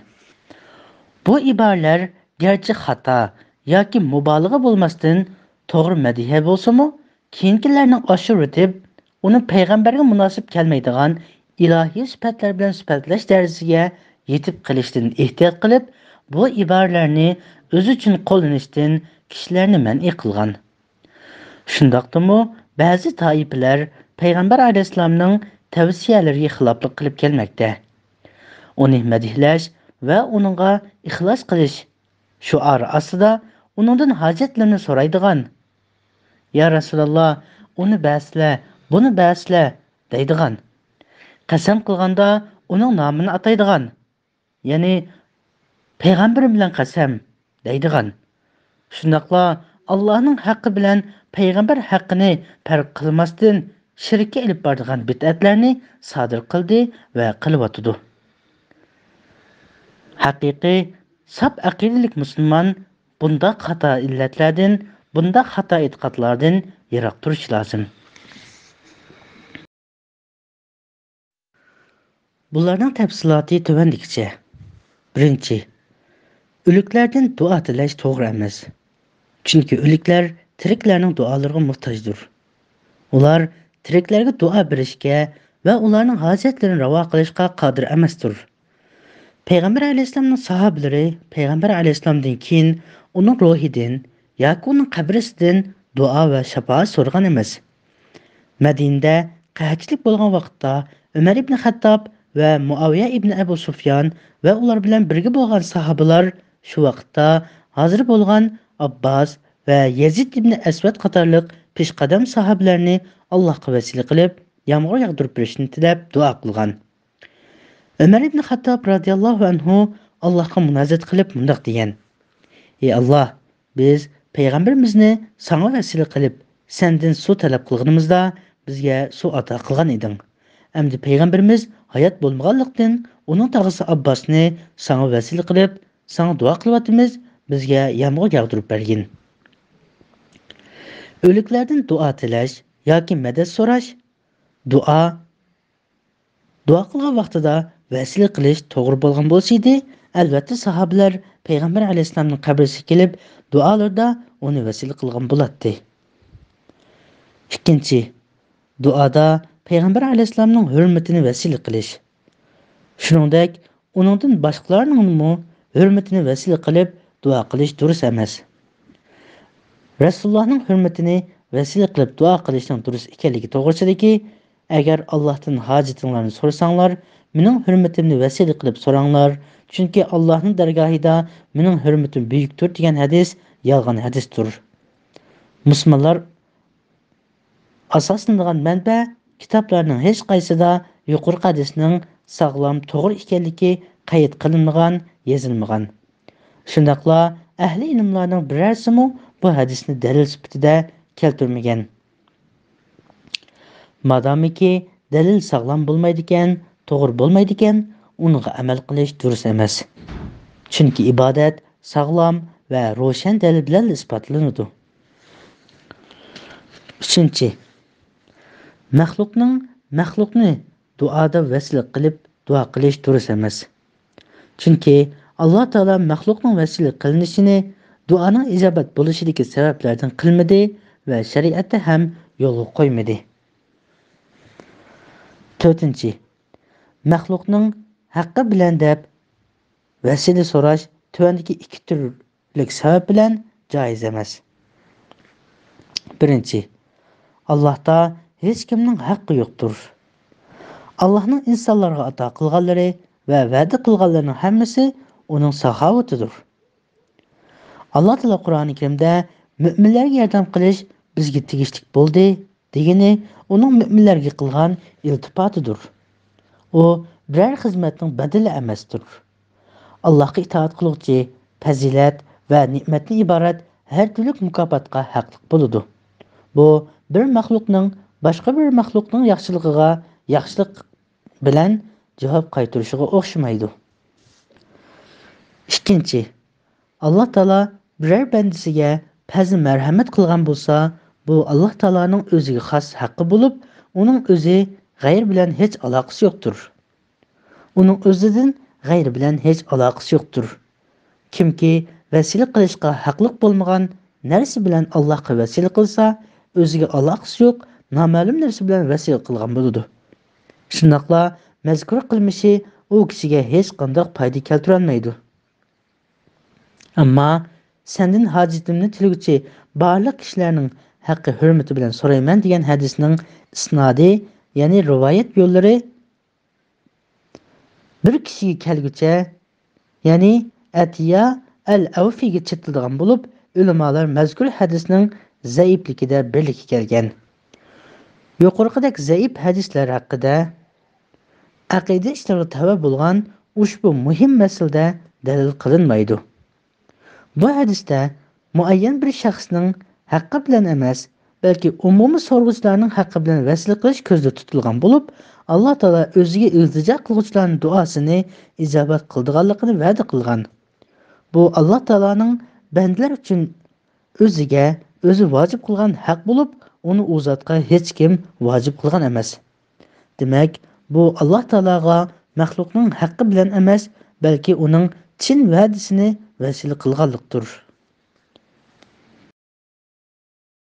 بۇ ئىبارىلەر گەرچە خاتا ياكى مۇبالىغە بولماستىن، توغرا مەدھىيە بولسىمۇ، كېيىنكىلەرنىڭ ئاشۇرۇۋېتىپ، ئۇنى پەيغەمبەرگە مۇناسىپ كەلمەيدىغان ئىلاھىي سۈپەتلەر بىلەن سۈپەتلەش دەرىجىسىگە يېتىپ قېلىشتىن ئېھتىيات قىلىپ، بۇ ئىبارىلەرنى ئۆزى ئۈچۈن قوللىنىشتىن كىشىلەرنى مەنئى قىلغان. شۇنداقتىمۇ، بەزى تائىپىلەر پەيغەمبەر ئەلەيھىسسالامنىڭ تەۋسىيەلىرىگە خىلاپلىق قىلىپ كەلمەكتە. ئۇنى مەدھىيلەش ۋە ئۇنىڭغا ئىخلاس قىلىش شوئارى ئاستىدا ئۇنىڭدىن ھاجەتلىرىنى سورايدىغان، يا رەسۇلاللا، ئۇنى بەرسىلە، بۇنى بەرسىلە، دەيدىغان، قەسەم قىلغاندا ئۇنىڭ نامىنى ئاتايدىغان، يەنى پەيغەمبىرىم بىلەن قەسەم، دەيدىغان، شۇنداقلا ئاللاھنىڭ ھەققى بىلەن پەيغەمبەر ھەققىنى پەرق قىلماستىن، شىرككە ئېلىپ بارىدىغان بىدئەتلەرنى سادىر قىلدى ۋە قىلىۋاتىدۇ. ھەقىقىي، ساپ ئەقىدىلىك مۇسۇلمان بۇنداق خاتا ئىللەتلەردىن، بۇنداق خاتا ئېتىقادلاردىن يىراق تۇرۇشى لازىم. بۇلارنىڭ تەپسىلاتى تۆۋەندىكىچە. بىرىنچى، ئۆلۈكلەردىن دۇئا تىلەش توغرا ئەمەس. چۈنكى ئۆلۈكلەر تىرىكلەرنىڭ دۇئالىرىغا موھتاجدۇر. ئۇلار تىرىكلەرگە دۇئا بېرىشكە ۋە ئۇلارنىڭ ھاجەتلىرىنى راۋا قىلىشقا قادىر ئەمەستۇر. پەيغەمبەر ئەلەيھىسسالامنىڭ ساھابىلىرى پەيغەمبەر ئەلەيھىسسالامدىن كېيىن ئۇنىڭ روھىدىن، ياكى ئۇنىڭ قەبرىسىدىن دۇئا ۋە شاپائەت سورىغان ئەمەس. مەدىنىدە قەھەتچىلىك بولغان ۋاقىتتا ئۆمەر ئىبن خەتتاب ۋە مۇئاۋىيە ئىبن ئەبۇ سۇفيان ۋە ئۇلار بىلەن بىرگە بولغان ساھابىلار شۇ ۋاقىتتا ھازىر بولغان ئابباس ۋە يەزىد ئىبن ئەسۋەد قاتارلىق پېشقەدەم ساھابىلەرنى ئاللاھقا ۋەسىلە قىلىپ، يامغۇر ياغدۇرۇپ بېرىشنى تىلەپ دۇئا قىلغان. ئۆمەر ئىبن خەتتاب رازىياللاھۇ ئەنھۇ ئاللاھقا مۇناجات قىلىپ مۇنداق دېگەن: «ئى ئاللاھ، بىز پەيغەمبىرىمىزنى ساڭا ۋەسىلە قىلىپ، سەندىن سۇ تەلەپ قىلغىنىمىزدا، بىزگە سۇ ئاتا قىلغان ئىدىڭ. ئەمدى پەيغەمبىرىمىز ھايات بولمىغانلىقتىن، ئۇنىڭ تاغىسى ئابباسنى ساڭا ۋەسىلە قىلىپ، ساڭا دۇئا قىلىۋاتىمىز، بىزگە يامغۇر ياغدۇرۇپ بەرگىن.» ئۆلۈكلەردىن دۇئا تىلەش ياكى مەدەت سوراش. دۇئا دۇئا قىلغان ۋاقتىدا ۋەسىلە قىلىش توغرا بولغان بولسىدى، ئەلۋەتتە ساھابىلەر پەيغەمبەر ئەلەيھىسسالامنىڭ قەبرىسىگە كېلىپ دۇئالىرىدا ئۇنى ۋەسىلە قىلغان بولاتتى. ئىككىنچى، دۇئادا پەيغەمبەر ئەلەيھىسسالامنىڭ ھۆرمىتىنى ۋەسىلە قىلىش. شۇنىڭدەك ئۇنىڭدىن باشقىلارنىڭمۇ ھۆرمىتىنى ۋەسىلە قىلىپ دۇئا قىلىش دۇرۇس ئەمەس. رەسۇلۇللاھنىڭ ھۆرمىتىنى ۋەسىلە قىلىپ دۇئا قىلىشنىڭ دۇرۇس ئىكەنلىكى توغرىسىدىكى، «ئەگەر ئاللاھتىن ھاجىتىڭلارنى سورىساڭلار، مېنىڭ ھۆرمىتىمنى ۋەسىلە قىلىپ سوراڭلار، چۈنكى ئاللاھنىڭ دەرگاھىدا مېنىڭ ھۆرمىتىم بۈيۈكتۇر» دېگەن ھەدىس يالغان ھەدىستۇر. مۇسۇلمانلار ئاساسلىنىدىغان مەنبە كىتابلارنىڭ ھېچقايسىدا يۇقىرىقى ھەدىسنىڭ ساغلام، توغرا ئىكەنلىكى قەيت قىلىنمىغان، يېزىلمىغان. شۇنداقلا ئەھلى ئىلىملارنىڭ بىرەرسىمۇ بۇ ھەدىسنى دەلىل سۈپىتىدە كەلتۈرمىگەن. مادامىكى دەلىل ساغلام بولمايدىكەن، توغرا بولمايدىكەن، ئۇنىڭغا ئەمەل قىلىش دۇرۇس ئەمەس. چۈنكى ئىبادەت ساغلام ۋە روشەن دەلىل بىلەنلا ئىسپاتلىنىدۇ. ئۈچىنچى، مەخلۇقنىڭ مەخلۇقنى دۇئادا ۋەسىلە قىلىپ دۇئا قىلىش دۇرۇس ئەمەس. چۈنكى ئاللا تائالا مەخلۇقنىڭ ۋەسىلە قىلىنىشىنى دۇئانىڭ ئىجابەت بولۇشىدىكى سەۋەبلەردىن قىلمىدى ۋە شەرىئەتتە ھەم يولغا قويمىدى. تۆتىنچى، مەخلۇقنىڭ ھەققى بىلەن دەپ ۋەسىلە سوراش تۆۋەندىكى ئىككى تۈرلۈك سەۋەب بىلەن جائىز ئەمەس. بىرىنچى، ئاللاھتا ھېچكىمنىڭ ھەققى يوقتۇر. ئاللاھنىڭ ئىنسانلارغا ئاتا قىلغانلىرى ۋە ۋەدە قىلغانلىرىنىڭ ھەممىسى ئۇنىڭ ساخاۋىتىدۇر. ئاللا تائالا قۇرئانى كەرىمدە مۆمىنلەرگە ياردەم قىلىش بىزگە تېگىشلىك بولدى دېگىنى ئۇنىڭ مۆمىنلەرگە قىلغان ئىلتىپاتىدۇر. ئۇ بىرەر خىزمەتنىڭ بەدىلى ئەمەستۇر. ئاللاھقا ئىتائەت قىلغۇچى پەزىلەت ۋە نېمەتتىن ئىبارەت ھەر تۈرلۈك مۇكاپاتقا ھەقلىق بولىدۇ. بۇ بىر مەخلۇقنىڭ باشقا بىر مەخلۇقنىڭ ياخشىلىقىغا ياخشىلىق بىلەن جاۋاب قايتۇرۇشىغا ئوخشىمايدۇ. ئىككىنچى، ئاللا تائالا بىرەر بەندىسىگە پەزلى مەرھەمەت قىلغان بولسا، بۇ ئاللا تائالانىڭ ئۆزىگە خاس ھەققى بولۇپ، ئۇنىڭ ئۆزى غەيرى بىلەن ھېچ ئالاقىسى يوقتۇر. ئۇنىڭ ئۆزىدىن غەيرى بىلەن ھېچ ئالاقىسى يوقتۇر. كىمكى ۋەسىلە قىلىشقا ھەقلىق بولمىغان نەرسە بىلەن ئاللاھقا ۋەسىلە قىلسا، ئۆزىگە ئالاقىسى يوق نامەلۇم نەرسە بىلەن ۋەسىلە قىلغان بولىدۇ. شۇنداقلا مەزكۇر قىلمىشى ئۇ كىشىگە ھېچقانداق پايدا كەلتۈرەلمەيدۇ. ئەمما «سەندىن ھاجىتىمنى تىلىگۈچى بارلىق كىشىلەرنىڭ ھەققى ھۆرمىتى بىلەن سورايمەن» دېگەن ھەدىسنىڭ ئىسنادى، يەنى رىۋايەت يوللىرى بىر كىشىگە كەلگۈچە، يەنى ئەتىيا ئەل ئەۋفىگە چېتىلىدىغان بولۇپ، ئۆلىمالار مەزكۇر ھەدىسنىڭ زەئىپلىكىدە بىرلىككە كەلگەن. يۇقىرىقىدەك زەئىپ ھەدىسلەر ھەققىدە ئەقىدە ئىشلىرىغا تەۋە بولغان ئۇشبۇ مۇھىم مەسىلىدە دەلىل قىلىنمايدۇ. بۇ ھەدىستە مۇئەييەن بىر شەخسنىڭ ھەققى بىلەن ئەمەس، بەلكى ئومۇمىي سورىغۇچىلارنىڭ ھەققى بىلەن ۋەسىلە قىلىش كۆزدە تۇتۇلغان بولۇپ، ئاللا تائالا ئۆزىگە ئىلتىجا قىلغۇچىلارنىڭ دۇئاسىنى ئىجابەت قىلىدىغانلىقىنى ۋەدە قىلغان. بۇ ئاللا تائالانىڭ بەندىلەر ئۈچۈن ئۆزىگە ئۆزى ۋاجىپ قىلغان ھەق بولۇپ، ئۇنى ئۇ زاتقا ھېچكىم ۋاجىپ قىلغان ئەمەس. دېمەك، بۇ ئاللا تائالاغا مەخلۇقنىڭ ھەققى بىلەن ئەمەس، بەلكى ئۇنىڭ چىن ۋەدىسىنى ۋەسىلە قىلغانلىقتۇر.